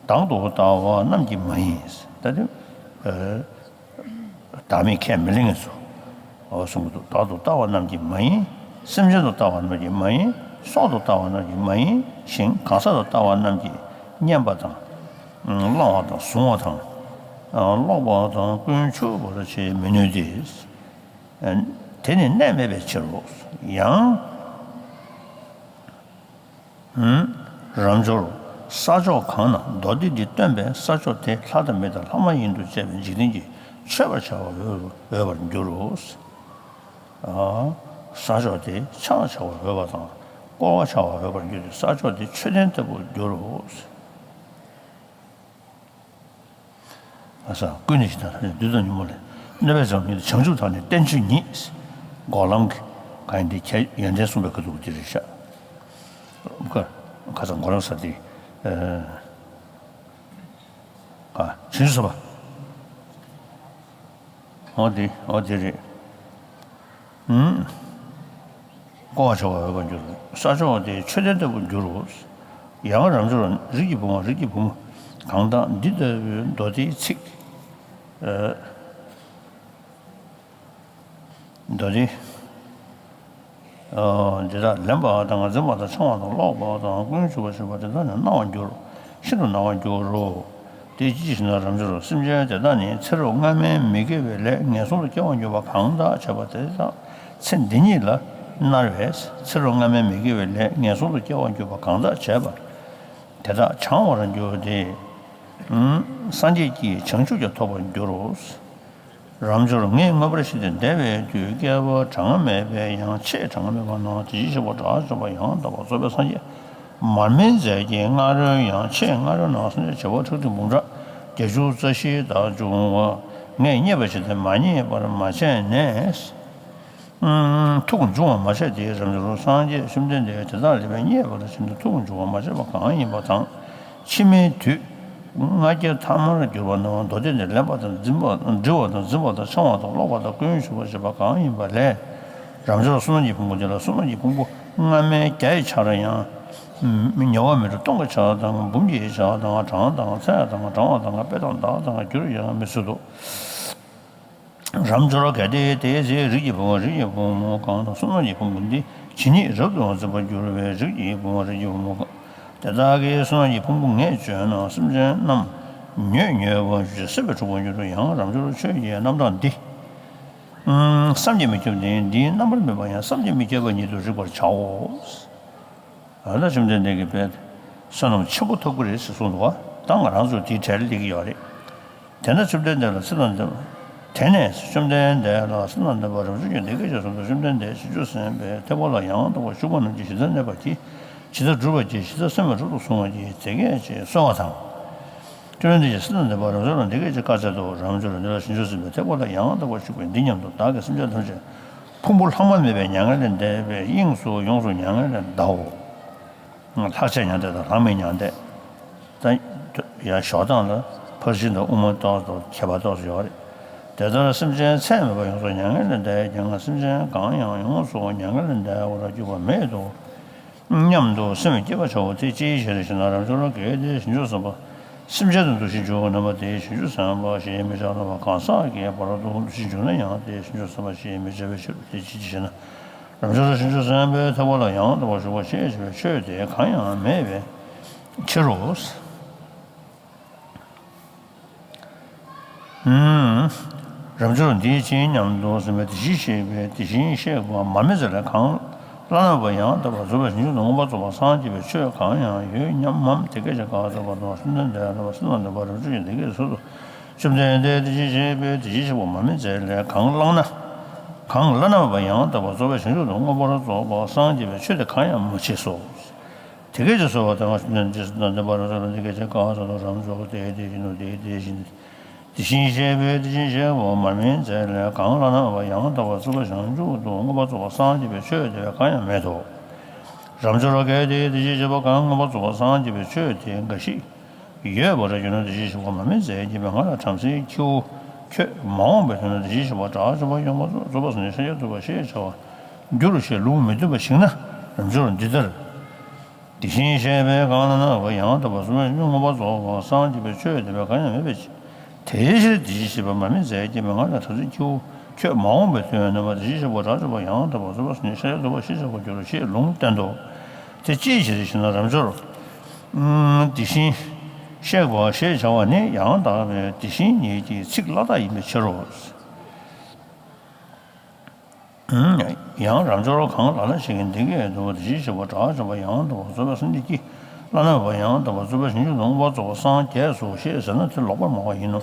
དང་དུ་ལྟ་བ་རྣམས་ཀྱིས་མ་ཡིན། ད་དེ། བདག་མེད་ཁས་མི་ལེན་མཁན་ཚོ། འོ་གསུང་གི་འདུག་བདག་ཏུ་ལྟ་བ་རྣམས་ཀྱིས་མ་ཡིན། སེམས་ཅན་དུ་ལྟ་བ་རྣམས་ཀྱིས་མ་ཡིན། སྲོག་ཏུ་ལྟ་བ་རྣམས་ཀྱིས་མ་ཡིན་ཞིང་གང་ཟག་ཏུ་ལྟ་བ་རྣམས་ཀྱིས་མཉན་པ་དང་། བླང་བ་དང་བཟུང་བ་དང་། ཀློག་པ་དང་ཀུན་ཆུབ་པར་བྱེད་མི་ནུས་ཏེ། དེ་ནི་གནས་མེད་པའི་ཕྱིར་རོ། ཡང་། རབ་འབྱོར། ས་ཕྱོགས་གང་ན་མདོ་སྡེ་འདི་སྟོན་པས་ས་ཕྱོགས་དེ་ལྷ་དང་མི་དང་ལྷ་མ་ཡིན་དུ་བཅས་པའི་འཇིག་རྟེན་གྱིས་མཆོད་པར་བྱ་བར་འོས་འོས་པར་འགྱུར་རོ། ས་ཕྱོགས་དེ་ཕྱག་བྱ་བར་འོས་པ་དང་བསྐོར་བ་བྱ་བར་འོས་པར་འགྱུར་ཏེ། ས་ཕྱོགས་དེ་མཆོད་རྟེན་ལྟ་བུར་འགྱུར་རོ། ཨ་ས་ཀུན་ནས་ཤིང་རྟ་ལྷ་ནས་བདུད་དང་ཉོན་མོངས་ལས། གནོད་པའི་ཚེ་བ་ཉིད་དུ་བྱང་ཆུབ་དང་ནི་བསྟན་བཅོས་ཉིད། འགོག་ལམ་གྱི་གང་ཡིན་དེ་ཁྱད་ཡོན་ཏན་གསུངས་པའི་ཁ་ཐུག་དེ་རེད་ཤག་ཁ་ཁ་སང་འགོག་ལམ་ས་དེ། ཨ་བྱང་ཆུབ་སེམས་དཔའ། འོ་དེ་འོ་དེ་རེད། ཨུམ། བསྐོར་བ་བྱ་བར་འོས་པར་འགྱུར། ས་ཕྱོགས་དེ་མཆོད་རྟེན་ལྟ་བུར་འགྱུར་རོ། ཡང་རབ་འབྱོར་རིགས་ཀྱི་བུ་མོ་རིགས་ཀྱི་བུ་མོ་གང་དག་འདི་ལྟ་བུའི་མདོ་སྡེའི་ཚིག་ཨ། མདོ་སྡེ། འདི་དག་ལེན་པ་དང་འཛིན་པ་དང་འཆང་བ་དང་ཀློག་པ་དང་ཀུན་ཞུ་བ་ཞུ་བ་དེ་དག་ནི་སྣང་བར་འགྱུར། ཤིན་ཏུ་སྣང་བར་འགྱུར་རོ། དེ་ཅི་ཞེ་ན། རབ་འབྱོར་སེམས་ཅན་དེ་དག་ནི་ཚེ་རབས་སྔ་མའི་མི་དགེ་བའི་ལས་ངན་སོང་དུ་སྐྱེ་བར་འགྱུར་བ་གང་དག་བྱས་པ་དེ་དག་ཚེ་འདི་ཉིད་ལ་མནར་བས། ཚེ་རབས་སྔ་མའི་མི་དགེ་བའི་ལས་ངན་སོང་དུ་སྐྱེ་བར་འགྱུར་བ་གང་དག་བྱས་པ་དེ་དག་བྱང་བར་འགྱུར་ཏེ། སངས་རྒྱས་ཀྱི་བྱང་ཆུབ་ཀྱང་ཐོབ་པར་འགྱུར་རོ། རབ་འབྱོར་ངས་མངོན་པར་ཤེས་ཏེ་འདས་པའི་དུས་བསྐལ་པ་གྲངས་མེད་པའི་ཡང་ཆེས་གྲངས་མེད་པ་ན་དེ་བཞིན་གཤེགས་པ་དྲག་པོ་ཡང་དག་པར་རྫོགས་པའི་སངས་རྒྱས་མར་མེ་མཛད་ཀྱི་སྔ་རོལ་ཡང་ཆེས་སྔ་རོལ་ན་སངས་རྒྱས་བྱེ་བ་ཁྲག་ཁྲིག་འབུམ་ཕྲག་བརྒྱད་ཅུ་རྩ་བཞི་དག་འབྱུང་བ་ངས་མཉེས་པར་བྱས་ཏེ་མ་མཉེས་པར་མ་བྱས་ནས། ཐུགས་འབྱུང་བར་མ་བྱས་ཏེ། རབ་འབྱོར་སངས་རྒྱས་བཅོམ་ལྡན་འདས་དེ་དག་ལས་པའི་མཉེས་པར་བྱས་ཏེ་ཐུགས་འབྱུང་བར་མ་བྱས་པ་གང་ཡིན་པ་དང་། ཕྱི་མའི་དུས་ལྔ་བརྒྱ་ཐ་མར་གྱུར་པ་ན་མདོ་སྡེ་འདི་ལེན་པ་དང་འཛིན་པ་འབྲི་བ་དང་འཛིན་པ་དང་འཆང་བ་དང་ཀློག་པ་དང་ཀུན་ཞུ་བ་ཞེས་པ་གང་ཡིན་པ་ལས། རབ་འབྱོར་བསོད་ནམས་ཀྱི་ཕུང་པོ་འདི་ལ་བསོད་ནམས་ཀྱི་ཕུང་པོ་སྔ་མའི་བརྒྱའི་ཆར་ཡང་ཉེ་བར་མི་འགྲོ་སྟོང་གི་ཆར་དང་འབུམ་གྱི་ཆར་དང་གྲངས་དང་ཚད་དང་བགྲང་བ་དང་དཔེ་དང་བདག་དང་འགྱུར་ཡང་མི་སྲིད་དོ། རབ་འབྱོར་གལ་ཏེ་དེ་ཚེ་རིགས་ཀྱི་བུ་རིགས་ཀྱི་བུ་མོ་གང་དག་བསོད་ནམས་ཀྱི་ཕུང་པོ་འདི་ཇི་སྙེད་རབ་ཏུ་འཛིན་པར་འགྱུར་བའི་རིགས་ཀྱི་བུ་རིགས་ཀྱི་བུ་མོ་གང་དེ་དག་གིས་བསོད་ནམས་ཀྱི་ཕུང་པོ་ངས་བརྗོད་ན་སེམས་ཅན་རྣམས་མྱོས་མྱོས་པ་ཞུ་སྲིད་པས་འཁྲུགས་པར་འགྱུར་རོ། ཡང་རབ་འབྱོར་ཆོས་ཀྱི་རྣམ་གྲངས་འདི་བསམ་གྱིས་མི་ཁྱབ་སྟེ་འདིའི་རྣམ་པར་སྨིན་པ་ཡང་བསམ་གྱིས་མི་ཁྱབ་པ་ཉིད་དུ་རིག་པར་བྱའོ། ཨ་ད་བཅོམ་ལྡན་འདས་ཀྱིས་དཔེ་བསོད་ནམས་ཆེན་པོ་ཐོབ་ཀྱི་རེད་ཟེར་གསུངས་འདུག་བ། ད་ང་རང་ཚོ་དེའི་གྲལ་ལ་སླེབས་ཀྱི་ཡོད་རེད། དེ་ནས་བཅོམ་ལྡན་འདས་ལ་ཚེ་དང་ལྡན་པ། དེ་ནས་བཅོམ་ལྡན་འདས་ལ་ཚེ་དང་ལྡན་པ་རབ་འབྱོར་གྱིས་འདི་སྐད་ཅེས་གསུངས་སོ། བཅོམ་ལྡན་འདས་བྱང་ཆུབ་སེམས་དཔའི་ཐེག་པ་ལ་ཡང་དག་པར་ཞུགས་པ་རྣམས་ཀྱིས་ཇི་ལྟར་གནས་པ་དེས་ཇི་ལྟར་བསྒྲུབ་པ་གྱིས་ཇི་ལྟར་སེམས་པ་སྤྲུལ་དུ་གསུངས་པ་གྱིས་དེ་སྐད་ཅེས་གསོལ་བ་དང་། བཅོམ་ལྡན་འདས་ཀྱིས་ཚེ་དང་ལྡན་པ་རབ་འབྱོར་ལ་འདི་སྐད་ཅེས་བཀའ་སྩལ་ཏོ། རབ་འབྱོར་འདི་ལ་བྱང་ཆུབ་སེམས་དཔའི་ཐེག་པ་ལ་ཡང་དག་པར་ཞུགས་པའི་འདི་སྙམ་དུ་བདག་གིས་སེམས་ཅན་ཐམས་ཅད་ཕུང་པོ་ལྷག་མ་མེད་པའི་མྱ་ངན་ལས་འདས་པའི་དབྱིངས་སུ་ཡོངས་སུ་མྱ་ངན་ལས་འདའོ། ལྷག་བཅས་མྱང་འདས་དང་ལྷག་མེད་མྱང་འདས། ད་ཡང་ཞོགས་དང་ལ་ཕར་ཕྱིན་དང་དབུ་མ་ཏོག་ཙམ་ཁྱད་པར་ཏོག་ཙམ་ཡོད་རེད། དེ་ལྟར་སེམས་ཅན་ཚད་མེད་པ་ཡོངས་སུ་མྱ་ངན་ལས་འདའ་ཡི་ཀྱང་སེམས་ཅན་གང་ཡང་ཡོངས་སུ་མྱ་ངན་ལས་འདའ་བར་གྱུར་པ་མེད་དོ། སྙམ་དུ་སེམས་བསྐྱེད་པར་བྱའོ། དེ་ཅིའི་ཕྱིར་ཞེ་ན། རབ་འབྱོར་གལ་ཏེ་བྱང་ཆུབ་སེམས་དཔའ་སེམས་ཅན་དུ་འདུ་ཤེས་འཇུག་པ་རྣམ་པ་དེས་བྱང་ཆུབ་སེམས་དཔའ་ཞེས་མི་བྱ་སྟོན་པ་གང་ཟག་གི་བར་དུ་འདུ་ཤེས་འཇུག་ན་ཡང་དེས་བྱང་ཆུབ་སེམས་དཔའ་ཞེས་མི་བྱ་བའི་ཕྱིར། དེ་ཅིའི་ཕྱིར་ཞེ་ན། རབ་འབྱོར་བྱང་ཆུབ་སེམས་དཔའི་ཐེག་པ་ལ་ཡང་དག་པར་ཞུགས་པ་ཞེས་བྱ་བའི་ཆོས་དེ་གང་ཡང་མེད་པའི་ཕྱིར་རོ། རབ་འབྱོར་འདིའི་ཕྱིར་སྙམ་དུ་སེམས་དཔའི་དེ་བཞིན་གཤེགས་པའི་དེ་བཞིན་གཤེགས་པ་མར་མེ་མཛད་ལས་གང་བླ་ན་མེད་པ་ཡང་དག་པར་རྫོགས་པའི་བྱང་ཆུབ་ཏུ་མངོན་པར་རྫོགས་པར་སངས་རྒྱས་པའི་ཆོས་གང་ཡང་ཡོད་སྙམ་མམ། དེ་སྐད་ཅེས་བཀའ་སྩལ་པ་དང་། བཅོམ་ལྡན་འདས་ལ་བསོད་ནམས་ལྡན་པ་རབ་འབྱོར་གྱིས་འདི་སྐད་གསོལ་ཏོ། བཅོམ་ལྡན་འདས་དེ་བཞིན་གཤེགས་པའི་དེ་བཞིན་གཤེགས་པ་མར་མེ་མཛད་ལས་གང་བླངས་ན། གང་བླ་ན་མེད་པ་ཡང་དག་པར་རྫོགས་པའི་བྱང་ཆུབ་ཏུ་མངོན་པར་རྫོགས་པར་སངས་རྒྱས་པའི་ཆོས་དེ་གང་ཡང་མ་མཆིས་སོ། དེ་སྐད་ཅེས་གསོལ་བ་དང་། བཅོམ་ལྡན་འདས་ལ་འདི་སྐད་ཅེས་བཀའ་སྩལ་ཏོ། རབ་འབྱོར་དེ་དེ་བཞིན་ནོ། དེ་དེ་བཞིན་དེ་བཞིན་གཤེགས་པའི་དེ་བཞིན་གཤེགས་པ་མར་མེ་མཛད་ལས་གང་བླ་ན་མེད་པ་ཡང་དག་པར་རྫོགས་པའི་བྱང་ཆུབ་ཏུ་མངོན་པར་རྫོགས་པར་སངས་རྒྱས་པའི་ཆོས་དེ་བས་གང་ཡང་མེད་དོ། རབ་འབྱོར་གལ་ཏེ་དེ་བཞིན་གཤེགས་པ་གང་མངོན་པར་རྫོགས་པར་སངས་རྒྱས་པའི་ཆོས་དེ་འགའ་ཞིག་ཡོད་པར་གྱུར་ན། དེ་བཞིན་གཤེགས་པ་མར་མེ་མཛད་ཀྱིས་ང་ལ་བྲམ་ཟེའི་ཁྱེའུ་ཁྱོད་མ་འོངས་པའི་དུས་ན་དེ་བཞིན་གཤེགས་པ་དྲག་པོ་ཡོངས་སུ་རྫོགས་པ་སངས་རྒྱས་ཤཱཀྱ་ཐུབ་པ་ཞེས་བྱ་བར་འགྱུར་རོ་ཞེས་ལུང་མི་སྟོན་པ་ཞིག་ན། རབ་འབྱོར་འདི་ལྟར། དེ་བཞིན་གཤེགས་པའི་གང་བླ་ན་མེད་པ་ཡང་དག་པར་རྫོགས་པའི་མངོན་པར་རྫོགས་པར་སངས་རྒྱས་པའི་ཆོས་དེ་བས་གང་ཡང་མེད་པའི་ཕྱིར། དེའི་ཕྱིར་དེ་བཞིན་གཤེགས་པ་མར་མེ་མཛད་ཀྱིས་ང་ལ་བྲམ་ཟེའི་ཁྱེའུ་ཁྱོད་མ་འོངས་པའི་དུས་ན་མ་དེ་བཞིན་གཤེགས་པ་དྲག་པོ་ཡང་དག་པར་རྫོགས་པ་སངས་རྒྱས་ཤཱཀྱ་ཐུབ་པ་ཞེས་བྱ་བར་འགྱུར་རོ་ཞེས་ལུང་བསྟན་ཏོ། དེ་ཅིའི་ཕྱིར་ཞེ་ན། རབ་འབྱོར། དེ་བཞིན་གཤེགས་པ་ཞེས་བྱ་བ་ནི་ཡང་དག་པའི་དེ་བཞིན་ཉིད་ཀྱི་ཚིག་བླ་དྭགས་ཡིན་པའི་ཕྱིར་རོ། ཡང་རབ་འབྱོར་གང་ལ་ལ་ཞིག་གིས་འདི་སྐད་དུ། དེ་བཞིན་གཤེགས་པ་དྲག་པོ་ཡང་དག་པར་རྫོགས་པའི་སངས་རྒྱས་ཀྱིས་བླ་ན་མེད་པ་ཡང་དག་པར་རྫོགས་པའི་བྱང་ཆུབ་ཏུ་མངོན་པར་རྫོགས་པར་སངས་རྒྱས་སོ་ཞེས་ཟེར་ན་དེ་ལོག་པར་སྨྲ་བ་ཡིན་ནོ།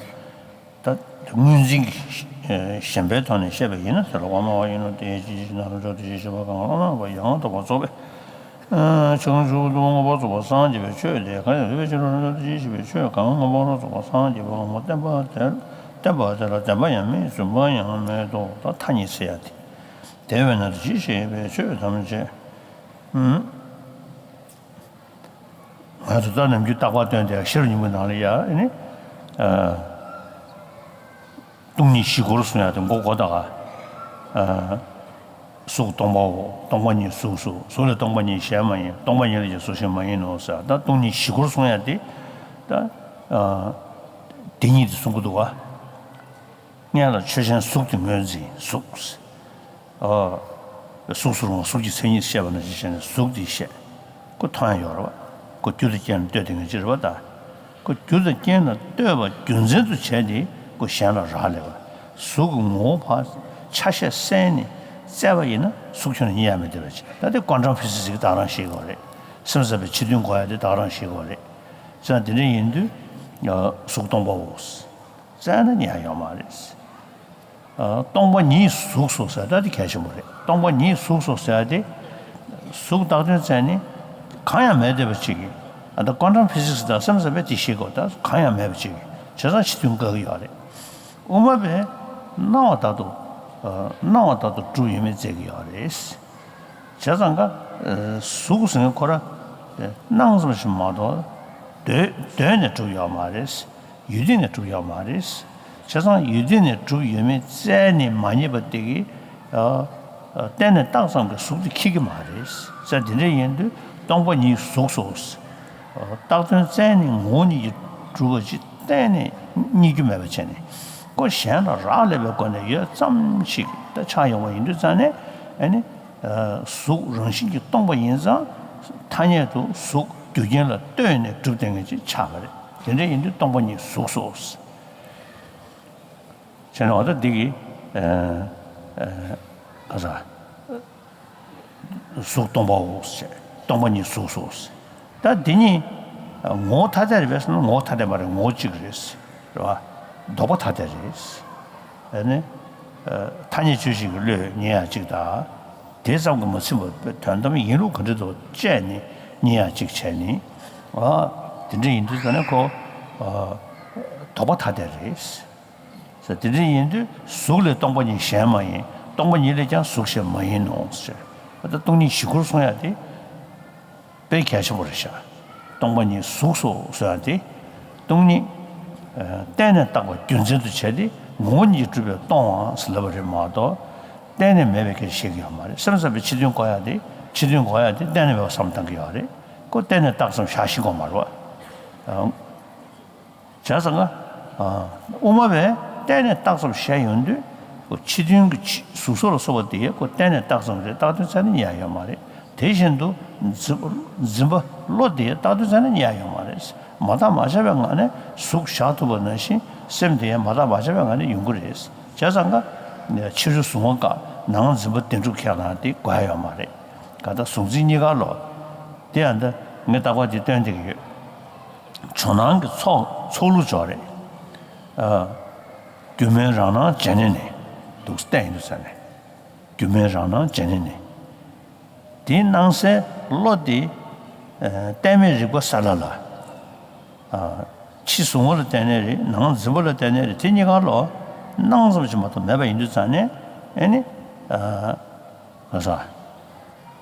ད་དེ་ངོས་འཛིན་གྱི་ཞེན་པའི་ཐོག་ནས་བཤད་པ་ཡིན་ན་དེ་ལོག་པར་སྨྲ་བ་ཡིན་ནོ། དེ་ཅིའི་ཕྱིར་ཞེ་ན། རབ་འབྱོར་དེ་བཞིན་གཤེགས་པ་གང་བླ་ན་མེད་པ་ཡང་དག་པར་རྫོགས་པའི་བྱང་ཆུབ་ཏུ་མངོན་པར་རྫོགས་པར་སངས་རྒྱས་པའི་ཆོས་དེ་གང་ཡང་མེད་པའི་ཕྱིར་རོ། དེ་བཞིན་གཤེགས་པའི་ཆོས་གང་མངོན་པར་རྫོགས་པར་སངས་རྒྱས་པའམ་བསྟན་པ་དེ་བསྟན་པ་དེ་ལ་བདེན་པ་ཡང་མེད། རྫུན་པ་ཡང་མེད་དོ། ད་ཐ་སྙད་ཟེར་ཡ་དེ། དེ་བས་ན་དེ་བཞིན་གཤེགས་པའི་ཆོས་ཐམས་ཅད། ང་ཚོ་ད་ནམ་རྒྱུན་རྟག་པར་སྟོན་དེ་ཤེས་རབ་སྙིང་པོའི་ནང་ལ་ཡ་ཨ་ནི། སྟོང་ཉིད་བཞི་སྐོར་གསུང་ཡ་དེ་མགོ་སྐོར་ད་ག་གཟུགས་སྟོང་པའོ། སྟོང་པ་ཉིད་གཟུགས་སོ། གཟུགས་ལས་སྟོང་པ་ཉིད་གཞན་མ་ཡིན། སྟོང་པ་ཉིད་ལས་ཀྱང་གཟུགས་གཞན་མ་ཡིན་ནོ་ཟེར། ད་སྟོང་ཉིད་བཞི་སྐོར་གསུང་ཡ་དེ་ད་དེ་ཉིད་དེ་གསུང་གི་འདུག་ག་སྔོན་ལ་ཆོས་ཅན་གཟུགས་དེ་ངོས་འཛིན་གཟུགས། གཟུགས་སུ་རུང་བ་གཟུགས་ཀྱི་མཚན་ཉིད་བཤད་པ་ནང་བཞིན་བྱས་ནས་གཟུགས་འདི་བཤད། ཁོ་མཐོང་ཡ་ཡོད་རེད་བ། ཁོ་རྒྱུ་དང་རྐྱེན་ལ་ལྟོས་ཏེ་ངེས་ཅི་རེད་བ་ད། ཁོ་རྒྱུ་དང་རྐྱེན་ལ་ལྟོས་པ་རྒྱུ་མཚན་དུ་བྱས་ཏེ་ཁོ་གཞན་ལ་རག་ལས་པ། གཟུགས་ཀྱི་ངོ་བོ་ཕར་ཆ་ཤས་གསལ་ནས་བཙལ་བ་ཡིན་ན་གཟུགས་ཁྱོན་ནས་རྙེད་ཡ་མེད་བསྡད་པ་ཅིག་ད་དེ་ཀོན་ཊམ་ཕི་སིག་སི་གི་བདག་རང་ཤེས་དགོས་རེད། སེམས་ཙམ་པའི་ཕྱི་དོན་གོ་ཡ་དེ་བདག་རང་ཤེས་དགོས་རེད། བྱས་ཙང་དེ་འདྲ་ཡིན་དུས་གཟུགས་སྟོང་པའོ། བཙལ་ན་རྙེད་ཡ་ཡོད་མ་རེད། སྟོང་པ་ཉིད་གཟུགས་སོ་ཟེར་ད་དེ་གལ་ཆེན་པོ་རེད། སྟོང་པ་ཉིད་གཟུགས་སོ་ཟེར་ཏེ། གཟུགས་རྟག་དོན་བཙལ་ནི། གང་ཡང་མེད་བསྡད་པ་ཅིག་གིས། ཨ་ད་ཀོན་ཊམ་ཕི་སིག་སི་དང་སེམས་ཙམ་པས་དེ་ཤེས་དགོས་ད་གང་ཡང་མེད་པ་ཅིག་གིས་བྱས་ཙང་ཕྱི་དོན་བཀག་གི་ཡོད་རེད། དབུ་མ་པས་སྣང་བ་ལྟར་དུ། སྣང་བ་ལྟར་དུ་གྲུབ་ཡོད་མེད་བཙལ་གི་ཡོད་རེད། བྱས་ཙང་ཀ། གཟུགས་ཟེར་མཁན་ཁོ་ར། སྣང་ཙམ་ཞིག་མ་གཏོགས། གདོད་གདོད་ནས་གྲུབ་ཡོད་མ་རེད། ཡུལ་དུས་ནས་གྲུབ་ཡོད་མ་རེད། བྱས་ཙང་ཡུལ་དུས་ནས་གྲུབ་ཡོད་མེད་བཙལ་ནས་མ་རྙེད་པ་དེ་གིས། ཨ། ཨ། གཏན་ནས་བཏགས་ཙམ་གྱི་གཟུགས་དེ་འཁྱེར་གྱི་མ་རེད། བྱས་དེ་འདྲ་ཡིན་དུས་སྟོང་པ་ཉིད་གཟུགས་སོ། ཨ། བཏགས་དོན་བཙལ་ནས་ངོ་བོ་ཉིད་ཀྱིས་གྲུབ་པ་ཅིག་གཏན་ནས་རྙེད་རྒྱུ་མེད་པ་བྱས་ནས་ཁོ་གཞན་ལ་རག་ལས་པའི་སྒོ་ནས་ཡོད་ཙམ་ཞིག་ད་ཆགས་ཡོང་བ་ཡིན་དུས་ཙང་ནས་ཨ་ནི། ཨ། གཟུགས་རང་བཞིན་གྱིས་སྟོང་པ་ཡིན་ཙང་ཐ་སྙད་དུ་གཟུགས་རྒྱུ་རྐྱེན་ལ་ལྟོས་ནས་གྲུབ་བསྡད་མཁན་ཅིག་ཆགས་པ་རེད། དེ་འདྲ་ཡིན་དུས་སྟོང་པ་ཉིད་གཟུགས་སོ། བྱས་ནས་འོ་ད་འདི་གི། ཨ། ཨ། ག་ས། གཟུགས་སྟོང་པའོ་ཞེས། སྟོང་པ་ཉིད་གཟུགས་སོ་ཞེས། ད་འདི་གཉིས་ངོ་བོ་ཐ་དད་རེད་པས་ཟེར་ན་ངོ་བོ་ཐ་དད་མ་རེད། ངོ་བོ་གཅིག་རེད། རེད་བ། ལྡོག་པ་ཐ་དད་རེད། ཨ་ནི། ཐ་སྙད་དཔྱོད་བྱེད་ཀྱི་བློས་རྙེད་ཡ་གཅིག་དང་། དེ་ཙམ་གྱིས་མ་ཚིམ་པར་དོན་དམ་ཡིན་ལུགས་ག་འདྲ་འདུག་དཔྱད་ནས་རྙེད་ཡ་གཅིག་བྱས་ནས། ཨ། དེ་འདྲ་ཡིན་དུས་ཙང་ནས་ཁོ། ཨ། ལྡོག་པ་ཐ་དད་རེད། ཟེར། དེ་འདྲ་ཡིན་དུས་གཟུགས་ལས་སྟོང་པ་ཉིད་གཞན་མ་ཡིན། སྟོང་པ་ཉིད་ལས་ཀྱང་གཟུགས་གཞན་མ་ཡིན་ནོ་ཟེར། ད་སྟོང་ཉིད་གཞི་ཁོར་གསུང་ཡ་དེ་དཔེ་གལ་ཆེན་པོ་རེད་ཤག་སྟོང་པ་ཉིད་གཟུགས་སོ་ཟེར་ཡ་དེ། སྟོང་ཉིད། ཨ། གཏན་ནས་བཏགས་པ་རྒྱུ་མཚན་དུ་བྱས་ཏེ་ངོ་བོ་ཉིད་ཀྱིས་གྲུབ་པས་སྟོང་བ་ཟེར་ལབ་པ་རེད་མ་གཏོགས། གཏན་ནས་མེད་པའི་སྐད་ཆ་བཤད་ཀྱི་ཡོད་མ་རེད། སེམས་ཙམ་པའི་ཕྱི་དོན་གོ་ཡ་དེ། ཕྱི་དོན་གོ་ཡ་དེ་གཏན་ནས་མེད་པ་བསམ་བཏང་གི་ཡོད་རེད། ཁོ་གཏན་ནས་བཏགས་ཙམ་བཞག་ཤེས་དགོས་མ་རེད་བ། བྱས་ཙང་ང་། ཨ། དབུ་མ་པས་གཏན་ནས་བཏགས་ཙམ་བཤད་ཡོང་དུས། ཕྱི་དོན་གྱི་ཕྱི་གཟུགས་སོགས་ལ་སོགས་པ་དེ་ཁོ་གཏན་ནས་བཏགས་ཙམ་རེད། བཏགས་དོན་བཙལ་ན་རྙེད་ཡ་ཡོད་མ་རེད། དེ་བཞིན་དུ་འཛིན་འཛིན་པ་བློ་དེ་བཏགས་དོན་བཙལ་ན་རྙེད་ཡ་ཡོད་མ་རེད། མ་བརྟགས་མ་དཔྱད་པའི་ངང་ནས་གཟུགས་བཞག་ཐུབ་པ་ནང་བཞིན་སེམས་དེ་ཡང་མ་བརྟགས་མ་དཔྱད་པའི་ངང་ནས་ཡོང་གི་རེད། བྱས་ཙང་ཀ། ཕྱི་རོལ་གཟུང་བ་བཀག་ནང་འཛིན་པ་བདེན་གྲུབ་ཁས་བླངས་དེ་དགོས་ཡ་ཡོད་མ་རེད། ག་ད་གཟུང་འཛིན་གཉིས་ཀ་ལོ། དེ་ཡང་ད་ངས་རྟག་པར་དེ་སྟོན་བསྡད་ཀྱི་ཡོད། ཇོ་ནང་གི་ཚོགས་ཚོགས་ལུགས་ཇོ་རེད། ཨ། སྒྱུ་མའི་རང་སྣང་བྱས་ནས་ནི། འདུག་བསྟན་ཡིན་དུ་ཟེར་ནས། སྒྱུ་མའི་རང་སྣང་བྱས་ནས་ནི། དེའི་སྣང་སའི་བློ་དེ། ཨ། གཏན་མེད་རིག་པ་གསལ་ལ་ལ། ཨ། ཕྱི་གཟུང་བ་ལ་བརྟེན་ནས་རེད། ནང་འཛིན་པ་ལ་བརྟེན་ནས་རེད། དེ་གཉིས་ཀ་ལོ། སྣང་ཙམ་ཞིག་མ་གཏོགས་མེད་པ་ཡིན་དུས་ཙང་ནས་ཨེ་ནི། ཨ། ག་ས།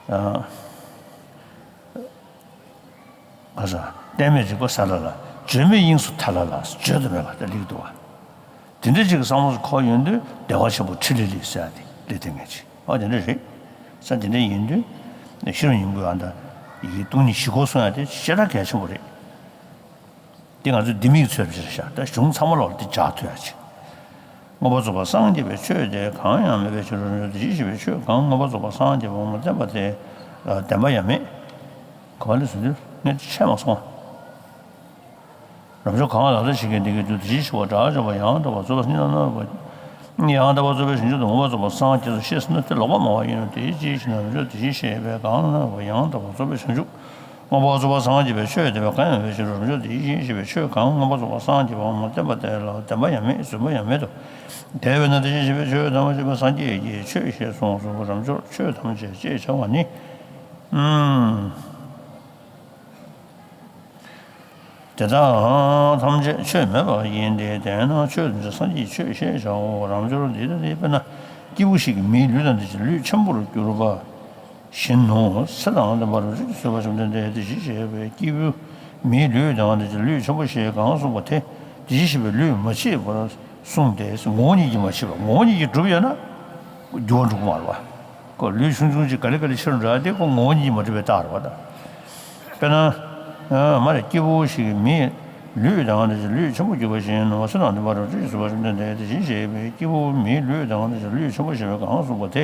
ཨ། ག་ས། གཏན་མེད་རིག་པ་གསལ་ལ་ལ། བརྗོད་མེད་དབྱིངས་སུ་ཐལ་ལ་ལ། བརྗོད་དུ་མེད་པ་དེ་ལེགས་འདུག་བ། དེ་འདྲ་ཅིག་གི་བསམ་བློ་འཁོར་ཡོང་དུས་བདེ་བ་ཆེན་པོ་ཕྲིན་ལས་ལེགས་ཟེར་ཡ་དེ་ལེགས་ལྡན་ངེས་ཅན། ཨོ་དེ་འདྲ་རེད། ས་དེ་འདྲ་ཡིན་དུས་ཤེས་རབ་སྙིང་པོའི་ཨ་མདའ་ཡི་སྟོང་ཉིད་གཞི་ཁོར་གསུང་ཡ་དེ་ཞེ་དྲག་གལ་ཆེན་པོ་རེད། འདི་ང་ཚོའི་ལྡེ་མིག་ཚོས་པ་ཞིག་རེད་ཤག་ད་གཞུང་ཚང་མ་ལོག་འདི་སྦྱར་ཐུབ་ཡ་ཅིག་མངོན་པར་རྫོགས་པར་སངས་རྒྱས་པའི་ཆོས་དེ་གང་ཡང་མེད་པའི་ཕྱིར་རོ། དེ་བཞིན་གཤེགས་པའི་ཆོས་གང་མངོན་པར་རྫོགས་པར་སངས་རྒྱས་པ་ངོ་བོ་བསྟན་པ་དེ་ལ་བདེན་པ་ཡང་མེད། ག་བ་ལས་ཟེར་དུས་ངས་འཆད་མ་སོང་། རབ་འབྱོར་གང་ལ་ལ་ཞིག་གིས་འདི་སྐད་དུ། དེ་བཞིན་གཤེགས་པ་དགྲ་བཅོམ་པ་ཡང་དག་པར་རྫོགས་པ་ཡང་དག་པར་རྫོགས་པའི་ཕྱིར་ཡང་དག་པར་རྫོགས་པའི་བྱང་ཆུབ་ཏུ་མངོན་པར་རྫོགས་པར་སངས་རྒྱས་སོ་ཞེས་ཟེར་ན་དེ་ལོག་པ་སྨྲ་བ་ཡིན་ནོ། དེའི་ཕྱིར་ན་རབ་འབྱོར་དེ་བཞིན་གཤེགས་པ་གང་ལ་ལ་ཡང་དག་པར་རྫོགས་པའི་བྱང་ཆུབ་མངོན་པར་རྫོགས་པར་སངས་རྒྱས་པའི་ཆོས་དེ་བས་གང་ཡང་མེད་ཕྱིར་རོ། རབ་འབྱོར་དེ་བཞིན་གཤེགས་པའི་ཆོས་གང་མངོན་པར་རྫོགས་པར་སངས་རྒྱས་པ་ངོ་བོ་བསྟན་པ་དེ་ལ་བདེན་པ་ཡང་མེད། བརྫུན་པ་ཡང་མེད་དོ། དེ་བས་ན་དེ་བཞིན་གཤེགས་པའི་ཆོས་ཐམས་ཅད་པ་སངས་རྒྱས་ཀྱི་ཆོས་ཞེས་གསུངས་སོ། རབ་འབྱོར་ཆོས་ཐམས་ཅད་ཅེས་བྱ་བ་ནི། ཨུམ། དེ་དག་ཐམས་ཅད་ཆོས་མེད་པ་ཡིན་ཏེ། དེས་ན་ཆོས་ཐམས་ཅད་སངས་རྒྱས་ཀྱི་ཆོས་ཞེས་བྱའོ། རབ་འབྱོར་འདི་ལྟ་སྟེ། དཔེར་ན་སྐྱེས་བུ་ཞིག་གིས་མིའི་ལུས་དང་ལྡན་ཞིང་ལུས་ཆེན་པོར་གྱུར་པ་བཞིན་དུ། ཚེ་དང་ལྡན་པ་རབ་འབྱོར་གྱིས་བཟོད་པ་བཅོམ་ལྡན་འདས་དེ་བཞིན་གཤེགས་པའི་སྐྱེས་བུ་མིའི་ལུས་དང་ལྡན་ཞིང་ལུས་ཆེན་པོ་ཞེས་གང་གསུངས་པ་དེ། དེ་བཞིན་གཤེགས་པའི་ལུས་མ་མཆིས་པར་གསུངས་ཏེ། ངོ་བོ་ཉིད་ཀྱིས་མ་མཆིས་པ། ངོ་བོ་ཉིད་ཀྱིས་གྲུབ་ཡོད་ན་འགྱུར་བ་འགྲོ་གི་མ་རེད་བ། ཁོ་ལུས་ཆུང་ཆུང་ཅིག་ག་ལེ་ག་ལེ་ཆེ་རུ་འགྲོ་ཡ་དེ་ཁོ་ངོ་བོ་ཉིད་ཀྱིས་མ་གྲུབ་པའི་རྟགས་རེད་བ་ད། དཔེར་ན། ཨ། མ་རེད། སྐྱེས་བུ་ཞིག་གིས་མིའི་ལུས་དང་ལྡན་ཞིང་ལུས་ཆེན་པོར་གྱུར་པ་བཞིན་ནོ། ཚེ་དང་ལྡན་པ་རབ་འབྱོར་གྱིས་བཟོད་པ་བཅོམ་ལྡན་འདས་དེ་བཞིན་གཤེགས་པའི་སྐྱེས་བུ་མིའི་ལུས་དང་ལྡན་ཞིང་ལུས་ཆེན་པོ་ཞེས་པས་གང་གསུངས་པ་དེ།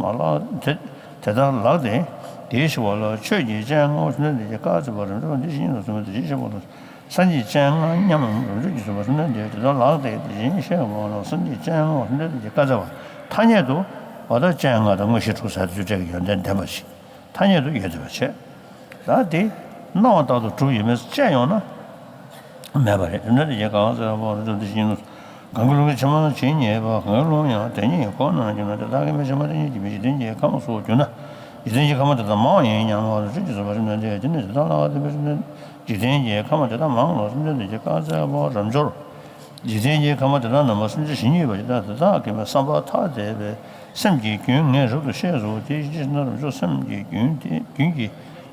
མ་ལགས་དེ་དེ་ལྟར་ལགས་ཏེ། དེའི་ཞི་བ་ལ་ཆོས་ཀྱི་སྤྱན་སྔར་བཅོམ་ལྡན་འདས་ཀྱིས་བཀའ་སྩལ་པ། རབ་འབྱོར་འདི་ཕྱིར་སྙིང་དུ་གསོལ་བས་དེ་བཞིན་གཤེགས་པ་དང་། སངས་རྒྱས་སྤྱན་སྔར་མཉམ་རབ་འབྱོར་གྱིས་གསོལ་པ། བཅོམ་ལྡན་འདས་དེ་ལྟར་ལགས་ཏེ། དེ་བཞིན་གཤེགས་པ་ལ་སངས་རྒྱས་སྤྱན་སྔར་བཅོམ་ལྡན་འདས་ཀྱིས་བཀའ་སྩལ་པ། ཐ་སྙད་དུ་བ་དང་སྤྱན་སྔར་དང་དངོས་གཞི་དྲུག་ཟེར་དུས་སྤྲད་ཀྱི་ཡོན་ཏན་ལྡན་པ་ཞིག་ཐ་སྙད་དུ་ཡོད་བསྡད་པ་བྱས། ད་དེ་སྣང་བ་ལྟར་དུ་གྲུབ་ཡོད་མེད་དཔྱད་ཡོང་ན་མེད་པ་རེད། དེ་ནས་དེ་རྗེས་གང་ཟེར་བ་རུ་འདི་བཞིན་ནོ། གང་གི་ལུང་གིས་ཇི་མ་ཇི་སྙེད་པ། གང་གི་ལུང་ཡང་དེ་སྙེད་ཁོ་ན་ཡིན་ན། དེ་དག་གི་མི་ཕྱི་མ་དེ་སྙེད་ཀྱི་མི་འཇིག་རྟེན་གྱི་ཁམས་སུ་གྱུར་ན། འཇིག་རྟེན་གྱི་ཁམས་དེ་དག་མང་བ་ཡིན་སྙམ་པ་རུ་ཅི་ཟེར་བ་རུ་འདི་དེ་ནི་དེ་དག་ལ་དེ་འཇིག་རྟེན་གྱི་ཁམས་དེ་དག་མང་ལ་བཅོམ་ལྡན་འདས་ཀྱིས་བཀའ་སྩལ་པ། རབ་འབྱོར། འཇིག་རྟེན་གྱི་ཁམས་དེ་དག་རྣམས་ལ་སེམས་ཅན་ཇི་སྙེད་པ་ཞིག་དང་དེ་དག་གི་བསམ་པ་ཐ་དད་པའི་སེམས་ཀྱི་རྒྱུན་ངས་རབ་ཏུ་ཤེས་སོ། དེ་ཅི་ཞེ་ན། རབ་འབྱོར་སེམས་ཀྱི་རྒྱུན་དེ་རྒྱུན་གྱི་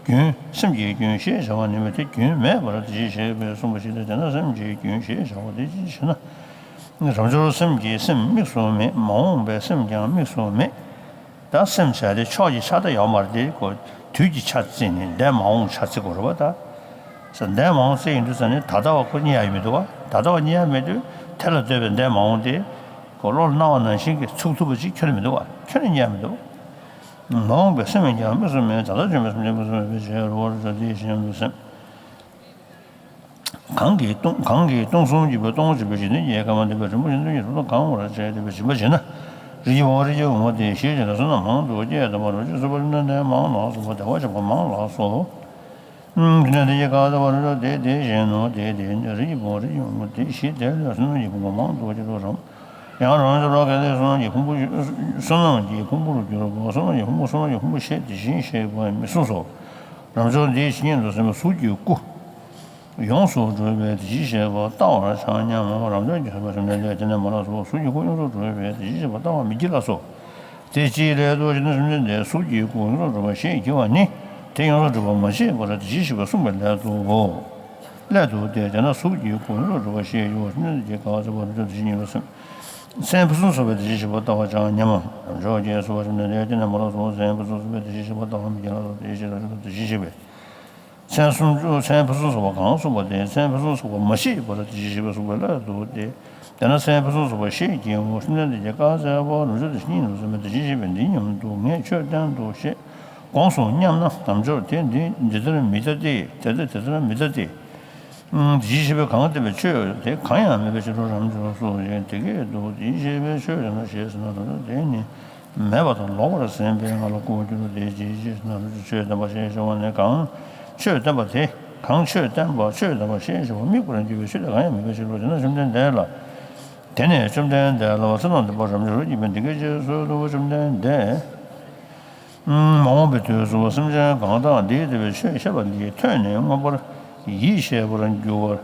རྒྱུན་སེམས་ཀྱི་རྒྱུན་ཞེས་བྱ་བ་ནི་མེད་དེ། རྒྱུན་མེད་པར་དེ་ཅི་ཞེས་པས་གསུངས་པ་ཞིག་སྟེ། དེས་ན་སེམས་ཀྱི་རྒྱུན་ཞེས་བྱ་བ་དེ་ཅི་ཞེ་ན། རབ་འབྱོར་སེམས་ཀྱི་སེམས་དམིགས་སུ་མེད། མ་འོངས་པའི་སེམས་ཀྱང་དམིགས་སུ་མེད། ད་སེམས་བྱ་དེ་ཕྱོགས་ཀྱི་ཆ་ད་ཡོད་མ་རེད་དེ། ཁོ་དུས་ཀྱི་ཆ་བརྩིས་ནས་འདས་མ་འོངས་ཆ་བརྩི་དགོས་རེད་པ། ད་ས་འདས་མ་འོངས་བརྩི་ཡིན་དུས་ས་ནས་ད་ལྟ་བ་ཁོ་རྙེད་ཡ་ཡོད་མི་འདུག་བ། ད་ལྟ་བ་རྙེད་ཡ་མེད་དུས་དེ་ལ་ལྟོས་པའི་འདས་མ་འོངས་དེ་ཁོ་བློ་ལ་སྣང་བ་ནང་བཞིན་གྱི་ཚུགས་ཐུབ་པ་ཅིག་ཁྱོན་ནས་མི་འདུག་བ། ཁྱོན་ནས་རྙེད་ཡ་མི་འདུག་མ་འོངས་པའི་སེམས་ཀྱང་དམིགས་སུ་མེད། ད་ལྟ་བྱུང་བའི་སེམས་ཀྱང་དམིགས་སུ་མེད་པའི་ཕྱིར་རོ། ད་དེ་བཞིན་དུ་སེམས། གང་གིས་སྟོང་གང་གིས་སྟོང་གསུམ་གྱི་བར་སྟོང་གཅིག་པའི་འཇིག་རྟེན་གྱི་ཁམས་འདི་པའི་རིན་པོ་ཆེ་འདི་ཉིད་རབ་ཏུ་གང་བར་བྱས་ཏེ་སྦྱིན་པ་བྱས་ན། རིགས་ཀྱི་བུ་རིགས་ཀྱི་བུ་མོ་དེ་ཤེས་བྱས་ལ་བསོད་ནམས་མང་དུ་སྐྱེས་དང་པར་ཅི་སོ་པར་ན་ནས་མང་ལ་སོགས་པ་བདེ་བ་ཆེན་པོ་མང་ལ་སོགས། དེ་ནས་དེ་ཡི་ག་ད་བར་དེ་དེ་བཞིན་ནོ། དེ་དེ་ནི་རིགས་ཀྱི་བུ་རིགས་ཀྱི་བུ་མོ་དེ་ཤེས་དེ་ལས་བསོད་ནམས་ཀྱི་ཕུང་པོ་མང་དུ་སྐྱེ་དོ་རམ། ཡང་རང་ཅག་ལ་གལ་ཏེ་བསོད་ནམས་ཀྱི་ཕུང་པོ་བསོད་ནམས་ཀྱི་ཕུང་པོར་གྱུར་པ་བསོད་ནམས་ཀྱི་ཕུང་པོ་བསོད་ནམས་ཀྱི་ཕུང་པོ་ཤེས་དེ་བཞིན་གཤེགས་པ་མི་གསུངས་སོ། རབ་འབྱོར་འདི་ཕྱིར་སྙིང་དུ་སེམས་པའི་གཟུགས་ཀྱི་སྐུ་ཡོངས་སུ་གྲུབ་པའི་དེ་བཞིན་གཤེགས་པ་ལྟ་བར་བྱ་སྙམ་མོ། རབ་འབྱོར་གྱིས་གསུངས་པ་བཅོམ་ལྡན་འདས། དེ་ནས་མ་ལ་སོགས་གཟུགས་ཀྱི་སྐུ་ཡོངས་སུ་གྲུབ་པའི་དེ་བཞིན་གཤེགས་པ་ལྟ་བ་མི་བགྱིད་ལ་སོགས་དེ་ཅིའི་སླད་དུ་ཞེ་ན། བཅོམ་ལྡན་འདས་གཟུགས་ཀྱི་སྐུ་ཡོངས་སུ་གྲུབ་པ་ཞེས་བགྱི་བ་ནི་དེ་ཡོངས་སུ་གྲུབ་པ་མ་མཆིས་པར་དེ་བཞིན་གཤེགས་པས་གསུངས་པའི་སླད་དུའོ། སླད་དུ་སྟེ། དེས་ན་གཟུགས་ཀྱི་སྐུ་ཡོངས་སུ་གྲུབ་པ་ཞེས་བགྱི་བ་བཅོམ་ལྡན་འདས་ཀྱིས་བཀའ་སྩལ་པ། རབ་འབྱོར་དེ་བཞིན་ཉིད་དུ་སེམས། མཚན་ཕུན་སུམ་ཚོགས་པའི་དེ་བཞིན་གཤེགས་པ་ལྟ་བར་བྱ་སྙམ་མོ། རབ་འབྱོར་གྱིས་གསུངས་པ་བཅོམ་ལྡན་འདས། དེ་ནས་མ་ལ་སོགས་མཚན་ཕུན་སུམ་ཚོགས་པའི་དེ་བཞིན་གཤེགས་པ་ལྟ་བ་མི་བགྱིད་ལ་སོགས་དེ་བཞིན་གཤེགས་པ་དེ་བཞིན་གཤེགས་པའི། མཚན་སུམ་ཅུ་མཚན་ཕུན་སུམ་ཚོགས་པ་གང་གསུངས་པ་དེ་མཚན་ཕུན་སུམ་ཚོགས་པ་མ་མཆིས་པར་དེ་བཞིན་གཤེགས་པས་གསུངས་པའི་སླད་དུ་སྟེ། དེས་ན་མཚན་ཕུན་སུམ་ཚོགས་པ་ཞེས་བགྱིའོ། བཅོམ་ལྡན་འདས་ཀྱིས་བཀའ་སྩལ་པ། རབ་འབྱོར་དེ་བཞིན་ཉིད་དུ་སེམས་པས་དེ་བཞིན་གཤེགས་པའི་འདི་སྙམ་དུ་ངས་ཆོས་བསྟན་ཏོ་ཞེས་དགོངས་སོ་སྙམ་ན། རབ་འབྱོར་དེ་འདི་འདི་ལྟར་མི་ལྟ་སྟེ། དེ་ལྟར་དེ་ལྟར་མི་ལྟ་སྟེ། དེ་བཞིན་གཤེགས་པས་གང་བསྟན་པའི་ཆོས་དེ་གང་ཡང་མེད་པའི་ཕྱིར་རོ། རབ་འབྱོར་སོ་ཞེས་དེ་སྐད་དུ་དེ་བཞིན་གཤེགས་པས་ཆོས་བསྟན་ན་ཞེས་ཟེར་ན། རབ་འབྱོར་དེ་ནི་མེད་པ་དང་ལོག་པར་ཟིན་པས་ང་ལ་བསྐུར་བར་འགྱུར་རོ། དེ་ཅིའི་ཕྱིར་ཞེ་ན། རབ་འབྱོར་ཆོས་བསྟན་པ་ཞེས་བྱ་བ་ནི་གང་ཆོས་བསྟན་པ་དེ་གང་ཆོས་བསྟན་པ་ཆོས་བསྟན་པ་ཞེས་བྱ་བ་དམིགས་པར་འགྱུར་བའི་ཆོས་དེ་གང་ཡང་མེད་པའི་ཕྱིར་རོ། དེས་ན་བཅོམ་ལྡན་འདས་ལ། དེ་ནས་བཅོམ་ལྡན་འདས་ལ་བསོད་ནམས་ལྡན་པ་རབ་འབྱོར་བགྱིས་པས་འདི་སྐད་ཅེས་གསོལ་ཏོ། བཅོམ་ལྡན་འདས། མ་འོངས་པའི་དུས་སུ་སེམས་ཅན་གང་དག་འདི་ལྟ་བུའི་ཆོས་བཤད་པ་འདི་ཐོས་ནས་མངོན་པར་ཡིད་ཆེས་པར་འགྱུར་བར་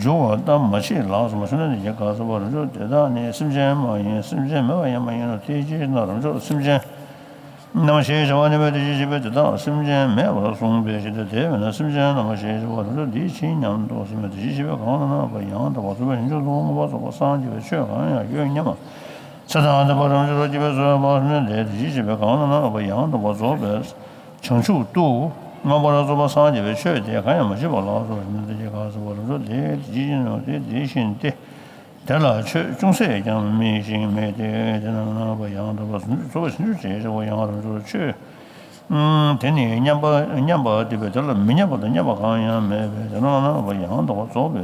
འགྱུར་བ་ལྟ་མ་མཆིས་ལགས་སོ། བཅོམ་ལྡན་འདས་ཀྱིས་བཀའ་སྩལ་པ། རབ་འབྱོར་དེ་དག་ནི་སེམས་ཅན་མ་ཡིན། སེམས་ཅན་མེད་པ་ཡང་མ་ཡིན་ནོ། དེ་ཅིའི་ཕྱིར་ན་རབ་འབྱོར་སེམས་ཅན་ རྣམ་ཤེས་བྱ་བ་ནི་མེད་དེ་ཅི་ཞེས་པས། དེ་དག་སེམས་ཅན་མེད་པར་གསུངས་པའི་ཕྱིར་ཏེ། དེ་བས་ན་སེམས་ཅན་རྣམ་པར་ཤེས་བྱ་བ་དེ་ཚོ་འདི་ཕྱིའི་ཉམས་རྟོགས་སེམས་མེད་དེ་ཅི་ཞེས་པས། གང་ལ་ན་བ་ཡང་དག་པར་རྫོགས་པའི་ཕྱིན་ཅི་ལོག་མངོན་པར་རྫོགས་པར་སངས་རྒྱས་པའི་ཆོས་གང་ཡང་ཡོད་སྙམ། ཚེ་དང་ལྡན་པ་རབ་འབྱོར་སྐྱེ་བོའི་ཚོགས་པ་སེམས་ཅན་དེ་དེ་ཅི་ཞེས་པས། གང་ལ་ན་བ་ཡང་དག་པར་རྫོགས་པའི་བྱང་ཆུབ་ཏུ་མངོན་པར་རྫོགས་པར་སངས་རྒྱས་པའི་ཆོས་དེ་གང་ཡང་མ་མཆིས་པ་ལ་སོགས་པ་སེམས་ཅན་དེ་གང་ཟེར་བ་རབ་འབྱོར་དེ་དེ་ཅི་ཞིག་ནོ། དེ་དེ་བཞིན་ཏེ། དེ་ལ་ཆོས་ཅུང་ཟད་ཀྱང་མེད་ཅིང་མེད་དེ། དེ་རྣམས་ན་བ་ཡང་དག་པར་རྫོགས་པའི་ཕྱིན་ཅི་ཞེས་བྱ་བ་ཡང་རབ་འབྱོར་ཆོས། ཨུམ། དེ་ནི་མཉམ་པ་མཉམ་པ་དེ་བས་དེ་ལ་མི་མཉམ་པ་དང་མཉམ་པ་གང་ཡང་མེད་པས། དེ་རྣམས་ན་བ་ཡང་དག་པར་རྫོགས་པའི་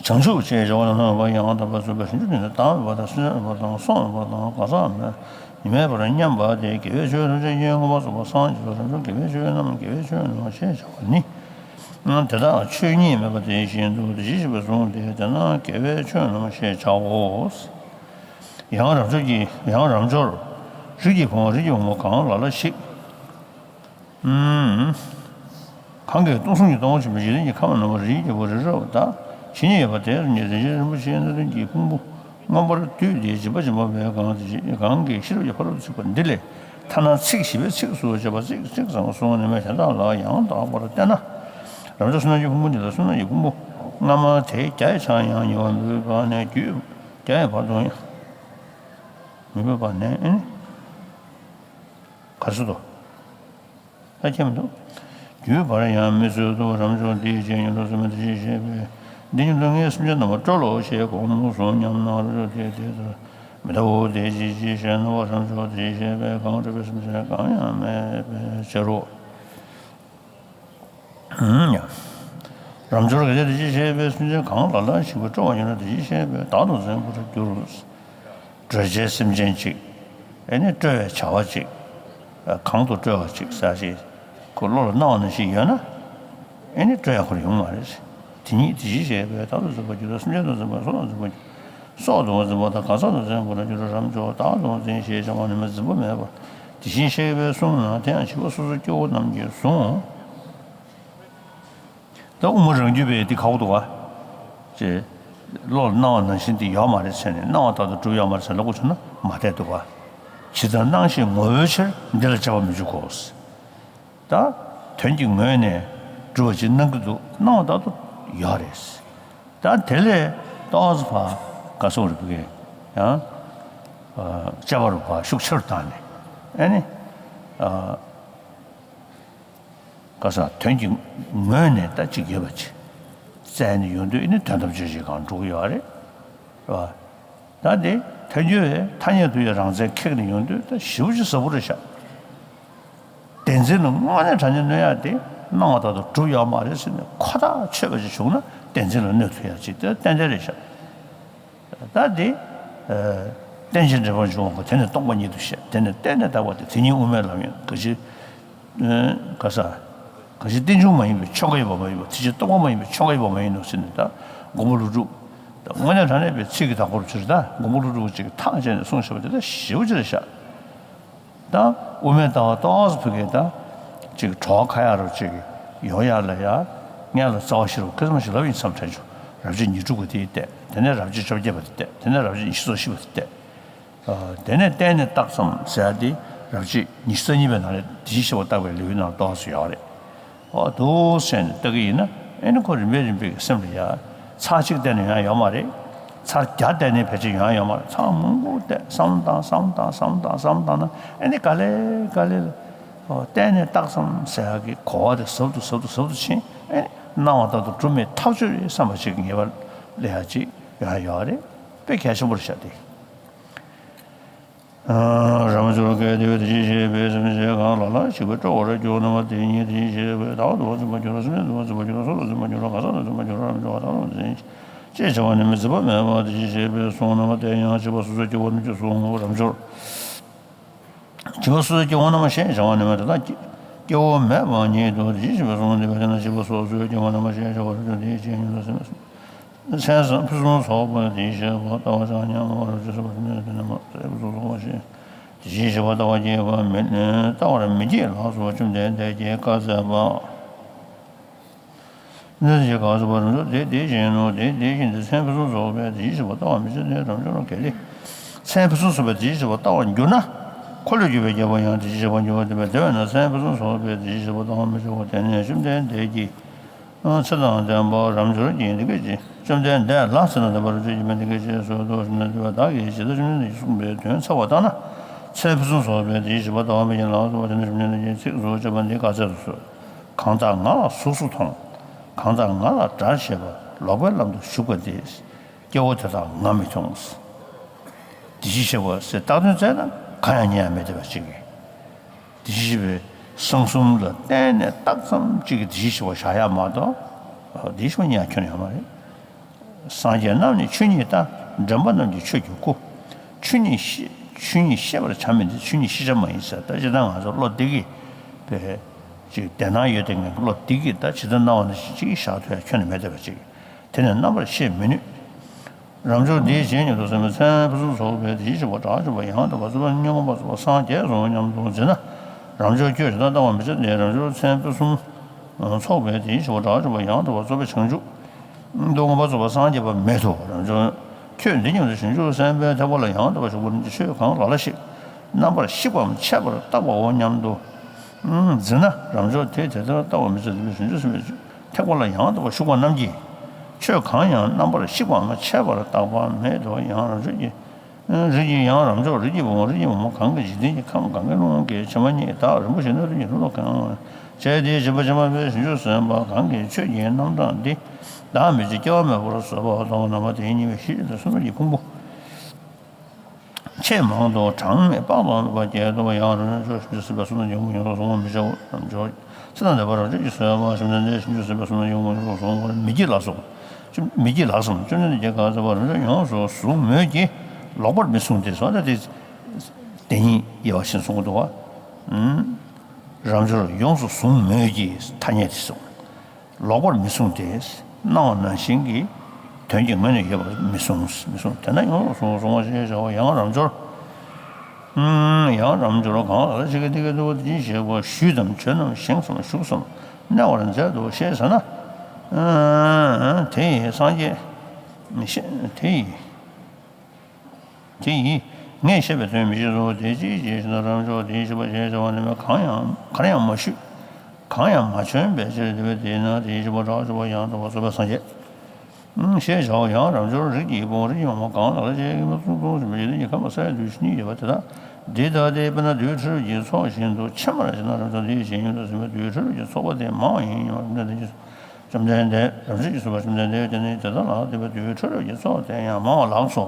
བྱང་ཆུབ་ཅེས་བྱ་བ་རྣམས་ན་བ་ཡང་དག་པར་རྫོགས་པའི་ཕྱིན་ཅི་ནི་བདག་མེད་པ་དང་སེམས་མེད་པ་དང་སོགས་མེད་པ་དང་གང་ཟག་མེད་མེད་པར་མཉམ་པ་དེ་དགེ་བའི་ཆོས་ཐམས་ཅད་ཀྱིས་མངོན་པར་རྫོགས་པར་སངས་རྒྱས་པའི་རབ་འབྱོར་དགེ་བའི་ཆོས་རྣམས་དགེ་བའི་ཆོས་རྣམས་ཞེས་བྱ་བ་ནི། དེ་དག་ཆོས་ཉིད་མེད་པ་དེ་བཞིན་དུ་དེ་ཅི་ཞེས་པའི་གཟུངས་ཏེ། དེ་ན་དགེ་བའི་ཆོས་རྣམས་ཞེས་བྱའོ། ཡང་རབ་འབྱོར་གྱི་ཡང་རབ་འབྱོར་རིགས་ཀྱི་བུ་མོ་རིགས་ཀྱི་བུ་མོ་གང་ལ་ལ་ཞིག་ཨུམ། གང་གིས་སྟོང་གསུམ་གྱི་སྟོང་པ་ཆེན་པོའི་འཇིག་རྟེན་གྱི་ཁམས་རྣམ་པར་རིགས་ཀྱི་བུ་རི་རབ་དང་ཇི་སྙེད་ཡོད་པ་དེར་ཉིད་རིན་ཆེན་རིན་པོ་ཆེའི་སྣ་བདུན་གྱི་ཕུང་པོ་མངོན་པར་བསྡུས་ཏེ་འཇིགས་པ་སྦྱིན་པ་པའི་གང་དེ་གང་གིས་ཤེས་རབ་ཀྱི་ཕ་རོལ་ཏུ་ཕྱིན་པ་འདི་ལས་ཐ་ན་ཚིག་བཞི་པའི་ཚིགས་སུ་བཅད་པ་ཚིག་གཅིག་ཙམ་གསུངས་ནས་མེད་དེ་དག་ལ་ཡང་དག་པར་བསྟན་ན། རབ་འབྱོར་བསོད་ནམས་ཀྱི་ཕུང་པོ་འདི་ལ་བསོད་ནམས་ཀྱི་ཕུང་པོ་སྔ་མ་དེ་བརྒྱ་ཆ་ཡང་ཉེ་བར་མི་འབོད་པ་ནས་རྒྱུད་བརྒྱ་ཡི་བར་དུ་ཡང་མི་འབོད་པ་ནས་ཨེ་ནི། ག་རེ་ཟེར་དོ། ད་ཁྱད་མི་འདུག་རྒྱུད་པར་ཡང་མི་བཟོད་དོ། རབ་འབྱོར་འདིའི་རྗེས་སུ་ཡང་དུ་སེམས་དེ་ཅི་ཞེས་པས། འདི་ཉིད་དུ་ངའི་སེམས་ཅན་རྣམས་སྤྲོ་ལོ་ཞེས་དགོངས་སོ་སྙམ་ན། རབ་འབྱོར་དེས་དེ་ལྟར་མི་ལྟ་བུ་དེ་ཅི་ཞིག་ཞེ་ན། རབ་འབྱོར་དེ་ཅི་ཞེས་པས། གང་སྤྲོ་བའི་སེམས་ཅན་གང་ཡང་མེད་པའི་ཕྱིར་རོ། རབ་འབྱོར་གལ་ཏེ་དེ་ཅི་ཞེས་པས། སེམས་ཅན་གང་ལ་ལ་ཞིག་པའི་སྤྲོ་བ་ཉིད་ལ་དེ་ཅི་ཞེས་པས། བདག་ཏུ་འཛིན་པར་འགྱུར། སྤྲོ་བྱའི་སེམས་ཅན་གཅིག་ཨེ་ནི་སྤྲོ་བའི་བྱ་བ་གཅིག་གང་དུ་སྤྲོ་བ་གཅིག་ཟེར་ཞིག་ཁོ་བློ་ལ་སྣང་བ་ནང་བཞིན་ཡོད་ན། ཨེ་ནི་སྤྲོ་ཡག་ཁོ་རང་ཡོང་མ་རེད། དེ་ཉིད་དེ་ཅི་ཞེས་པས། བདག་ཏུ་འཛིན་པར་འགྱུར་རོ། སེམས་ཅན་དུ་འཛིན་པར་སོགས་དང་འཛིན་པར་འགྱུར། སོགས་དང་འཛིན་པ་དང་གང་ཟག་དང་འཛིན་པར་འགྱུར་རོ། རབ་འབྱོར་བདག་ཏུ་འཛིན་ཞེས་བྱ་བ་ནི་མ་འཛིན་པ་མེད་པ་དེ་བཞིན་གཤེགས་པས་གསུངས་ན། དེ་ཡང་བྱིས་པ་སོ་སོའི་སྐྱེ་བོ་རྣམས་ཀྱིས་བཟུང་། ད་དབུ་མ་རང་རྒྱུད་པས་འདི་ཁག་པོ་འདུག་བ། ཅེས། བློ་ལ་སྣང་བ་ནང་བཞིན་འདི་ཡོད་མ་རེད་ཟེར་ནས་སྣང་བ་ལྟར་དུ་གྲུབ་ཡོད་མ་རེད་ཟེར་ལབ་དགོས་བྱུང་ན་མ་བསྡད་འདུག་བ། ཇི་ལྟར་སྣང་ཞེས་ངོ་བོའི་ཕྱིར་འདི་ལ་དཔྱད་པ་མི་འཇུག་གོ། ད་དོན་གྱི་ངོས་ནས་གྲུབ་པ་ཅིག་སྣང་གི་འདུག་སྣང་བ་ལྟར་དུ་ཡོད་རེད། ད་དེ་ལས་ཏོག་ཙམ་ཕར་ག་སོང་རེད་བུ་གས་ཡང་དཔྱད་པ་རུ་ཕར་ཤུགས་ཆེ་རུ་བཏང་ནས་ཨེ་ནི། ག་ས་དོན་གྱི་ངོས་ནས་ད་ཅིག་ཡོད་པ་ཅིག་བཙལ་ནས་ཡོང་དུས་ཨེ་ནི་དོན་དམ་དཔྱོད་བྱེད་སྒང་འགྲོ་གི་ཡོད་རེད། རེད་བ། ད་དེ་ཐལ་འགྱུར་བའི་ཐ་སྙད་དུ་ཡང་རང་མཚན་ཁེགས་ནས་ཡོང་དུས་ད་ཞེ་པོ་ཅིག་ཟབ་པོ་རེད་ཤག་བདེན་འཛིན་ལ་དངོས་གནས་དྲང་གནས་གནོད་ཡག་དེ་སྣང་བ་ལྟར་དུ་གྲུབ་ཡོད་མ་རེད་ཟེར་ནས་ཁོ་ཐག་ཆོད་པ་ཅིག་བྱུང་ན་བདེན་འཛིན་ལ་གནོད་ཐུབ་ཡག་ཅིག་དེ་ཏན་ཏན་རེད་ཤག་ད་འདི། རྟེན་ཅིང་འབྲེལ་པར་འབྱུང་བ་དེ་ནི་སྟོང་པ་ཉིད་དུ་བཤད། དེ་ནི་གཏན་ནས་དག་པ་སྟེ་དེ་ཉིད་དབུ་མའི་ལམ་ཡིན། གང་ཞིག་ག་ས། གང་ཞིག་རྟེན་འབྱུང་མ་ཡིན་པའི་ཆོས་འགའ་ཡོད་པ་མ་ཡིན་པ། དེ་ཕྱིར་སྟོང་པ་མ་ཡིན་པའི་ཆོས་འགའ་ཡོད་པ་མ་ཡིན་ནོ་ཟེར་ནས་ད་མགོན་པོ་ཀླུ་སྒྲུབ། ད་དངོས་གནས་དྲང་གནས་པའི་ཚིག་གི་བདག་པོར་གྱུར་ད་མགོན་པོ་ཀླུ་སྒྲུབ་ཅིག་གིས་ཐག་བཅད་ནས་གསུངས་བཞག་པ་དེ་ད་ཞེ་པོ་ཅིག་རེད་ཤག་ད་དབུ་མའི་ལྟ་བ་ཏོག་ཙམ་བུ་གས་ད་ཅིག་གྲོགས་ཁ་ཡག་རུ་ཅིག་ཡོང་ཡག་ལ་ཡ་སྔོན་ལ་རྩ་བ་ཤེས་རབ་ཁ་སང་ཞིག་ལབ་ཡིན་བསམ་དྲན་བྱུང་། རབ་བྱེད་ཉི་དྲུག་པ་དེའི་བལྟས། དེ་ནས་རབ་བྱེད་བཅོ་བརྒྱད་པ་དེ་བལྟས། དེ་ནས་རབ་བྱེད་ཉི་ཤུ་རྩ་བཞི་པ་དེ་བལྟས། དེ་ནས་གཏན་ནས་བརྟགས་ཙམ་ཟེར་ཡག་དེ་རབ་བྱེད་ཉི་ཤུ་རྩ་གཉིས་པའི་ནང་ལ་དེ་བཞིན་གཤེགས་པ་བརྟག་པའི་ལེའུའི་ནང་ཏོག་ཙམ་ཡོད་རེད། འོ་འདུག་སེ་ནས་ལྟ་གི་ཡིན་ན་ཨེ་ནི་ཁོ་རིམ་པས་རིམ་པས་ཀྱི་སེམས་ལ་ཡ། ཚར་གཅིག་བལྟས་ནས་ཡོང་ཡ་ཡོད་མ་རེད། ཚར་བརྒྱ་བལྟས་ནས་ཕལ་ཆེར་ཡོང་ཡ་ཡོད་མ་རེད། ཚར་མང་པོ་བལྟས་བསམ་བློ་བཏང་བསམ་བློ་བཏང་བསམ་བློ་བཏང་བསམ་བློ་བཏང་ན་ཨེ་ནི་ག་ལེ་ག་ལེ་ལ། འོ་གཏན་ནས་བརྟགས་ཙམ་ཟེར་ཡ་གི་གོ་བ་དེ་ཟབ་ཏུ་ཟབ་ཏུ་ཟབ་ཏུ་ཕྱིན་ཨེ་ནི་སྣང་བ་ལྟར་དུ་གྲུབ་མེད་ཐག་ཆོད་རེད་བསམ་པ་ཞིག་གི་ངེས་པ་སླེབས་ཡ་ཅིག་ཡོང་ཡ་ཡོད་རེད། དཔེ་གལ་ཆེན་པོ་རེད་ཤག་དེ། རབ་འབྱོར་གལ་ཏེ་དེ་ཅི་ཞེས་པས། སེམས་ཅན་གང་ལ་ལ་ཞིག་པའི་སྤྲོ་བར་གྱུར་ན་བ་དེ་ཉིད་དེ་ཅི་ཞེས་པས། བདག་ཏུ་འཛིན་པར་འགྱུར་རོ། སེམས་ཅན་དུ་འཛིན་པར་འགྱུར་རོ། སོ་སོར་འཛིན་པར་འགྱུར་རོ། གང་ཟག་ཏུ་འཛིན་པར་འགྱུར་རོ། རབ་འབྱོར་བ་བདག་ཏུ་འཛིན་ཅེས་བྱ་བ་ནི་མི་འཛིན་པ་མེད་པ་དེ་ཅི་ཞེས་པས་གསུངས་ན་བ་དེ་ཡང་བྱིས་པ་སོ་སོའི་སྐྱེ་བོ་རྣམས་ཀྱིས་གསུངས། རབ་འབྱོར། བྱིས་པ་སོ་སོའི་སྐྱེ་བོ་རྣམས་ཞེས་བྱ་བ་ནི་མེད་དེ་དག་སྐྱེ་བོ་མེད་པ་ཉིད་དུ་དེ་ཅི་ཞེས་པས་གསུངས་ཏེ། དེ་ན་བྱིས་པ་སོ་སོའི་སྐྱེ་བོ་རྣམས་ཞེས་བྱ་བ་རབ་འབྱོར་དེའི་རྗེས་སུ་ཡང་དུ་སེམས། མཚན་བཟང་ཕུན་སུམ་ཚོགས་པ་དེ་ཞེས་པ་ལྟ་བ་བྱང་ཉམས་མ་རུ་ཅི་སོ་པ་དེ་ནི་དེ་ནི་མ་ཚད་ཕུན་སུམ་ཚོགས་པ་ཞེས་དེ་ཞེས་བྱ་བ་ལྟ་བ་སྐྱེས་པ་མི་ལྟ་བར་མི་བགྱིད་ལགས་སོ། བཅོམ་ལྡན་འདས་ཀྱིས་བཀའ་སྩལ་པ། ནི་ཞེས་གང་ཟེར་བ་རུ་དེ་དེ་བཞིན་ནོ། དེ་དེ་བཞིན་དུ་མཚན་ཕུན་སུམ་ཚོགས་པའི་དེ་ཞེས་བྱ་བ་ལྟ་བར་མི་བྱེད་དེ་རབ་འབྱོར་གལ་ཏེ་མཚན་ཕུན་སུམ་ཚོགས་པའི་དེ་ཞེས་བྱ་བ་ལྟ་བར་འགྱུར་ན། འཁོར་ལོས་སྒྱུར་བའི་རྒྱལ་པོ་ཡང་དེ་བཞིན་གཤེགས་པར་འགྱུར་བ་སྟོན་པས། དེ་བས་ན་མཚན་ཕུན་སུམ་ཚོགས་པའི་དེ་བཞིན་གཤེགས་པ་ལྟ་བར་མི་བྱ་བར། དེ་ནས་བཅོམ་ལྡན་འདས་ཀྱིས། ཨ། ཚེ་དང་ལྡན་པ་རབ་འབྱོར་གྱིས་འདི་སྐད་ཅེས། བཅོམ་ལྡན་འདས་ལ། ཚེ་དང་ལྡན་པ་རབ་འབྱོར་གྱིས་མི་འདི་སྐད་ཅེས་གསོལ་ཏོ། བཅོམ་ལྡན་འདས་ཀྱིས། བདག་གིས་ཇི་ལྟར་བཅོམ་ལྡན་འདས་ཀྱིས་གསུངས་པའི་དོན་ཚར་བ་ལྟར་ན། མཚན་ཕུན་སུམ་ཚོགས་པའི་དེ་བཞིན་གཤེགས་པ་ལྟ་བར་མི་བྱ་ལ་སོགས་པ་དེ་ནས་བཅོམ་ལྡན་འདས་ཀྱིས་ཚིགས་སུ་བཅད་པ་འདི་བཀའ་སྩལ་ཏོ། གང་དག་ང་ལ་གཟུགས་སུ་མཐོང་། གང་དག་ང་ལ་དགྲར་བྱེད་པ། ལོག་པའི་ལམ་དུ་ཞུགས་པ་དེས། སྐྱེ་བོ་དེ་དག་ང་མི་མཐོང་། དེ་བཞིན་གཤེགས་པ་ཟེར་བཏགས་དོན་བཙལ་ན་གང་ཡང་རྙེད་ཡ་མེད་བསྡད་པ་ཅིག་གིས། དེ་བཞིན་གཤེགས་པའི་གསང་གསུམ་ལ་བརྟེན་ནས་རྟགས་ཙམ་གཅིག་གིས་དེ་བཞིན་གཤེགས་པ་བཞག་ཡ་མ་གཏོགས། དེ་བཞིན་གཤེགས་པ་རྙེད་ཡ་ཁྱོན་ནས་ཡོད་མ་རེད། སངས་རྒྱས་རྣམས་ནི་ཆོས་ཉིད་ལྟ། འདྲེན་པ་རྣམས་ཀྱི་ཆོས་ཀྱི་སྐུ། ཆོས་ཉིད་ཤེས། ཆོས་ཉིད་ཤེས་པར་བྱ་མིན་འདུན། ཆོས་ཉིད་ཤེས་བྱ་མ་ཡིན་ཟེར། ད་ཅི་ལྟར་ང་ཚོ་བློ་བདེ་གི་པའི་ཅིག་བདེ་སྣང་ཡོད་དེ་ངས་བློ་བདེ་གི་ད་ཇི་ལྟར་སྣང་བ་ནང་བཞིན་ཅིག་བཞག་ཐུབ་ཡ་ཁྱོན་ནས་མེད་བསྡད་པ་ཅིག། དེ་ནི་རྣམ་པར་ཤེས་མི་ནུས། རབ་འབྱོར་འདིའི་རྗེས་སྙེག་ཏུ་ཟེར་བའི་མཚན་ཕུན་སུམ་ཚོགས་པའི་དེ་བཞིན་གཤེགས་པ་དགྲ་བཅོམ་པ་ཡང་དག་པར་རྫོགས་པའི་སྙིང་པོ་པ་སངས་རྒྱས་སོ་སྙམ་དུ་འཛིན་ན། རབ་འབྱོར་ཁྱོད་ཇི་ལྟར་ལྟ་བར་མི་བྱ་སྟེ། རབ་འབྱོར་མཚན་ཕུན་སུམ་ཚོགས་པའི་དེ་བཞིན་གཤེགས་པ་དགྲ་བཅོམ་པ་ཡང་དག་པར་རྫོགས་པའི་བྱང་ཆུབ་ཏུ་མངོན་པར་རྫོགས་པར་སངས་རྒྱས་པ་མེད་དོ། རབ་འབྱོར་ཁྱོད་འདི་སྙམ་དུ་བྱང་ཆུབ་སེམས་དཔའི་ཐེག་པ་ལ་ཡང་དག་པར་ཞུགས་པ་རྣམས་ཀྱིས་ཆོས་གང་ལག་ལ་ཞིག་རྣམ་པར་ཤེས་པའམ་ཆད་པར་བཏགས་པའོ་སྙམ་དུ་འཛིན་ན། རབ་འབྱོར་དེས་དེ་ལྟར་ལྟ་བར་མི་བྱ་སྟེ། བྱང་ཆུབ་སེམས་དཔའི་ཐེག་པ་ལ་ཡང་དག་པར་ཞུགས་པ་རྣམས་ཀྱིས་ཆོས་གང་ཡང་རྣམ་པར་ཤེས་པའམ་ཆད་པར་བཏགས་པ་མེད་དོ། ཡང་རབ་འབྱོར་གྱི། རིགས་ཀྱི་ཡང་རབ་འབྱོར། རིགས་ཀྱི་བུ་མོ། རིགས་ཀྱི་བུ་མོ་གང་གིས་འཇིག་རྟེན་གྱི་ཁམས་གང་གི་ཀླུང་གི་བྱེ་མ་སྙེད་དག་རིན་པོ་ཆེའི་སྣོད་དུ་ཉིད་རུ་ལ་གང་བྱས་ཏེ་བྱིན་པ་ཅན་མ་དཔལ་བྱང་ཆུབ་སེམས་དཔའ་གང་གིས་ཆོས་ཀྱི་རྣམ་གྲངས་འདི་བདག་མེད་ཅིང་སྐྱེ་བ་མེད་པར་བཟོད་པ་མཐོང་བ་རྣམ་པ་དེ་ཉིད་ཉེ་བའི་ཞི་བྱེད་དུ་གསུངས་པའི་ཕུང་པོ། ཆེས་མང་དུ་གྲངས་མེད་དཔག་ཏུ་མེད་པ་བསྐྱེད་དོ། ཡང་རབ་འབྱོར་བྱང་ཆུབ་སེམས་དཔའི་གསུང་དང་འབྱུང་པོ་ཡོངས་སུ་བཟུང་བར་མི་བྱའོ། རབ་འབྱོར་ཚེ་དང་ལྡན་པ་རབ་འབྱོར་གྱིས་གསོལ་པ། བཅོམ་ལྡན་འདས་བྱང་ཆུབ་སེམས་དཔའི་གསུང་དང་འབྱུང་པོ་ཡོངས་སུ་བཟུང་བར་མི་བགྱིད་ལགས་སོ། མི་བགྱིད་ལགས་སམ། བཅོམ་ལྡན་འདས་ཀྱིས་བཀའ་སྩལ་པ། རབ་འབྱོར་ཡོངས་སུ་བཟུང་མོད་ཀྱི་ལོག་པར་མི་བཟུང་སྟེ་ཟེར་བ་ལ་དེ་དེ་ཉིད་དབྱེ་བ་ཕྱེ་གསུང་གི་འདུག་བ། རབ་འབྱོར་ཡོངས་སུ་བཟུང་མོད་ཀྱི་ཐ་སྙད་དེ་གསུངས། ལོག་པར་མི་བཟུང་སྟེ། སྣང་བ་ནང་བཞིན་གྱི་དོན་གྱི་ངོས་ནས་ཡོད་པར་མི་བཟུང་། མི་བཟུང་། དེས་ན་ཡོངས་སུ་བཟུང་བ་ཞེས་བྱ་བ། ཡང་རབ་འབྱོར། ཡང་རབ་འབྱོར་གང་ལ་ལ་ཞིག་གིས་འདི་སྐད་དུ་དེ་བཞིན་གཤེགས་པ་བཞུད་དམ་བྱོན་ནམ་བཞེངས་སམ་བཞུགས་སམ་གནས་པར་མཛད་དོ་ཞེས་ཟེར་ན། དེ་ཡི་སངས་རྒྱས། དེ་ཡི། དེ་ཡིས་ངས་བཤད་པའི་དོན་མི་ཤེས་སོ། དེ་ཅིའི་ཕྱིར་ཞེ་ན། རབ་འབྱོར་དེ་བཞིན་གཤེགས་པ་ཞེས་བྱ་བ་ནི་གང་ཡང་གར་ཡང་མ་བཞུད། གང་ཡང་མ་བྱོན་པའི་ཕྱིར་ཏེ། དེས་ན་དེ་བཞིན་གཤེགས་པ་དགྲ་བཅོམ་པ་ཡང་དག་པར་རྫོགས་པའི་སངས་རྒྱས་ཞེས་བྱའོ། ཡང་རབ་འབྱོར་རིགས་ཀྱི་བུ་མོ་རིགས་ཀྱི་བུ་མོ་གང་ལ་ལ་ཞིག་གིས་མི་གཙུག་གཙུག་ཏུ་བྱོན་པའི་འཇིག་རྟེན་གྱི་ཁམས་ལ་ས་ཡི་རྡུལ་ཞིག་གཉིས་ཡོད་པ་དེ་དག་འདི་ལྟ་སྟེ། དཔེར་ན་རྡུལ་ཕྲ་རབ་ཀྱི་ཚོགས་བཞིན་དུ་ཕྱེ་མར་བྱིན་ན། རབ་འབྱོར་འདིའི་རྗེས་སྙེག་ཏུ་ཟེར་བའི་རྡུལ་ཕྲ་རབ་ཀྱི་ཚོགས་པ་དེ་མང་བ་ཡིན་སྙམ་པ་དེ་ཉིད། བཅོམ་ལྡན་འདས། རབ་འབྱོར་གྱིས་གསུངས་པ། བཅོམ་ལྡན་འདས་ཀྱིས་ནི་དེ་ལྟར་ལགས་ཏེ། རྡུལ་ཕྲ་རབ་ཀྱི་ཚོགས་དེ་ཡང་མང་བ་ལགས་སོ།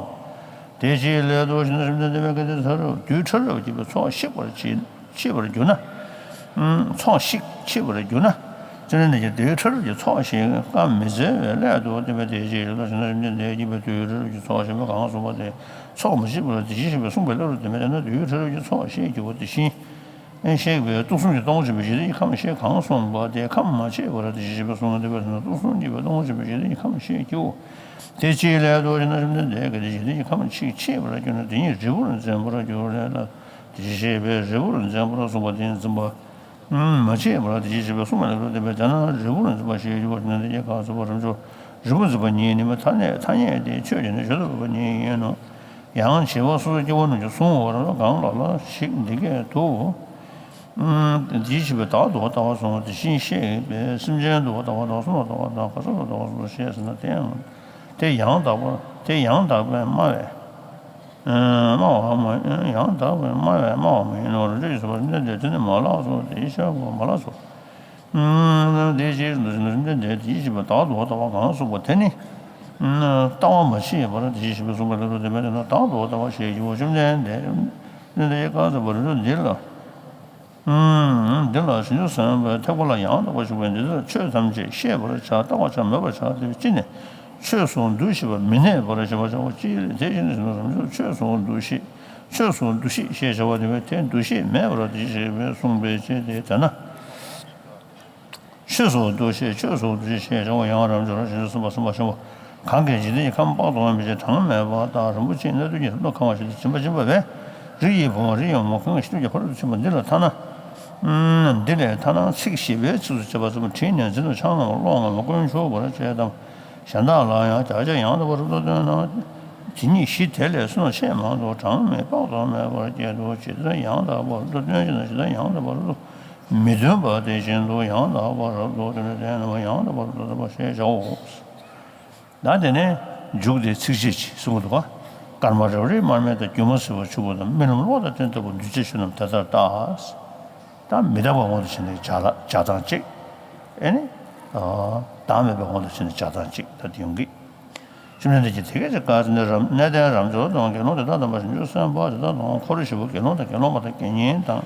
དེ་ཅིའི་སླད་དུ་ཞེ་ན། བཅོམ་ལྡན་འདས་ཀྱིས་གལ་ཏེ་ཚ་རབ་རྡུལ་ཕྲ་རབ་ཀྱི་ཚོགས་བཤིག་པར་བྱེད། བཤིག་པར་གྱུར་ན། ཚོགས་བཤིག། བཤིག་པར་གྱུར་ན། བཅོམ་ལྡན་འདས་ཀྱིས་རྡུལ་ཕྲ་རབ་ཀྱི་ཚོགས་བཤིག་པར་མི་མཛད་པའི་སླད་དུ་སྟོན་པས། དེ་ཅིའི་སླད་དུ་ཞེ་ན། བཅོམ་ལྡན་འདས་ཀྱིས་རྡུལ་ཕྲ་རབ་ཀྱི་ཚོགས་བཤིག་པ་གང་གསུངས་པ་དེ་ཚོགས་མི་བཤིག་པ་ལ་དེ་བཞིན་གཤེགས་པས་གསུངས་པའི་སླད་དུ་སྟོན་པས། དེས་ན་རྡུལ་ཕྲ་རབ་ཀྱི་ཚོགས་བཤིག་རྒྱུ་བ་དེ་བཞིན་གཤེགས་པས་དུག་གསུམ་གྱིས་སྟོང་བྱས་པའི་འཇིག་རྟེན་གྱི་ཁམས་ཞེས་གང་གསུངས་པ་དེ་ཁམས་མ་ཕྱེད་པར་དེ་བཞིན་གཤེགས་པས་གསུངས་ཏེ། དཔེར་ན་དུག་གསུམ་གྱིས་སྟོང་བྱས་པའི་འཇིག་རྟེན་གྱི་ཁམས་ཞེས་བགྱིའོ། དེ་ཅིའི་སླད་དུ་ཞེ་ན། བཅོམ་ལྡན་འདས་ཀྱིས་དེ་འཇིག་རྟེན་གྱི་ཁམས་ཕྱེད་ཕྱེད་པར་གྱུར་ན་དེ་ཉིད་རིལ་བུར་འཛིན་པར་འགྱུར་རེ་ལ། དེ་བཞིན་གཤེགས་པས་རིལ་བུར་འཛིན་པར་གསུངས་པ་དེ་འཛིན་པ་མ་ཕྱེད་པར་དེ་བཞིན་གཤེགས་པས་གསུངས་པའི་སླད་དུ་སྟོན་པས། དེས་ན་རིལ་བུར་འཛིན་པ་ཞེས་བགྱི་བ་ཞེ་ན། དེ་ཉིད་གང་ཟེར་བ། རབ་འབྱོར་རིལ་བུར་འཛིན་པ་ཉིད་ནི་མི་ཐ་སྙད། ཐ་སྙད་དེ་ཆོས་ཅན། ནི་བརྗོད་པ་ཉིད་ཡིན་ནོ། ཡང་བྱིས་པ་སོ་སོའི་སྐྱེ་བོ་རྣམས་ཀྱིས་གཟུང་བར་གང་ལ་ལ་ཞིག་འདི་སྐད་དུ། དེ་བཞིན་གཤེགས་པས་བདག་ཏུ་ལྟ་བ་གཟུང་བ་དེ་བཞིན་གཤེགས་པས་སེམས་ཅན་དུ་ལྟ་བ་དང་། གསུམ་ལ་ལྟ་བ་དང་། ག་ས་ལ་ལྟ་བ་གཟུང་ཞེས་ཟེར་ན། དེ་ཡང་དེ་ཡང་དག་པ། དེ་ཡང་དག་པས་སྨྲ་བས། སྨྲ་བ་མ། ཡང་དག་པས་སྨྲ་བས་སྨྲ་བ་མ་ཡིན་ནོ། རབ་འབྱོར་གྱིས་གསུངས་པ། བཅོམ་ལྡན་འདས་དེ་ནི་མ་ལགས་སོ། དེ་བཞིན་གཤེགས་པ་མ་ལགས་སོ། དེ་ཅིའི་ཕྱིར་ཞེ་ན། བཅོམ་ལྡན་འདས་དེ་བཞིན་གཤེགས་པས་བདག་ཏུ་ལྟ་བ་གང་གསུངས་པ་དེ་ནི། ལྟ་བ་མ་ཕྱེད་པར་དེ་བཞིན་གཤེགས་པས་གསུངས་པའི་སླད་དུ་སྟོན་པས། དེས་ན་བདག་ཏུ་ལྟ་བ་ཞེས་བགྱི་བ་ཞེ་ན། བཅོམ་ལྡན་འདས་ཀྱིས་བཀའ་སྩལ་པ། རབ་འབྱོར་འདི་ལ། འདི་ལ་བྱང་ཆུབ་སེམས་དཔའི་ཐེག་པ་ལ་ཡང་དག་པར་ཞུགས་པས་འདི་ལྟར་ཆོས་ཐམས་ཅད་ཤེས་པར་བྱ། བརྟག་པར་བྱ། མོས་པར་བྱ་སྟེ། ཅི་ནས་ཆོས་སུ་འདུ་ཤེས་པ་མི་གནས་པར་བྱ་བ་ཅི་ལས། དེ་བཞིན་ཞེ་ན། རབ་འབྱོར་ཆོས་སུ་འདུ་ཤེས། ཆོས་སུ་འདུ་ཤེས་ཞེས་བྱ་བ་དེ་བས་ཏེ་འདུ་ཤེས་མེད་པར་དེ་བཞིན་གཤེགས་པས་གསུངས་པའི་ཕྱིར་ཏེ། དེས་ན། ཆོས་སུ་འདུ་ཤེས། ཆོས་སུ་འདུ་ཤེས་ཞེས་བྱ་བ། ཡང་རབ་འབྱོར་བྱང་ཆུབ་སེམས་དཔའ་སེམས་དཔའ་ཆེན་པོ་གང་གིས་འཇིག་རྟེན་གྱི་ཁམས་དཔག་ཏུ་མེད་པ་ཅན་གྲངས་མེད་པ་དག་རིན་པོ་ཆེའི་སྣོད་དུ་ཉིད་རུ་ལ་གང་བ་ཞིག་ཏུ་བྱིན་པ་བྱིན་པ་བས། རིགས་ཀྱི་བུ་མོ་རིགས་ཀྱི་བུ་མོ་གང་གིས་ཤིན་ཏུ་ཀྱང་ཕ་རོལ་ཏུ་ཕྱིན་པ་འདི་ལ་ཐ་ན། འདི་ལས་ཐ་ན་ཚིག་བཞི་པའི་ཚིགས་སུ་བཅད་པ་ཙམ་དྲིས་ནས་འཛིན་དང་ཆང་རྔམ་པ་བློ་རྔམ་པ་ཀུན་ཆུབ་པར་བྱེད་དམ། གཞན་དག་ལ་ཡང་ཕྱག་རྒྱ་ཡང་དག་པར་རབ་ཏུ་སྟོན་ན། དེ་ཉིད་གཞི་དེ་ལས་སུ་ན་ཆེས་མང་དུ་གྲངས་མེད་དཔག་ཏུ་མེད་པར་སྐྱེད་དོ། ཇི་ལྟར་ཡང་དག་པར་རབ་ཏུ་སྟོན་ཅི་ན་ཇི་ལྟར་ཡང་དག་པར་རབ་ཏུ་མི་སྟོན་པ་དེ་བཞིན་དུ་ཡང་དག་པར་རབ་ཏུ་སྟོན་པའི་དོན་རྣམས་ཡང་དག་པར་རབ་ཏུ་སྟོན་པ་ཞེས་བྱའོ། ད་དེ་ནས་མཇུག་དེ་ཚིགས་བཅད་ཅིག་གསུང་གི་འདུག་ག་སྐར་མ་རབ་རིབ་མར་མེ་དང་། སྒྱུ་མ་ཟིལ་པ་ཆུ་བུར་དང་། རྨི་ལམ་གློག་དང་སྤྲིན་ལྟ་བུ། འདུས་བྱས་ཆོས་རྣམས་དེ་ལྟར་བལྟ། ད་མི་རྟག་པའི་དབང་དུ་བྱས་ནས་བྱ་ལ་བྱ་སྟངས་གཅིག་ཨེ་ནི། བདག་མེད་པའི་དབང་དུ་བྱས་ནས་བྱ་སྟངས་གཅིག་ད་དེ་ཡོང་གི། བཅོམ་ལྡན་འདས་ཀྱིས་དེ་སྐད་ཅེས་བཀའ་སྩལ་ཏེ། རབ་གནས་བརྟན་རབ་འབྱོར་དང་། དགེ་སློང་དེ་དག་དམ་པར་བྱ། སེམས་དཔའ་དེ་དག་དང་། འཁོར་བའི་བཞི་པོ་དགེ་སློང་དང་དགེ་སློང་མ་དང་དགེ་བསྙེན་དང་།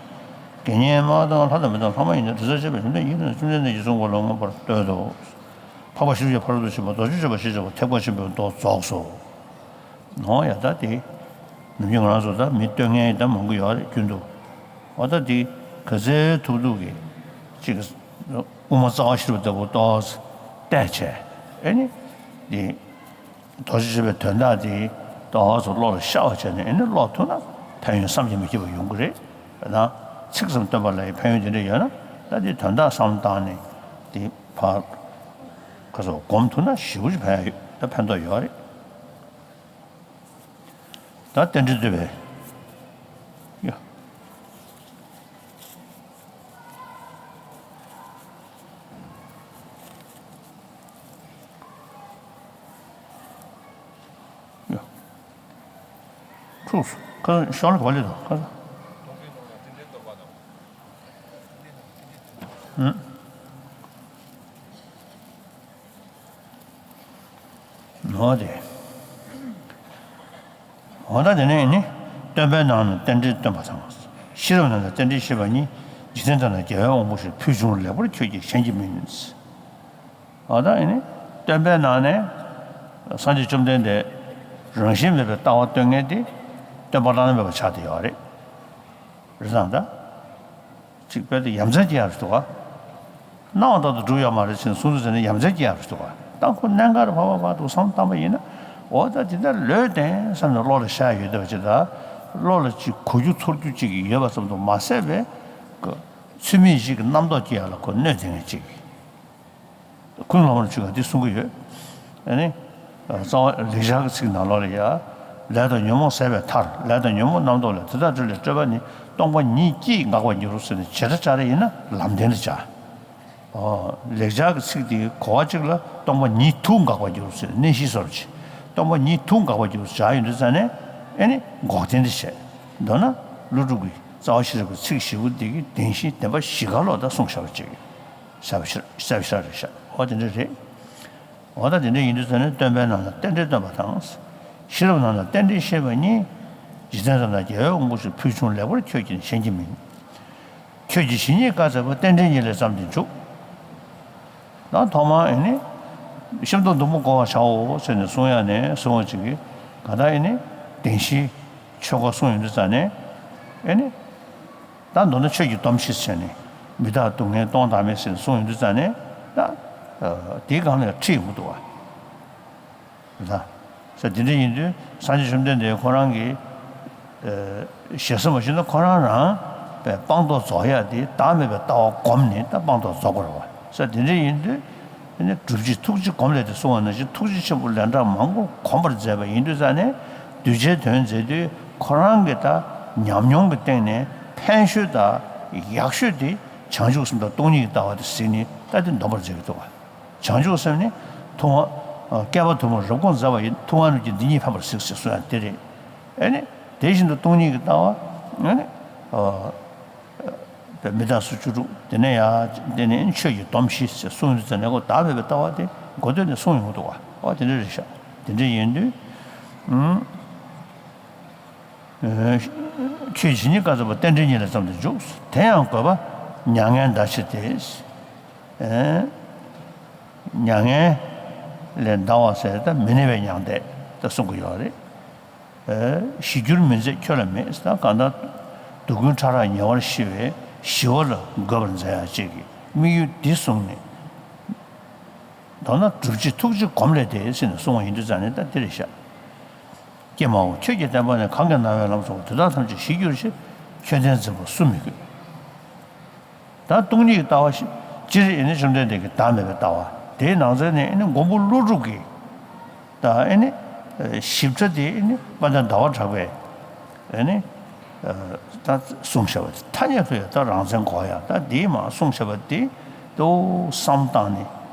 དགེ་བསྙེན་མ་དང་ལྷ་དང་མི་དང་ལྷ་མ་ཡིན་དང་། དྲི་ཟར་བཅས་པའི་བཅོམ་ལྡན་འདས་ཀྱིས་གསུངས་པ་ལ་མངོན་པར་བསྟོད་དོ། འཕགས་པ་བཞི་བཅུ་ཕ་རོལ་ཏུ་ཕྱིན་པ། རྡོ་རྗེ་སྤྱོད་པ་ཞེས་བྱ་བ་ཐེག་པ་ཆེན་པོའི་མདོ་རྫོགས་སོ། ནོ་ཡ་ད་དེ། ནམ་རྒྱུན་ང་རང་ཚོ་ད་མི་བསྟོད་མཁན་ད་མང་པོ་ཡོད་རེད་རྒྱུན་དུ། འོ་ད་དེ་ག་ཚོད་ཐུབ་ཐུབ་ཀྱིས་ཅིག་དབུ་མ་རྩ་བ་ཤེས་རབ་ལྟ་བུ་ཏོག་ཙམ་བལྟས་བྱས་ཨེ་ནི། དེ་རྡོ་རྗེ་སྤྱོད་པའི་དོན་དག་དེ་ཏོག་ཙམ་བློ་ལ་ཤར་བ་བྱས་ནས་ཨེ་ནི་ཀློག་ཐུབ་ན་ཕན་ཡོན་བསམ་གྱིས་མི་ཁྱབ་པ་ཡོང་གི་རེད། ད་ཚིག་ཙམ་བཏོན་པ་ལ་ཡང་ཕན་ཡོན་དེ་འདྲ་ཡོད་ན་ད་དེ་དོན་དག་བསམ་བློ་བཏང་ནས་དེ་ཕར་ག་ཚོད་སྒོམ་ཐུབ་ན་ཞེ་པོ་ཅིག་ཕན་ཡོད་ད་ཕན་ཐོགས་ཡོད་རེད། ད་རྟེན་འབྲེལ་བསྟོད་པའི། ཡ། ཡ། ཁྲུགས་སོ། ཁ་ཤོག་ལ་ག་པར་སླེབས་དང་ཁ་ཤོག་ཨུ། ནོ་དེ། འོ་ད་དེ་ནས་ནི། སྟོན་པའི་ནང་ན་རྟེན་འབྲེལ་སྟོན་པ་དང་། ཤེས་རབ་ནང་ན་རྟེན་འབྲེལ་བཤད་པ་ཉིད། འཇིག་རྟེན་དག་ན་རྒྱལ་བའི་དབང་པོ་ཞེས། ཕུལ་བྱུང་ལེགས་པར་ཁྱོད་ཀྱིས་གཞན་གྱིས་མིན། འོ་ད་ནི། སྟོན་པའི་ནང་ནས། སངས་རྒྱས་བཅོམ་ལྡན་འདས། རང་བཞིན་མེད་པའི་ལྟ་བ་སྟོན་མཁན་དེ། སྟོན་པ་བླ་ན་མེད་པ་ཆགས་བསྡད་ཡོད་རེད། རེད་དང་ད། གཅིག་དཔེ་དེ་ཡ་མཚན་སྐྱེ་ཡག་རེད་འདུག་ག་སྣང་བ་ལྟར་དུ་གྲུབ་ཡོད་མ་རེད་ཟེར་ནས་གསུང་དུས་ཟེར་ནས་ཡ་མཚན་སྐྱེ་ཡག་རེད་འདུག་ག་ད་ཁོ་གནད་འགག་རེ་བབ་པ་བར་དུ་བསམ་བཏང་པ་ཡིན་ན། འོ་ད་དེ་འདྲ་ལོས་བདེན་བསམ་ནས་བློ་ལ་ཤར་ཡོད་བསྡད་པ་ཅིག་དང་། བློ་ལ་ཅིག་གོ་རྒྱུ་ཚོར་རྒྱུ་ཅིག་ཡོད་པ་ཙམ་དུ་མ་ཟད་པའི། ཚུལ་མིན་ཞིག་གི་རྣམ་རྟོག་སྐྱེ་ཡག་ལ་ཁོ་གནོད་བསྡད་མཁན་ཅིག་ཀུན་སློབ་མར་ཆུ་ག་འདི་གསུང་གི་ཡོད། ཨ་ནི། རྩ་བ་ལེགས་སྦྱར་གྱི་ཚིག་ནང་ལོགས་ལ་ཡ། ལས་དང་ཉོན་མོངས་ཟད་པའི་མཐར། ལས་དང་ཉོན་མོངས་རྣམ་རྟོག་ལས། དེ་དག་བྲལ་བའི་སྤྲོས་པ་ནི། སྟོང་པ་ཉིད་ཀྱིས་འགག་པར་འགྱུར་ཟེར་ནས་བྱེ་བྲག་སྦྱར་ཡིན་ན་ལམ་བདེན་དུ་བྱ། ཨོ། ལེགས་སྦྱར་གྱི་ཚིག་དེའི་གོ་བ་གཅིག་ལ་སྟོང་པ་ཉིད་དུ་འགག་པར་འགྱུར་ཟེར་ནས་གནས་གཞི་བཟོ་འདྲ་བྱེད། སྟོང་པ་ཉིད་དུ་འགག་པར་འགྱུར་བྱ་ཡོང་དུས་ཙ་ནས་ཨེ་ནི་འགོག་བདེན་དུ་བྱས། མདོར་ན་ཀླུ་སྒྲུབ་ཀྱི་རྩ་བ་ཤེས་རབ་ཀྱི་ཚིག་བཞི་པོ་འདི་གི་བདེན་བཞི་བདེན་པ་བཞི་ག་ལོག་ད་གསུངས་བཞག་པ་ཅིག་གསལ་བ་ཤར་གསལ་བ་ཤར་རེད་ཤག་འོ་དེ་འདྲ་རེད། འོ་ད་དེ་འདྲ་ཡིན་དུས་ཙ་ནས་སྟོན་པའི་ནང་ན་རྟེན་འབྲེལ་སྟོན་པ་དང་། ཤེས་རབ་ནང་ན་རྟེན་འབྲེལ་བཤད་པ་ཉིད། འཇིག་རྟེན་དག་ན་རྒྱལ་བའི་དབང་པོ་ཞེས། ཕུལ་བྱུང་ལེགས་པར་ཁྱོད་ཀྱིས་གཞན་གྱིས་མིན། ཁྱོད་ཀྱིས་ཇི་སྙེད་བཀའ་སྩལ་པ། རྟེན་འབྲེལ་ཉིད་ལས་བརྩམས་ཏེ་འཇུག་ད་ཐོག་མར་ཨེ་ནི། ཤིན་ཏུ་སྡོང་པོ་བགོ་བར་བྱའོ་ཟེར་ནས་གསུང་ཡ་ནས་གསུང་བ་ཅིག་གིས་ག་ད་ཨེ་ནི། བདེན་བཞིའི་ཆོས་འགོ་གསུང་ཡོང་དུས་ཙ་ནས་ཨེ་ནི། ད་མདོར་ན་ཆོས་ཀྱི་སྡོམ་ཤེས་བྱས་ནས་མི་རྟག་སྡུག་བསྔལ་སྟོང་བདག་མེད་ཟེར་ནས་གསུང་ཡོང་དུས་ཙ་ནས་ད། དེའི་སྒང་ལ་ཁྲིད་ཡོང་གི་འདུག་བ། ད། ས་དེ་འདྲ་ཡིན་དུས་སངས་རྒྱས་བཅོམ་ལྡན་འདས་ཁོ་རང་གི། ཞེ་ས་མ་ཞུས་ན་ཁོ་རང་རང་པའི་སྤངས་རྟོགས་རྫོགས་ཡ་དེ་བདག་མེད་པའི་ལྟ་བ་བསྒོམས་ནས་ད་སྤངས་རྟོགས་རྫོགས་པ་རེད་བ། ས་དེ་འདྲ་ཡིན་དུས། ཨ་ནི་སྒྲུབ་བྱེད་ཐུགས་རྗེ་སྒོམ་ལས་ཏེ་གསུང་བ་ནང་བཞིན་ཐུགས་རྗེ་ཆེན་པོ་ལན་གྲངས་མང་པོ་གོམས་པར་མཛད་པ་ཡིན་དུས་ཙ་ནས་གདུལ་བྱའི་དོན་མཛད་དུས་ཁོ་རང་གི་ད་ཉམས་མྱོང་གི་སྟེང་ནས་ཕན་ཤོས་དང་ཡག་ཤོས་དེ་བྱང་ཆུབ་སེམས་དང་སྟོང་ཉིད་ཀྱི་ལྟ་བ་དེ་གཟིགས་ནས་ད་དེ་འདོམས་པར་མཛད་ཀྱི་འདུག་བ། བྱང་ཆུབ་སེམས་ནི་ཐུབ་དབང་། བསྐལ་པ་དུ་མར་རབ་དགོངས་མཛད་པ་ཡི། ཐུབ་དབང་རྣམས་ཀྱིས་འདི་ཉིད་ཕན་པར་གཟིགས་ཟེར་གསུང་ཡ་དེ་རེད། ཨེ་ནི། དེ་བཞིན་དུ་སྟོང་ཉིད་ཀྱི་ལྟ་བ། ཨེ་ནི། མི་རྟག་སོགས་བཅུ་དྲུག་དེ་ནས་ཡང་དེ་ནི་ཆོས་ཀྱི་སྡོམ་བཞི་ཟེར་གསུངས་ཡོང་དུས་ཙ་ནས་ཁོ་བདག་མེད་པའི་ལྟ་བ་དེ་འགོ་སྟོད་ནས་གསུངས་ཡོང་གི་འདུག་བ། ཨོ་དེ་འདྲ་རེད་ཤག་དེ་འདྲ་ཡིན་དུས། ཁྱོད་ཇི་སྙེད་བཀའ་སྩལ་པ། རྟེན་འབྲེལ་ཉིད་ལས་བརྩམས་ཏེ་འཇུག་དེ་ཡང་དགོས་པ་མྱ་ངན་འདའ་ཕྱིར་ཏེ། མྱ་ངན་ལས་འདའ་བ་ཟེར་ད་མི་གནས་པའི་མྱང་འདས་ད་གསུང་གི་ཡོད་རེད། ཞི་འགྱུར་མི་མཛད་ཁྱོད་ལ་མེད། ད་གང་ལྟར་སྡུག་ཀུན་ཕྲ་རགས་ཉེ་བར་ཞི་བའི་ཞི་བ་ལ་འགོད་པར་མཛད་ཡ་གཅིག་གི་དམིགས་ཡུལ་འདི་བཟུང་ནས། མདོར་ན་སྒྲུབ་བྱེད་ཐུགས་རྗེ་སྒོམ་ལས་ཏེ་ཟེར་ནས་གསུང་བ་ཡིན་དུས་ཙང་ནས་ད་འདི་རེད་ཤག་ཀྱེ་མའོ་ཁྱོད་ཀྱི་བསྟན་པ་ནི་གང་གིས་སྣང་བའི་ལམ་སོགས་པ་དེ་དག་ཐམས་ཅད་ཞི་གྱུར་ཅིག་ཁྱོད་བསྟན་འཛིན་པ་སུ་མི་དགོས། ད་སྟོང་ཉིད་ཀྱི་ལྟ་བ་ཞིག་སྤྱིར་ཨེ་ནི་བཅོམ་ལྡན་འདས་ཀྱི་བདག་མེད་པའི་ལྟ་བ་དེའི་ནང་ཚན་ནས་ཨེ་ནི་མགོན་པོ་ཀླུ་སྒྲུབ་ཀྱིས་ད་ཨེ་ནི་ ཞིབ་ཕྲ་དེ་ནི་དཔལ་ལྡན་ཟླ་བ་གྲགས་པས་ཨ་ནི་ད་གསུངས་བཞག་པ་དེ། ཐ་སྙད་དུ་ཡང་ད་རང་མཚན་གོ་ཡ་ད་དེའི་མ་གསུངས་བཞག་པ་དེ་དུ་བསམ་བཏང་ནས་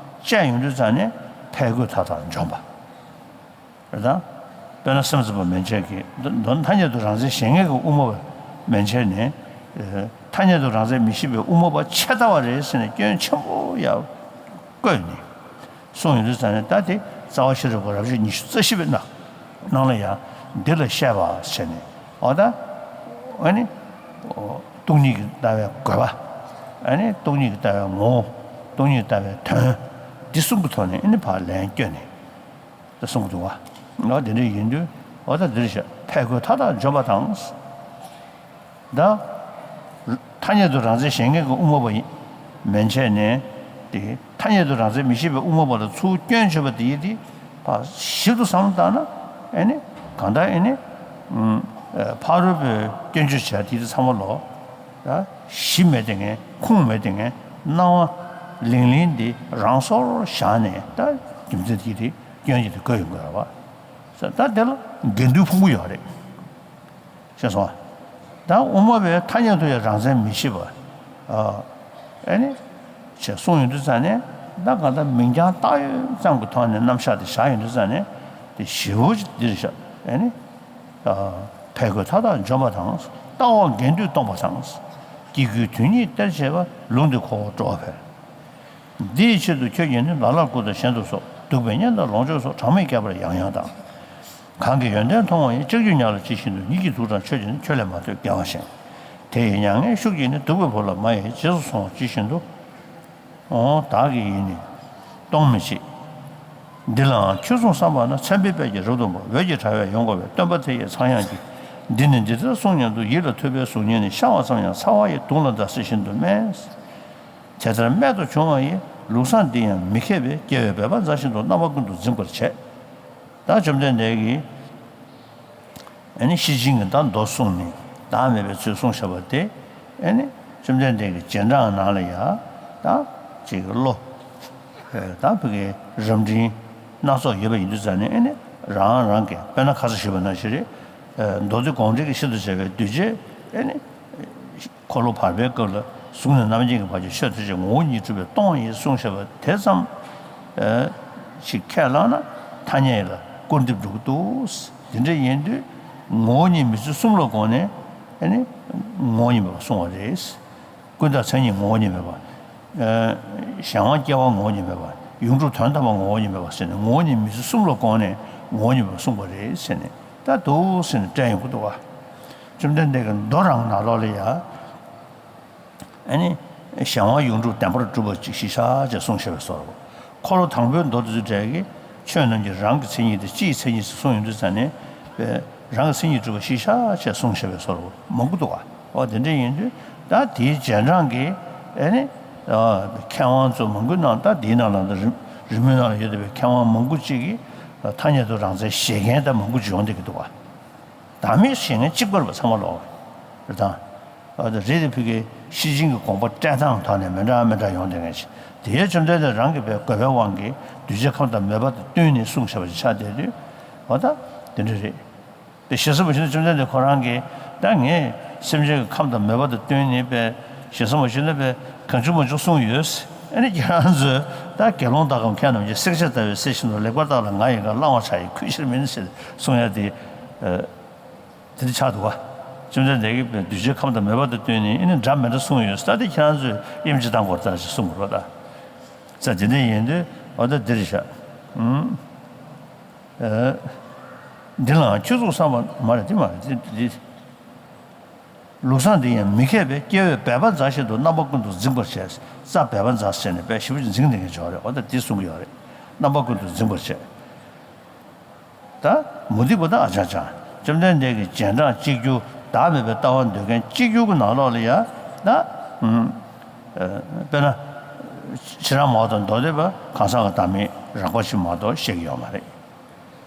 དཔྱད་ཡོང་དུས་ཙང་ནས་ཕས་རྒོལ་མཐའ་དག་འཇོམས་པ་རེད་ད། དཔེར་ན་སེམས་ཙམ་པ་མན་ཆད་ཀྱིས་མདོ་ནི་ཐ་སྙད་དུ་རང་མཚན་གཞན་ངེས་ཀྱི་དབུ་མ་པ་མན་ཆད་ནས་ཐ་སྙད་དུ་རང་མཚན་མི་ཤེས་པའི་དབུ་མ་པ་ཆད་ལྟ་བ་རེད་ཟེར་ནས་སྐྱོན་ཆེན་པོ་ཡང་བཀོད་ནས། གསུངས་ཡོང་དུས་ཙང་ནས་ད་དེ་རྩ་བ་ཤེས་རབ་ཀྱི་རབ་བྱེད་ཉི་ཤུ་རྩ་བཞི་པའི་ནང་ནང་ལ་ཡང་འདི་ལ་བཤད་པ་བྱས་ནས་འོ་ད་ཨ་ནི་སྟོང་ཉིད་ཀྱི་ལྟ་བའི་དགོས་པ། ཨ་ནི་སྟོང་ཉིད་ཀྱི་ལྟ་བའི་ངོ་བོ། སྟོང་ཉིད་ཀྱི་ལྟ་བའི་དོན་འདི་གསུམ་གྱི་ཐོག་ནས་ཨ་ནི་ཕར་ལན་བསྐྱོན་ནས་ད་གསུང་གི་འདུག་བ། འོ་དེ་འདྲ་ཡིན་དུས་འོ་ད་འདིར་བཤད་ཕས་རྒོལ་མཐའ་དག་འཇོམས་པ་དང་། ད། ཐ་སྙད་དུ་རང་མཚན་གཞན་ངེས་ཀྱི་དབུ་མ་པ་ཡིན། མན་ཆད་ནས། དེ་ཐ་སྙད་དུ་རང་མཚན་མི་ཤེས་པའི་དབུ་མ་པ་ལ་ཚུར་སྐྱོན་བརྗོད་པ་དེ་ཡིན་ཏེ། ཕར་ཞིབ་ཏུ་བསམ་བློ་བཏང་ན། ཨེ་ནི། གང་ལྟར་ཨེ་ནི། ཕ་རོལ་པོས་སྐྱོན་བརྗོད་བྱས་དེ་ཚོ་ཚང་མ་ལོག་ད་གཞི་མེད་དེ་ངན་ཁུངས་མེད་དེ་ངན་སྣང་བ་ལིང་ལིང་འདི་རང་སོར་བཞག་ནས་ད་རྒྱུ་མཚན་དེ་དེ་སྐྱོན་གྱི་དེ་བཀོད་ཡོང་དགོས་ར་བ། ད་དེ་ལ་འགལ་འདུའི་ཕུང་པོ་ཡོད་རེད། ཤེས་སོང་། ད་དབུ་མ་པའི་ཐ་སྙད་དུ་ཡང་རང་མཚན་མི་ཤེས་པ། ཨ་ནི། ཞེས་གསུངས་ཡོང་དུས་ཙང་ནས་ད་གང་ལྟར་མིང་རྐྱང་བཏགས་ཡོད་ཙམ་གྱི་ཐོག་ནས་རྣམ་གཞག་དེ་བཞག་ཡོང་དུས་ཙང་ནས་དེ་ཞེ་པོ་ཅིག་འདིར་བཞག་ཨ་ནི། ཕས་རྒོལ་མཐའ་དག་འཇོམས་པ་དང་། ལྟ་བ་འགལ་འདུས་སྟོང་པ་དང་། སྐྱེ་དགུའི་དོན་གཉིས་སྟེར་བྱེད་པ། ལུང་འདི་ཁོ་བོར་སྤྲོ་བ་འཕེལ། འདི་ཡི་ཆེད་དུ་ཁྱོད་ཀྱིས་ནི། ལ་ལར་བཀུར་དང་ཞེན་དུ་སོགས། སྡུག་པའི་བརྙས་དང་ལོངས་སྤྱོད་སོགས། གྲངས་མེད་བསྐལ་པར་ཡང་ཡང་དང་། གང་གིས་ཡོན་ཏན་མཐོང་བ་ཡིན། ལྕགས་ཀྱུས་ཉག་ལ་ཇི་བཞིན་དུ། ཉིད་ཀྱི་དུག་དང་ཆོས་ཀྱིས་ནི། ཁྱོད་ལས་མ་ཐོས་རྒྱལ་བ་གཞན། དེ་ཡི་མྱ་ངན་ཤུགས་ཀྱིས་ནི། གདུག་པའི་བུ་ལ་མ་ཡི་རྗེས་སུ་སོང་བ་ཇི་བཞིན་དུ། འོ་བདག་གིས་ཡིན་ནི་གཏོང་མི་བྱེད། འདི་ལའང་ཁྱོད་གསུངས་བསམ་པ་ན། མཚན་དཔེའི་དཔལ་གྱི་རབ་ཏུ་འབར། འོད་ཀྱི་དྲ་བས་ཡོངས་བསྐོར་བའི། སྟོན་པ་དེ་ཡི་ཚངས་དབྱངས་ཀྱིས། འདི་ནི་འདི་ལྟར་གསུངས་སྙམ་དུ། ཡིད་ལ་ཐོས་པས་གཟུགས་བརྙན་ནི། ཤར་བ་ཙམ་ཡང་ཚ་བ་ཡི། དུག་ལ་འདྲ་སྲེད་བཞིན་དུ་སྨྲས། དེ་ལྟར་རྨད་དུ་བྱུང་བ་ཡི། ལུགས་བཟང་འདི་ཡང་མི་མཁས་པས། སྐྱེ་བོས་འབད་པ་མཛའ་བཞིན་དུ། རྣམ་པ་ཀུན་ཏུ་འཛིན་པར་བྱེད། ད་བཅོམ་ལྡན་འདས་ཀྱིས་ཨ་ནི་ཤེར་ཕྱིན་གྱི་ད་མདོ་གསུངས་ནས་བདག་མེད་པའི་ཚུལ་གསུངས་བཞག་པ་དེ་ཨ་ནི་བཅོམ་ལྡན་འདས་ཀྱི་རྗེས་འབྲང་ནང་ལ་ཡང་ད་ཅིག་བློ་ད་བུ་གའི་རབ་འབྲིང་སྣ་ཚོགས་ཡོད་པ་ཡིན་དུས་ཙང་ནས་ཨ་ནི་རང་རང་གི་དཔེར་ན་ཁ་སང་ཞུས་པ་ནང་བཞིན་རེད། མདོ་སྡེ་དགོངས་འགྲེལ་གྱི་ཤིན་ཏུ་རྒྱས་པའི་གདུལ་བྱའི་ཨ་ནི། འཁོར་ལོ་བར་པའི་སྐབས་ལ་གཟུགས་ནས་རྣམ་མཁྱེན་གྱི་བར་གྱི་ཆོས་ཐམས་ཅད་ངོ་བོ་ཉིད་གྲུབ་པས་སྟོང་ཡིན་གསུངས་བཞག་པ་དེ་ཙམ་ཞིག་ཁས་བླངས་ན་ཐ་སྙད་ལ་སྐུར་འདེབས་འགྲོ་གི་འདུག་དེ་འདྲ་ཡིན་དུས་ངོ་བོ་ཉིད་མི་ཚུལ་གསུམ་ལ་དགོངས་ནས་ཨ་ནི་ངོ་བོ་ཉིད་མེད་པར་གསུངས་པ་རེད། ཀུན་བརྟགས་མཚན་ཉིད་ངོ་བོ་ཉིད་མེད་པ། གཞན་དབང་སྐྱེ་བ་ངོ་བོ་ཉིད་མེད་པ། ཡོངས་གྲུབ་དོན་དམ་པ་ངོ་བོ་ཉིད་མེད་པ་ཟེར་ནས་ངོ་བོ་ཉིད་མི་ཚུལ་གསུམ་ལ་དགོངས་ནས་ངོ་བོ་ཉིད་མེད་པར་གསུངས་པ་རེད་ཟེར་ནས་ད་འདུག་ཟེར་ནས་བཀྲལ་ཡོང་གི་འདུག་བ། བཅོམ་ལྡན་འདས་ཀྱིས་མདོ་རང་ནང་ལོགས་ལ་ཡ། ཨ་ནི། གཞན་དབང་ཡོངས་གྲུབ་བདེན་པར་གྲུབ་པ་ཅིག་གཞི་བཞག་ཅེས་གསུངས་བཞག་པའི་བཟོ་འདྲ། འཁོར་ལོ་དང་པོའི་མདོ་དེ་ཚོའི་གྲས་ཀྱིས་ཆོས་རྣམས་ཀྱི་རང་གི་མཚན་ཉིད་དེ་སྤྱིའི་མཚན་ཉིད་ཅེས་གསུངས་ཡོང་དུས་ཙང་ནས་པས་རང་གི་མཚན་ཉིད་གྲུབ་པ་གཞི་བཞག་ཅེས་གསུངས་བཞག་པའི་བཟོ་འདྲ་མང་པོ་འདུག་ག་འོ་དེ་འདྲ་ཡིན་དུས་ད་དེའི་རྗེས་འབྲང་གི་ཨ་ནི། མཁས་དབང་ཚོ་མང་པོའི་ནང་ད་དེའི་ནང་ལ་ད་རི་རི་མོའི་ནང་ལ་ཡོད་བསྡད་པའི་མཁས་དབང་མང་པོ་ཅིག་གིས་ཐ་སྙད་དུ་རང་མཚན་བཞེད་མཁན་ད་མང་པོ་ཅིག་ཡོང་བསྡད་ཀྱི་འདུག་ག་བདག་མེད་བཞེད་མཁན་གཅིག་པ་རེད་པ་ཚང་མ་ལོག་རེད་དང་། ཨ་ད་རེད་དེ་ཕ་གིའི་ཤེར་ཕྱིན་གྱི་དགོངས་པ་བཀྲལ་སྟངས་ཐོག་ནས་མི་འདྲ་མི་འདྲ་ཡོང་བསྡད་མཁན་ཞིག་དེའི་བཅོམ་ལྡན་འདས་རང་གི་པའི་དགོས་པའི་དབང་གིས་གདུལ་བྱའི་ཁམས་དང་མོས་པ་དང་བསྟུན་ནས་གསུངས་བཞག་པ་ཞིག་ཆགས་བསྡད་དུས་འོ་ད་དེ་འདྲ་རེད། དེ་ཞེ་ས་མ་ཞུ་ན་བཅོམ་ལྡན་འདས་ཁོ་རང་གིས་ད་ངས་སེམས་ཅན་གྱི་ཁམས་དང་མོས་པ་དང་བསྟུན་ནས་པའི་ཞེ་ས་མ་ཞུ་ན་པའི་གང་བྱུང་མང་བྱུང་གསུངས་ཡོད། ཨ་ནི་ཁྱེད་རང་ཚོས་ད་དགེ་སློང་དག་གམ་མཁས་རྣམས་ཀྱིས། བསྲེག་བཅད་ལྟ་བུའི་གསེར་བཞིན་དུ། ལེགས་པར་བརྟགས་ལ་ང་ཡི་བཀའ། བླང་བར་བྱ་ཡི་གུས་ཕྱིར་མིན་ཟེར་གསུང་ཡ་དེ། དེ་འདྲ་ཆགས་འདུག་ག་བཅོམ་ལྡན་འདས་ཀྱིས་གདུལ་བྱའི་ཁམས་དང་མོས་པ་དང་བསྟུན་ནས་ཨ་ནི་འདྲ་མི་འདྲ་གསུངས་ཡོད། ད་དེ་ཁྱེད་རང་ཚོས་དབྱེ་འབྱེད་བཏང་དགོས་ད་ཅེས་གསུངས་པ་རེད་ད། ས་དེ་འདྲ་ཡིན་དུས་འོ་ད་འདིར་བཞག་ཨུམ། འདི་ལའང་ཁྱོད་གསུངས་བསམ་པ་མ་རེད་དེ་མ་རེད་དེ་འདི། ལུགས་བཟང་འདི་ཡང་མི་མཁས་པས། སྐྱེ་བོས་འབད་པ་མཛའ་བཞིན་དུ། རྣམ་པ་ཀུན་ཏུ་འཛིན་པར་བྱེད། རྩ་འབད་པ་མཛའ་ཟེར་ནས་དཔེ་ཞེ་པོ་ཅིག་འཛིན་བསྡད་མཁན་ཅིག་ཡོད་རེད། འོ་ད་འདི་གསུང་གི་ཡོད་རེད། རྣམ་པ་ཀུན་ཏུ་འཛིན་པར་བྱེད། ད་མུ་སྟེགས་པ་ད་ཨ་ཅང་ཅང་། བཅོམ་ལྡན་འདས་ཀྱི་རྗེས་འབྲང་གཅིག་གྱུར་བདག་མེད་པའི་ལྟ་བ་འདོད་མཁན་གཅིག་གྱུར་གྱི་ནང་ལོགས་ལ་ཡ་ད། དཔེར་ན། ཁྱེད་རང་མ་གཏོགས་མདོ་སྡེ་པ་གང་ཟག་གི་བདག་མེད་རགས་པ་ཞིག་མ་གཏོགས་བཤད་ཀྱི་ཡོད་མ་རེད།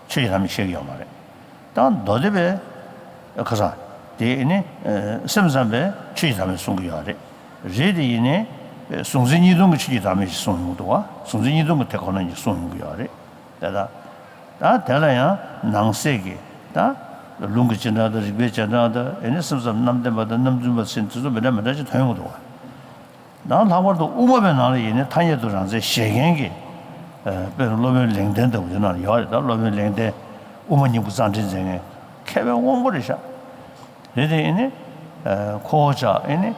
ཆོས་ཀྱི་བདག་མེད་བཤད་ཀྱི་ཡོད་མ་རེད། ད་མདོ་སྡེ་པའི་ཁ་སང་དེ་ནི་སེམས་ཙམ་པས་ཆོས་ཀྱི་བདག་མེད་གསུང་གི་ཡོད་རེད། རེད་དེ་ཡིན་ནའི་གཟུང་འཛིན་གཉིས་སྟོང་གི་ཆོས་ཀྱི་བདག་མེད་ཞིག་གསུང་ཡོང་གི་འདུག་བ། གཟུང་འཛིན་གཉིས་སྟོང་གི་དེ་ཁོ་ན་ཉིད་གསུང་ཡོང་གི་ཡོད་རེད། དེ་ལྟར། ད་དེ་ལ་ཡང་ནང་གསེས་ཀྱི་ད་ལུང་གི་སྤྱི་སྒྲ་དང་རིགས་པའི་སྤྱི་སྒྲ་དང་ཨེ་ནི་སེམས་ཙམ་རྣམ་བདེན་པ་དང་རྣམ་རྫུན་པ་ཟེར་དེ་ཚོ་མི་འདྲ་མི་འདྲ་ཅིག་ཐོན་ཡོང་གི་འདུག་བ། ད་ལྷག་པར་དུ་དབུ་མ་པའི་ནང་ལ་ཡིན་ནི་ཐ་སྙད་དུ་རང་མཚན་བཞེད་མཁན་གྱི་དཔེར་ན་སློབ་དཔོན་ལེགས་ལྡན་ལྟ་བུ་དེ་ནང་ལ་ཡོད་རེད། ད་སློབ་དཔོན་ལེགས་ལྡན་དབུ་མ་སྙིང་པོ་རྩ་འགྲེལ་མཛད་མཁན་མཁས་པའི་དབང་པོ་རེད་ཤག་རེད་དེ་ཨེ་ནི། ཁོ་བོ་ཅག་ཨེ་ནི།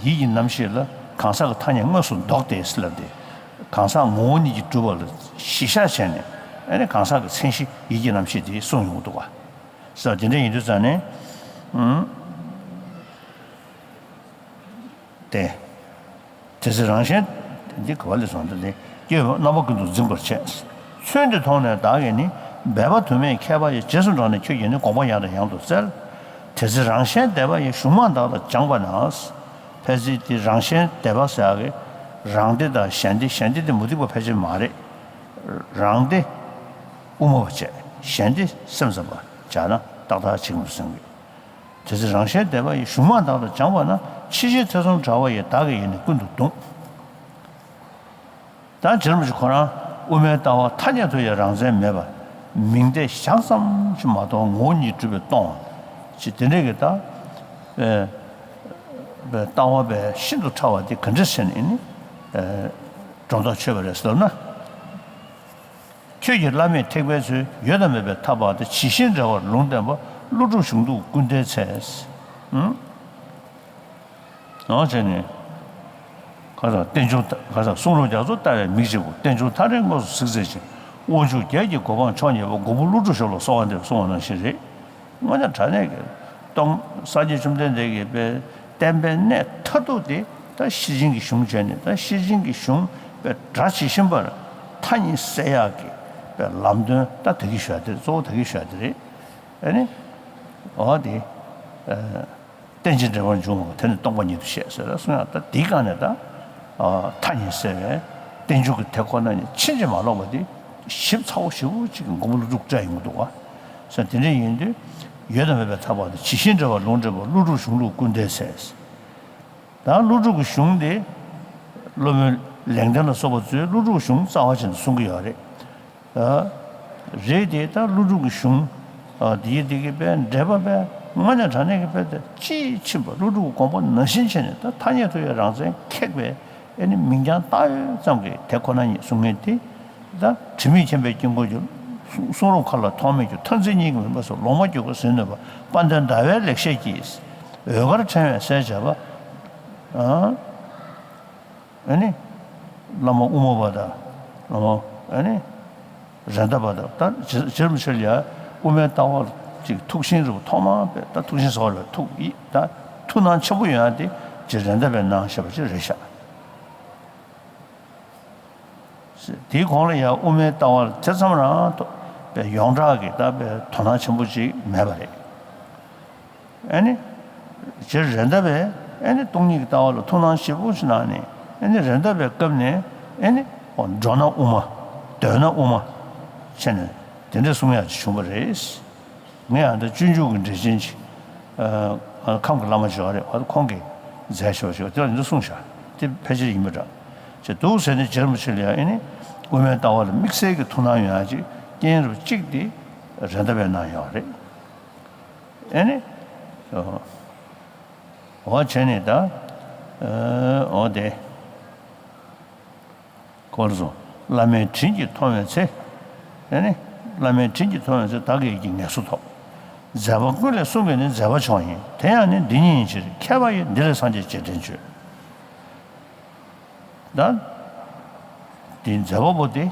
ཡིད་ཀྱི་རྣམ་ཤེས་ལ་གང་ཟག་གི་ཐ་སྙད་དངོས་སུ་འདོགས་ཏེ་ཟེར་ལབ་སྟེ། གང་ཟག་ངོ་བོ་ཉིད་ཀྱིས་གྲུབ་པ་ལ་གཞི་བཞག་བྱས་ནས་ཨེ་ནི་གང་ཟག་གི་མཚན་གཞི་ཡིད་ཀྱི་རྣམ་ཤེས་དེ་གསུངས་ཡོང་གི་འདུག་བ། ཟེར་དེ་འདྲ་ཡིན་དུས་ཙང་ནས། ཨུམ། ཏེ། དེ་ཚེ་རང་གཞན། འདི་ག་བ་ལས་སོང་ད་དེ་སྐྱེ་བོ་རྣམ་པ་ཀུན་ཏུ་འཛིན་པར་བྱེད། ཚུལ་འདི་མཐོང་ནས་བདག་གིས་ནི། སྦས་པ་དུ་མས་མཁས་པ་ཡི། རྗེས་སུ་འབྲངས་ནས་ཁྱོད་ཀྱིས་ནི། དགོངས་པ་ཡང་དང་ཡང་དུ་བཙལ། དེ་ཚེ་རང་གཞན་འདས་པ་ཡི། གཞུང་མང་བདག་ལ་སྦྱངས་པ་ན། ཕལ་ཆེར་དེ་རང་གཞན་འདས་པ་ཟེར་ཡག་གི་རང་སྡེ་དང་གཞན་སྡེ། གཞན་སྡེ་དེ་མུ་སྟེགས་པ་ཕལ་ཆེར་མ་རེད། རང་སྡེ། དབུ་མ་པ་བྱས། གཞན་སྡེ་སེམས་ཙམ་པ་བྱས་ན་ཏག་ཏག་ཅིག་མ་སོང་གི། དེ་ཚེ་རང་གཞན་འདས་པ་ཡི། གཞུང་མང་བདག་ལ་སྦྱངས་པ་ན། ཕྱི་ཕྱིར་ཐེ་ཚོམ་བྲལ་བ་ཡི། བདག་གིས་ཡིན་ནི་ཀུན་ཏུ་བརྡུངས། ད་རྗེ་རིན་པོ་ཆེ་ཁོ་རང་དབུ་མའི་ལྟ་བ་ཐ་སྙད་དུ་ཡང་རང་མཚན་མེད་པ། མིང་བརྡས་བཞག་ཙམ་ཞིག་མ་གཏོགས་ངོ་བོ་ཉིད་གྲུབ་པས་སྟོང་བ་ཅིག་དེ་འདྲས་ཀྱི་ད། ཨེ། ལྟ་བ་པའི་ཤིན་ཏུ་ཕྲ་བ་དེ་ག་འདྲས་བྱས་ནས་ནི། ཨེ། སྒྲོ་འདོགས་ཆོད་པ་རེད་ཟེར་ན། ཁྱོད་ཀྱིས་བླ་མེད་ཐེག་པའི་ཚུལ། ཡོད་དང་མེད་པའི་ཐར་པ་དེ། ཇི་བཞིན་འགྲེལ་བར་ལུང་བསྟན་པ། ཀླུ་སྒྲུབ་གཞུང་ལུགས་ཀུན་ལྡན་ཚེ། ཨང་། ཨང་བྱས་ནས། ག་ས་རྟེན་འབྱུང་ག་ས་གསུང་རབ་རྒྱ་མཚོ་ལྟ་བའི་མིག་གཅིག་པུ། རྟེན་འབྱུང་ཐག་རིང་དངོས་སུ་གཟིགས་མཛད་ཅིང་། དབང་ཕྱུག་བརྒྱད་ཀྱི་གོ་འཕང་མཆོག་བརྙེས་པ། མགོན་པོ་ཀླུ་སྒྲུབ་ཞབས་ལ་གསོལ་བ་འདེབས་གསུངས་པ་ནང་བཞིན་རེད། དངོས་གནས་དྲང་གནས་ཀྱི་སྟོང་སངས་རྒྱས་བཅོམ་ལྡན་འདས་ཀྱི་དཔེ་བསྟན་པའི་གནད་མཐར་ཐུག་དེ་ད་ཤེར་ཕྱིན་གྱི་གཞུང་བྱས་ནས། ད་ཤེར་ཕྱིན་གྱི་གཞུང་དཔེ་སྒྲ་ཇི་བཞིན་པར་མཐའ་གཉིས་གསལ་ཡག་གི་དཔེ་ལམ་སྟོན་ད་དེ་གི་ཞུ་ཡག་དེ་རེད། གཙོ་བོ་དེ་གི་ཞུ་ཡག་དེ་རེད། ཨ་ནི། འོ་དེ། རྟེན་ཅིང་འབྲེལ་བར་འབྱུང་བ་དེ་ནི་སྟོང་པ་ཉིད་དུ་བཤད་ཟེར་གསུང་ཡག་ད་དེའི་སྒང་ནས་ད། མཐའ་གཉིས་གསལ་བའི་རྟེན་འབྱུང་གི་དེ་ཁོ་ན་ཉིད་ཕྱིན་ཅི་མ་ལོག་པ་དེ་ཞིབ་ཚགས་པོ་ཞེ་པོ་ཅིག་གི་མགོན་པོ་ཀླུ་སྒྲུབ་བཀྲལ་ཡོང་གི་འདུག་བ། ཟེར་དེ་འདྲ་ཡིན་དུས་ཡོད་དང་མེད་པའི་ཐར་པ་དང་། ཇི་བཞིན་འགྲེལ་བར་ལུང་འདྲེན་པ། ཀླུ་སྒྲུབ་གཞུང་ལུགས་ཀུན་ལྡན་ཚེ། ད་ཀླུ་སྒྲུབ་ཀྱི་གཞུང་དེ་སློབ་དཔོན་ལེགས་ལྡན་ལ་སོགས་པ་ཚོས་ཀླུ་སྒྲུབ་གཞུང་རྩ་བ་ཅན་དུ་གསུང་གི་ཡོད་རེད། རེད་དེ་ད་ཀླུ་སྒྲུབ་ཀྱི་གཞུང་། འདིའི་འདི་གི་དཔེ་འགྲེལ་པ་དཔེ་དངོས་གནས་དྲང་གནས་ཀྱི་དཔེ་དེ་དཔྱིས་ཕྱིན་པ། ཀླུ་སྒྲུབ་དགོངས་པ་ནང་བཞིན་བྱས་ནས་ད་ཐ་སྙད་དུ་ཡང་རང་མཚན་ཁེགས་པའི་ཨེ་ནི་མིང་རྐྱང་བཏགས་ཡོད་ཙམ་གྱི་དེ་ཁོ་ན་ཉིད་གསུང་མཁན་དེ། ད་དྲི་མེད་མཁྱེན་པའི་དཀྱིལ་འཁོར་གྱི་གསུང་རབ་མཁའ་ལ་ཐོགས་མེད་ཀྱི། མཐར་འཛིན་གཉིས་ཀྱིས་མུན་པ་སེལ། ལོག་སྨྲ་སྐྱེ་དགུར་ཟིལ་གནོན་པ། དཔལ་ལྡན་ཟླ་བའི་ལེགས་བཤད་ཀྱིས། འོད་དཀར་ཕྲེང་བས་གསལ་བྱེད་པ། ཨ་ནི། བླ་མ་དབུ་མ་པ་དང་། བླ་མ་ཨ་ནི། རེད་མདའ་པ་དང་། ད་རྗེ་རིན་པོ་ཆེ་ལ་ཡ་དབུ་མའི་ལྟ་བ་ཅིག་ཐུགས་ཞེན་རུ་ཐོག་མར་དཔེ་ད་ཐུགས་ཞེན་ཟེར་བ་ལ་ཐུགས་ཡིད་ད་ཐུགས་སྣང་ཆེན་པོ་ཡོང་ཡ་དེ་རྗེ་རེད་མདའ་པས་གནང་བཞག་པ་ཅིག་རེད་ཤག་དེའི་གོང་ལ་ཡང་དབུ་མའི་ལྟ་བ་ལ་དེ་ཙམ་རང་དཔེ་ཡོངས་གྲགས་ཀྱི་ད་དཔེ་དོ་སྣང་ཆེན་པོ་ཅིག་མེད་པ་རེད། ཨ་ནི། རྗེ་རེད་མདའ་པས་ཨ་ནི་སྟོང་ཉིད་ཀྱི་ལྟ་བ་ལ་ཐུགས་སྣང་ཞེ་པོ་ཅིག་གནང་ནས། ཨ་ནི་རེད་མདའ་པའི་སྐབས་ནས་ཨ་ནི་འགྲོ་ན་དབུ་མ། སྡོད་ན་དབུ་མ་བྱས་ནས་དེ་འདྲ་གསུང་ཡག་ཅིག་བྱུང་བ་རེད། ངས་ཨ་ད་སྤྱོད་འཇུག་གི་འགྲེལ་ཆེན་ཅིག་ཨ། ཁམས་ཀྱི་བླ་མ་ཅིག་ཡོད་རེད་བ། ཁོང་གིས་མཛད་ཤོག་ཅིག་དེ་ལ་འདི་གསུངས་ཤག་དེ་ཕལ་ཆེར་ཡིན་པ་འདྲ། ཅེས་འདུག་ཟེར་ནས་རྗེ་རིན་པོ་ཆེ་ལ་ཡང་ཨེ་ནི་དབུ་མའི་ལྟ་བ་ལ་དམིགས་བསལ་གྱི་ཐུགས་སྣང་ཡོང་ཡག་ཅིག་རྐྱེན་རབ་གཅིག་དེ་རེད་མདའ་པས་གནང་ཡོད་རེད། ཨེ་ནི། འོ་བྱས་ནས་ད། འོ་དེ། ཁོ་ལ་སོ། བླ་མའི་དྲིན་གྱིས་མཐོང་བའི་ཚེ། ཨེ་ནི། བླ་མའི་དྲིན་གྱིས་མཐོང་བའི་ཚེ། བདག་གི་ཡིད་ཀྱིས་ངེས་སུ་ཐོབ། མཛད་པ་ཀུན་ལས་གསུངས་པས་ནི། མཛད་པ་མཆོག་ཡིན་དེ་ཡང་ནི། འདི་ཉིད་ཡིན་ཕྱིར་མཁས་པ་ཡིས། འདི་ལས་སངས་རྒྱས་རྗེས་དྲན་བྱོས། ད། འདིའི་མཛད་པ་པོ་དེ།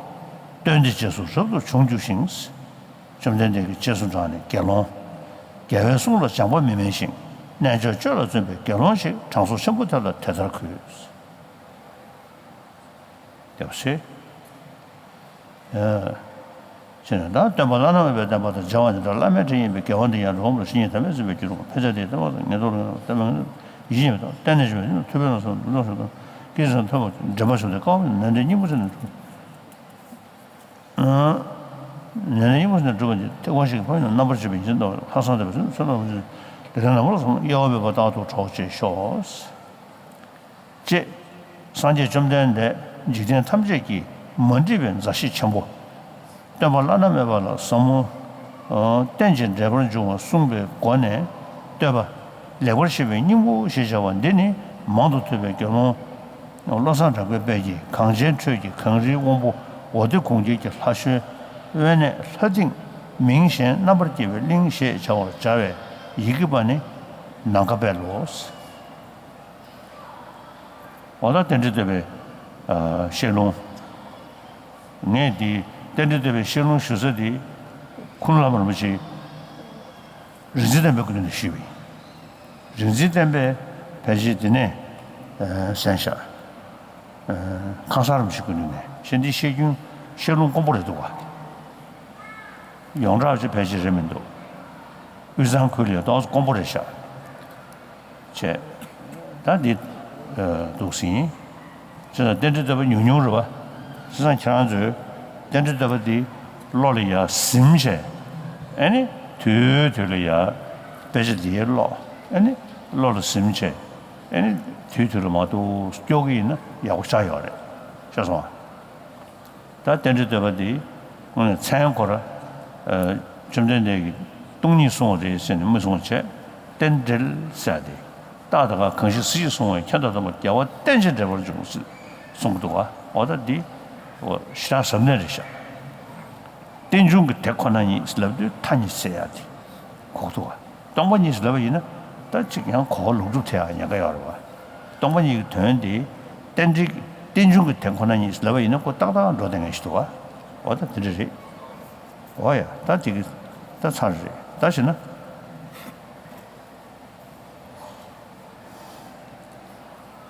སྟོན་ཏེ་རྗེས་སུ་རབ་ཏུ་བྱུང་གྱུར་ཞིང་། བཅོམ་ལྡན་འདས་ཀྱི་རྗེས་སུ་འབྲངས་ནས་དགེ་སློང་། རྒྱལ་བའི་གསུང་ལ་སྦྱངས་པ་མི་དམན་ཞིང་། རྣལ་འབྱོར་སྤྱོད་ལ་བརྩོན་པའི་དགེ་སློང་ཞིག་དྲང་སྲོང་ཆེན་པོ་དེ་ལ་དེ་ལྟར་གུས། དེ་བ་ཟེར། ཨ། ཅེས་ནས་ད་སྟོན་པ་བླ་ན་མེད་པའི་བསྟན་པ་དང་མཇལ་བ་འདི་ལྟར། བླ་མའི་དྲིན་ཡིན་པས་དགེ་བ་འདི་ཡང་། འགྲོ་བ་མི་ལ་བཤེས་གཉེན་དམ་པས་གཟིགས་པའི་རྒྱུ་རུ། ཕན་ཆད་དེ་ཡི་བསྟན་པ་དང་། ངེས་དོན་ལ་ཡང་བསྟན་པ་ཡིན་ན། ཡིད་ཆེས་མེད་དང་བརྟན་གནས་ཆེན་པོས་ཐུབ་པའི་ལམ་སོགས་འདུལ་ལོ་ཞུ་དང་། སྐད་ཅིག་ཐོས་པ་འདྲེན་པ་བྱུང་སྟེ། སྐལ་བ་ནན་ཏན་སྙིང་པོ་ཆེ་ནས་གྲུབ། ནན་ཏན་སྙིང་པོ་ཆེ་ནས་གྲུབ་པ་འདི་ཐེག་པ་ཆེན་གྱི་ཕ་ཡུལ་ན། རྣམ་པར་འབྱེད་པའི་ཡིད་བཞིན་ནོར་བུ། ལྷག་བསམ་དད་པའི་ཚུལ་ཚུལ་ལ་འོང་ཞིང་། ལེགས་ལྡན་ནོར་བུ་ལ་སོགས་དབྱེ་བ་མེད་པར་རྟག་ཏུ་གྲོགས་བྱེད་ཤོག་ཅེས། སངས་རྒྱས་བཅོམ་ལྡན་འདས་འཇིག་རྟེན་ཐམས་ཅད་ཀྱི་མ་འདྲིས་པའི་མཛའ་བཤེས་ཆེན་པོ། སྟོན་པ་བླ་ན་མེད་པ་ལ་ཟབ་མོ་རྟེན་ཅིང་འབྲེལ་པར་འབྱུང་བ་གསུངས་པའི་སྒོ་ནས་བསྟོད་པ། ལེགས་པར་བཤད་པའི་སྙིང་པོ་ཞེས་བྱ་བ་འདི་ནི་མང་དུ་ཐོས་པའི་དགེ་སློང་བློ་བཟང་གྲགས་པའི་དཔལ་གྱིས་གངས་ཅན་ཁྲོད་ཀྱི་གངས་རིའི་དབང་པོ་འོ་དེ་གུང་རྒྱལ་གྱི་ལྷ་བཤོས་དབེན་གནས་ལྷ་སྡིངས་མིང་གཞན་རྣམ་པར་རྒྱལ་བའི་གླིང་ཞེས་བྱ་བར་སྦྱར་བའི་ཡི་གེ་པ་ནི་ནམ་མཁའ་དཔལ་ལོ། འོ་ད་རྟེན་འབྲེལ་བསྟོད་པའི་ཨ་བཤད་ལུང་། ངས་འདི་རྟེན་འབྲེལ་བསྟོད་པའི་བཤད་ལུང་ཞུ་ས་འདི་ཁུངས་ལམ་རིན་པོ་ཆེ་རིག་འཛིན་བསྟན་པའི་སྐུ་མདུན་ནས་ཞུས་པ་ཡིན། རིག་འཛིན་བསྟན་པས་ཕལ་ཆེར་འདི་ནས་ཨ་གསན་བཞག་ཨ་ཁང་གསར་རིན་པོ་ཆེ་སྐུ་མདུན་ནས་བཤད། འདི་བཤད་རྒྱུན་བཤད་ལུང་དཀོན་པོ་རེད་འདུག་ག་ཡོངས་གྲགས་ཅིག་ཕལ་ཆེར་རེད་མི་འདུག་དབུས་གཙང་ཁུལ་ལ་ཏོག་ཙམ་དཀོན་པོ་རེད་ཤག་བྱས། ད་འདི་ཨ་འདུག་ཟིན། བྱས་ཙང་རྟེན་འབྲེལ་བསྟོད་པ་ཉུང་ཉུང་རེད་པ། བྱས་ཙང་ཁྱེད་རང་ཚོས་རྟེན་འབྲེལ་བསྟོད་པ་འདི་བློ་ལ་ཡར་ཟིན་བྱས། ཨ་ནི་དུས་དུས་ལ་ཡར་དཔེ་ཆ་འདི་ཀློག་ཨ་ནི་བློ་ལ་ཟིན་བྱས། ཨ་ནི་དུས་དུས་ལ་མ་གཏོགས་སྐྱོར་གྱི་ཡིན་ན་ཡག་པོ་ཆགས་ཡོད་རེད། ཤེས་སོང་ང་། ད་རྟེན་འབྲེལ་བསྟོད་པ་འདི་དངོས་གནས་མཚན་ཁོ་ར་ཨ་བཅོམ་ལྡན་འདས་ཀྱིས་སྟོང་ཉིད་གསུངས་པ་རེད་ཟེར་ནས་མི་གསུང་བྱས། རྟེན་འབྲེལ་ཟེར་ཏེ། རྟགས་དང་གང་གང་ཞིག་སྲིད་ཞིའི་གསུང་བས་ཁྱད་དང་ལྡན་པ་རྒྱལ་བ་རྟེན་ཅིང་འབྲེལ་པར་འབྱུང་ཟེར་གསུང་གི་འདུག་ག་འོ་ད་འདི་འོ་ཞེ་དྲག་གཟབ་ནན་རེད་ཤག་རྟེན་འབྱུང་གི་དེ་ཁོ་ན་ཉིད་ལབ་དུས་མཐའ་གཉིས་སེལ་ཡག་དེ་གོ་གི་འདུག་ག་སྟོང་པ་ཉིད་ལབ་པ་ཡིན་ན་ད་ཅིག་ཡང་གོ་བ་ལོག་སྒྲུབ་ཐེབས་ཡག་ཉེན་ཁ་ཡོད་རེད་བ། སྟོང་པ་ཉིད་ཀྱི་དོན་དེ་རྟེན་འབྲེལ་རྟེན་འབྱུང་གི་དེ་ཁོ་ན་ཉིད་ལབ་པ་ཡིན་ན་ཁོ་ཏག་ཏག་འགྲོ་བསྡད་མཁན་ཞིག་འདུག་ག་འོ་ད་དེ་འདྲ་རེད། འོ་ཡ་ད་དེ་གི་ད་ཚར་རེད་ད་བྱས་ན།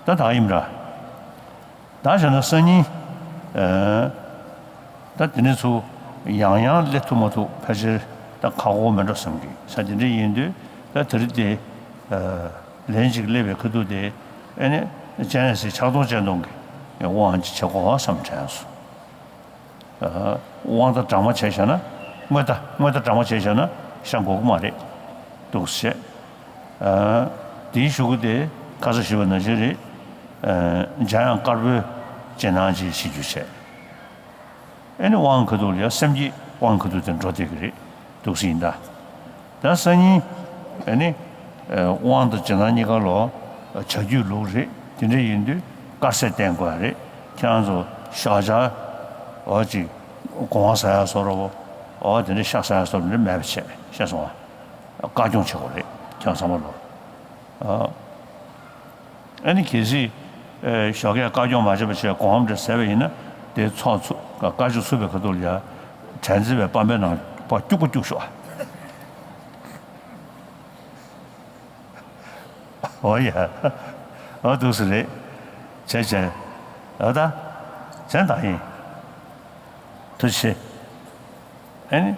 ད་ད་ཡིན་ར། ད་བྱས་ན་སང་ཉིན། ཨ་ད་དེ་ནས་ཚུར་ཡང་ཡང་སླེབས་ཐུབ་མ་ཐུབ་ཕལ་ཆེར་ད་ཁག་པོ་མེད་འགྲོ་བསམ་གི་ས་དེ་འདྲ་ཡིན་དུས་ད་དེ་རིང་དེ་ཨ་ལན་ཅིག་སླེབས་པའི་ཁ་ཐུག་དེ་ཨ་ནི་སྤྱན་རས་གཟིགས་ཕྱག་སྟོང་སྤྱན་སྟོང་གི་དབང་ཅིག་བྱེད་དགོས་བསམ་དྲན་སོང་། དབང་དང་སྦྲགས་མ་བྱས་བཞག་ན། དངོས་དང་དངོས་དང་སྦྲགས་མ་བྱས་བཞག་ན་ཤ་འགོག་གི་མ་རེད། འདུག་སེ་བྱས། དེའི་གཞུག་གུ་དེ་ཁ་སང་ཞུས་པ་ནང་བཞིན་རེད། འཇམ་དབྱངས་དཀར་པོའི་རྗེས་གནང་ཅིག་བྱེད་རྒྱུ་བྱས། ཨ་ནི་དབང་ཁ་ཐུག་ལ་ཡང་སེམས་བསྐྱེད་དབང་ཁ་ཐུག་དེ་འགྲོ་བསྡད་ཀྱི་རེད། འདུག་སེ་ཡིན་ད། ད་སང་ཉིན་ཨ་ནི་དབང་དང་རྗེས་གནང་གཉིས་ཀ་ལོ་བྱ་རྒྱུད་ལུགས་རེད། དེ་འདྲ་ཡིན་དུས་དཀར་ཟས་བསྟེན་དགོས་ཡ་རེད། ཁྱེད་རང་ཚོ་ཤ་ཆ་འོ་ཅིག་གོང་བ་ཟ་ཡ་བཟོ་འདྲ་བོ་འོ་དེ་འདྲ་ཤ་ཟ་ཡ་བཟོ་འདྲ་མེད་པ་བྱས་ཤེས་སོང་ང་། བཀའ་སྐྱོང་བྱེད་དགོས་རེད་ཁྱེད་རང་ཚང་མ་ལོ། ཨ་ནི་གལ་སྲིད་ཨེ་ཞོགས་ཀས་བཀའ་སྐྱོང་མ་བྱས་པ་བྱས་གོང་འདྲ་ཟས་པ་ཡིན་ན་དེ་ཚོགས་ཚུགས་བཀའ་ཆོས་ཚུགས་པའི་ཁ་ཐུག་ལ་ཡ་དྲན་རྩེ་བའི་པ་ཕའི་ནང་པ་སྐྱུག་པ་སྐྱུག་ཤོག་འོ་ཡ། འོ་འདུག་སེ་རེད། བྱས་བྱས། འོ་ད། བྱས་ད་ཡིན། ཐུགས་རྗེ་ཆེ། ཨེ་ནི།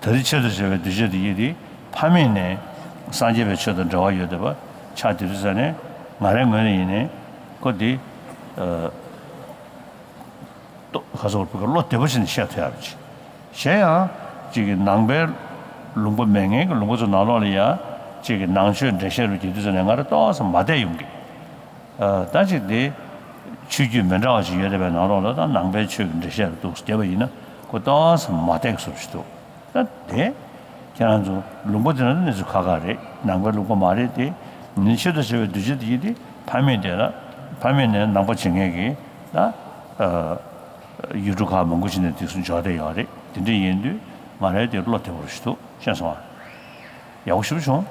ད་རེས་ཆེད་དུ་བྱ་བའི་གདུལ་བྱ་འདི་ཡིན་ཏེ། ཕ་མེས་ནས་སངས་རྒྱས་པའི་ཆོས་དང་འབྲེལ་བ་ཡོད་བསྡད་པ་ཆགས་བསྡད་དུས་ཙ་ནས་ང་རའི་ངོས་ནས་ཡིན་ནའི་ཁོ་འདི། ཨ། ཏོ་ག་ཚོད་བོད་སྐད་བློ་བདེ་པོ་བྱས་ནས་བཤད་ཐུབ་ཡག་རེད། གཞན་ཡང་ཅིག་གི་ནང་པའི་ལུང་པ་མེད་མཁན་གྱི་ལུང་པ་ཚོ་ནང་ལོགས་ལ་ཡ་ཅིག་གི་ནང་ཆོས་འགྲེལ་བཤད་རུ་བགྱིས་དུས་ཙ་ནས་ང་རང་ཏོག་ཙམ་མ་བདེ་ཡོང་གི། ཨ། ད་ཅིག་དེ་ཆོས་བརྒྱུད་མི་འདྲ་བ་ཞིག་ཡོད་རེད་པའི་ནང་ལོགས་ལ་ད་ནང་པའི་ཆོས་ཀྱི་འགྲེལ་བཤད་རུ་འདུག་བསྡད་པ་ཡིན་ན་ཁོ་ཏོག་ཙམ་མ་བདེ་གི་བཟོ་ཞིག་འདུག་ད་དེ་ཁྱེད་རང་ཚོ་ལུང་པ་དེ་ན་གནས་ཚུལ་ཁག་ཁག་རེད། ནང་པའི་ལུང་པ་མ་རེད་དེ། ནི་ཆེད་དུ་བྱ་བའི་གདུལ་བྱ་དེ་ཡིན་དེ་ཕ་མེས་དེ་ལ་ཕ་མེས་ནས་ནང་པ་བྱེད་མཁན་གྱི་ད། ཨ། ཡུལ་གྲུ་ཁག་མང་པོ་ཞིག་ནས་དེ་ཚོ་འབྱོར་བསྡད་ཡོད་རེད། དེ་འདྲ་ཡིན་དུས་ང་རའི་དེ་བློ་བདེ་པོ་ཞིག་འདུག་ཤེས་སོང་ཨ། ཡག་པོ་ཞེ་པོ་བྱུང་།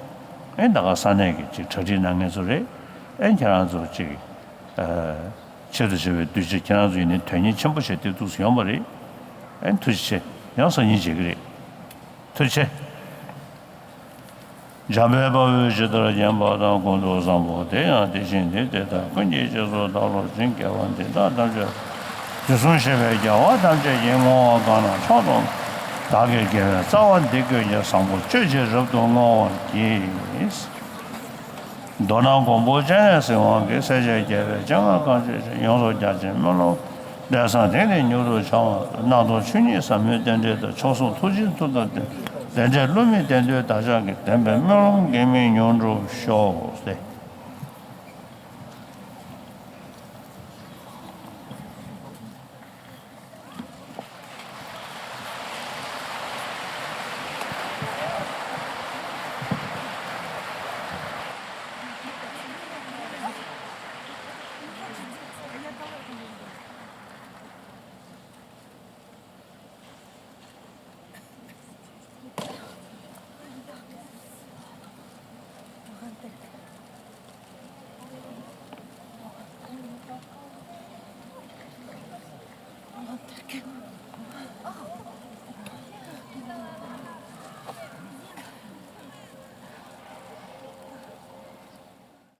ཨེ་ད་ག་ས་གནས་ཀྱི་ཅིག་གྲ་སྒྲིག་གནང་མཁན་ཚོ་རེད། ཨེ་ཁྱེད་རང་ཚོ་ཅིག་ཨ། ཆེད་དུ་བྱ་བའི་གདུལ་བྱ་ཁྱེད་རང་ཚོ་ཡིན་ནའི་དོན་གཉེར་ཆེན་པོ་བྱས་ཏེ་འདུག་སེ་ཡོང་བ་རེད། ཨེ་ཐུགས་རྗེ་ཆེ། ཡང་སང་ཉིན་མཇལ་གི་རེད། ཐུགས་རྗེ་ཆེ། འཇམ་དཔལ་དཔའ་བོས་ཇི་ལྟར་མཁྱེན་པ་དང་། ཀུན་ཏུ་བཟང་པོ་དེ་ཡང་དེ་བཞིན་ཏེ། དེ་ལྟར་ཀུན་གྱི་རྗེས་སུ་བདག་སློབ་ཅིང་། དགེ་བ་འདི་དག་ཐམས་ཅད་དུ་གསུངས་ཤེས་པའི་རྒྱལ་བ་ཐམས་ཅད་ཀྱིས། བསྔོ་བ་གང་རྣམས་མཆོག་ཏུ་བདག་གིས་དགེ་བའི་རྩ་བ་འདི་ཀུན་ཀྱང་། བཟང་པོ་སྤྱོད་ཕྱིར་རབ་ཏུ་བསྔོ་བར་བགྱི། མདོར་ན་མགོན་པོ་སྤྱན་རས་གཟིགས་དབང་གིས། སྲས་བཅས་རྒྱལ་བའི་སྤྱན་སྔར་གང་བྱོན་ཅིག །ཡོངས་སུ་རྒྱ་ཆེའི་སྨོན་ལམ་འདྲེན་བསམ་དེང་འདིར་མྱུར་དུ་འཆང་བ་དང་། རྣམ་རྟོག་ཆོས་ཉིད་ཟབ་མོའི་རྟེན་འབྲེལ་དང་། མཆོག་གསུམ་ཐུགས་རྗེའི་མཐུ་དང་ལྡན་པའི། ལས་འབྲས་བསླུ་མེད་བདེ་འདོད་བདག་ཅག་གི། བདེན་པའི་སྨོན་ལམ་གེགས་མེད་མྱུར་འགྲུབ་ཤོག་ཟེར།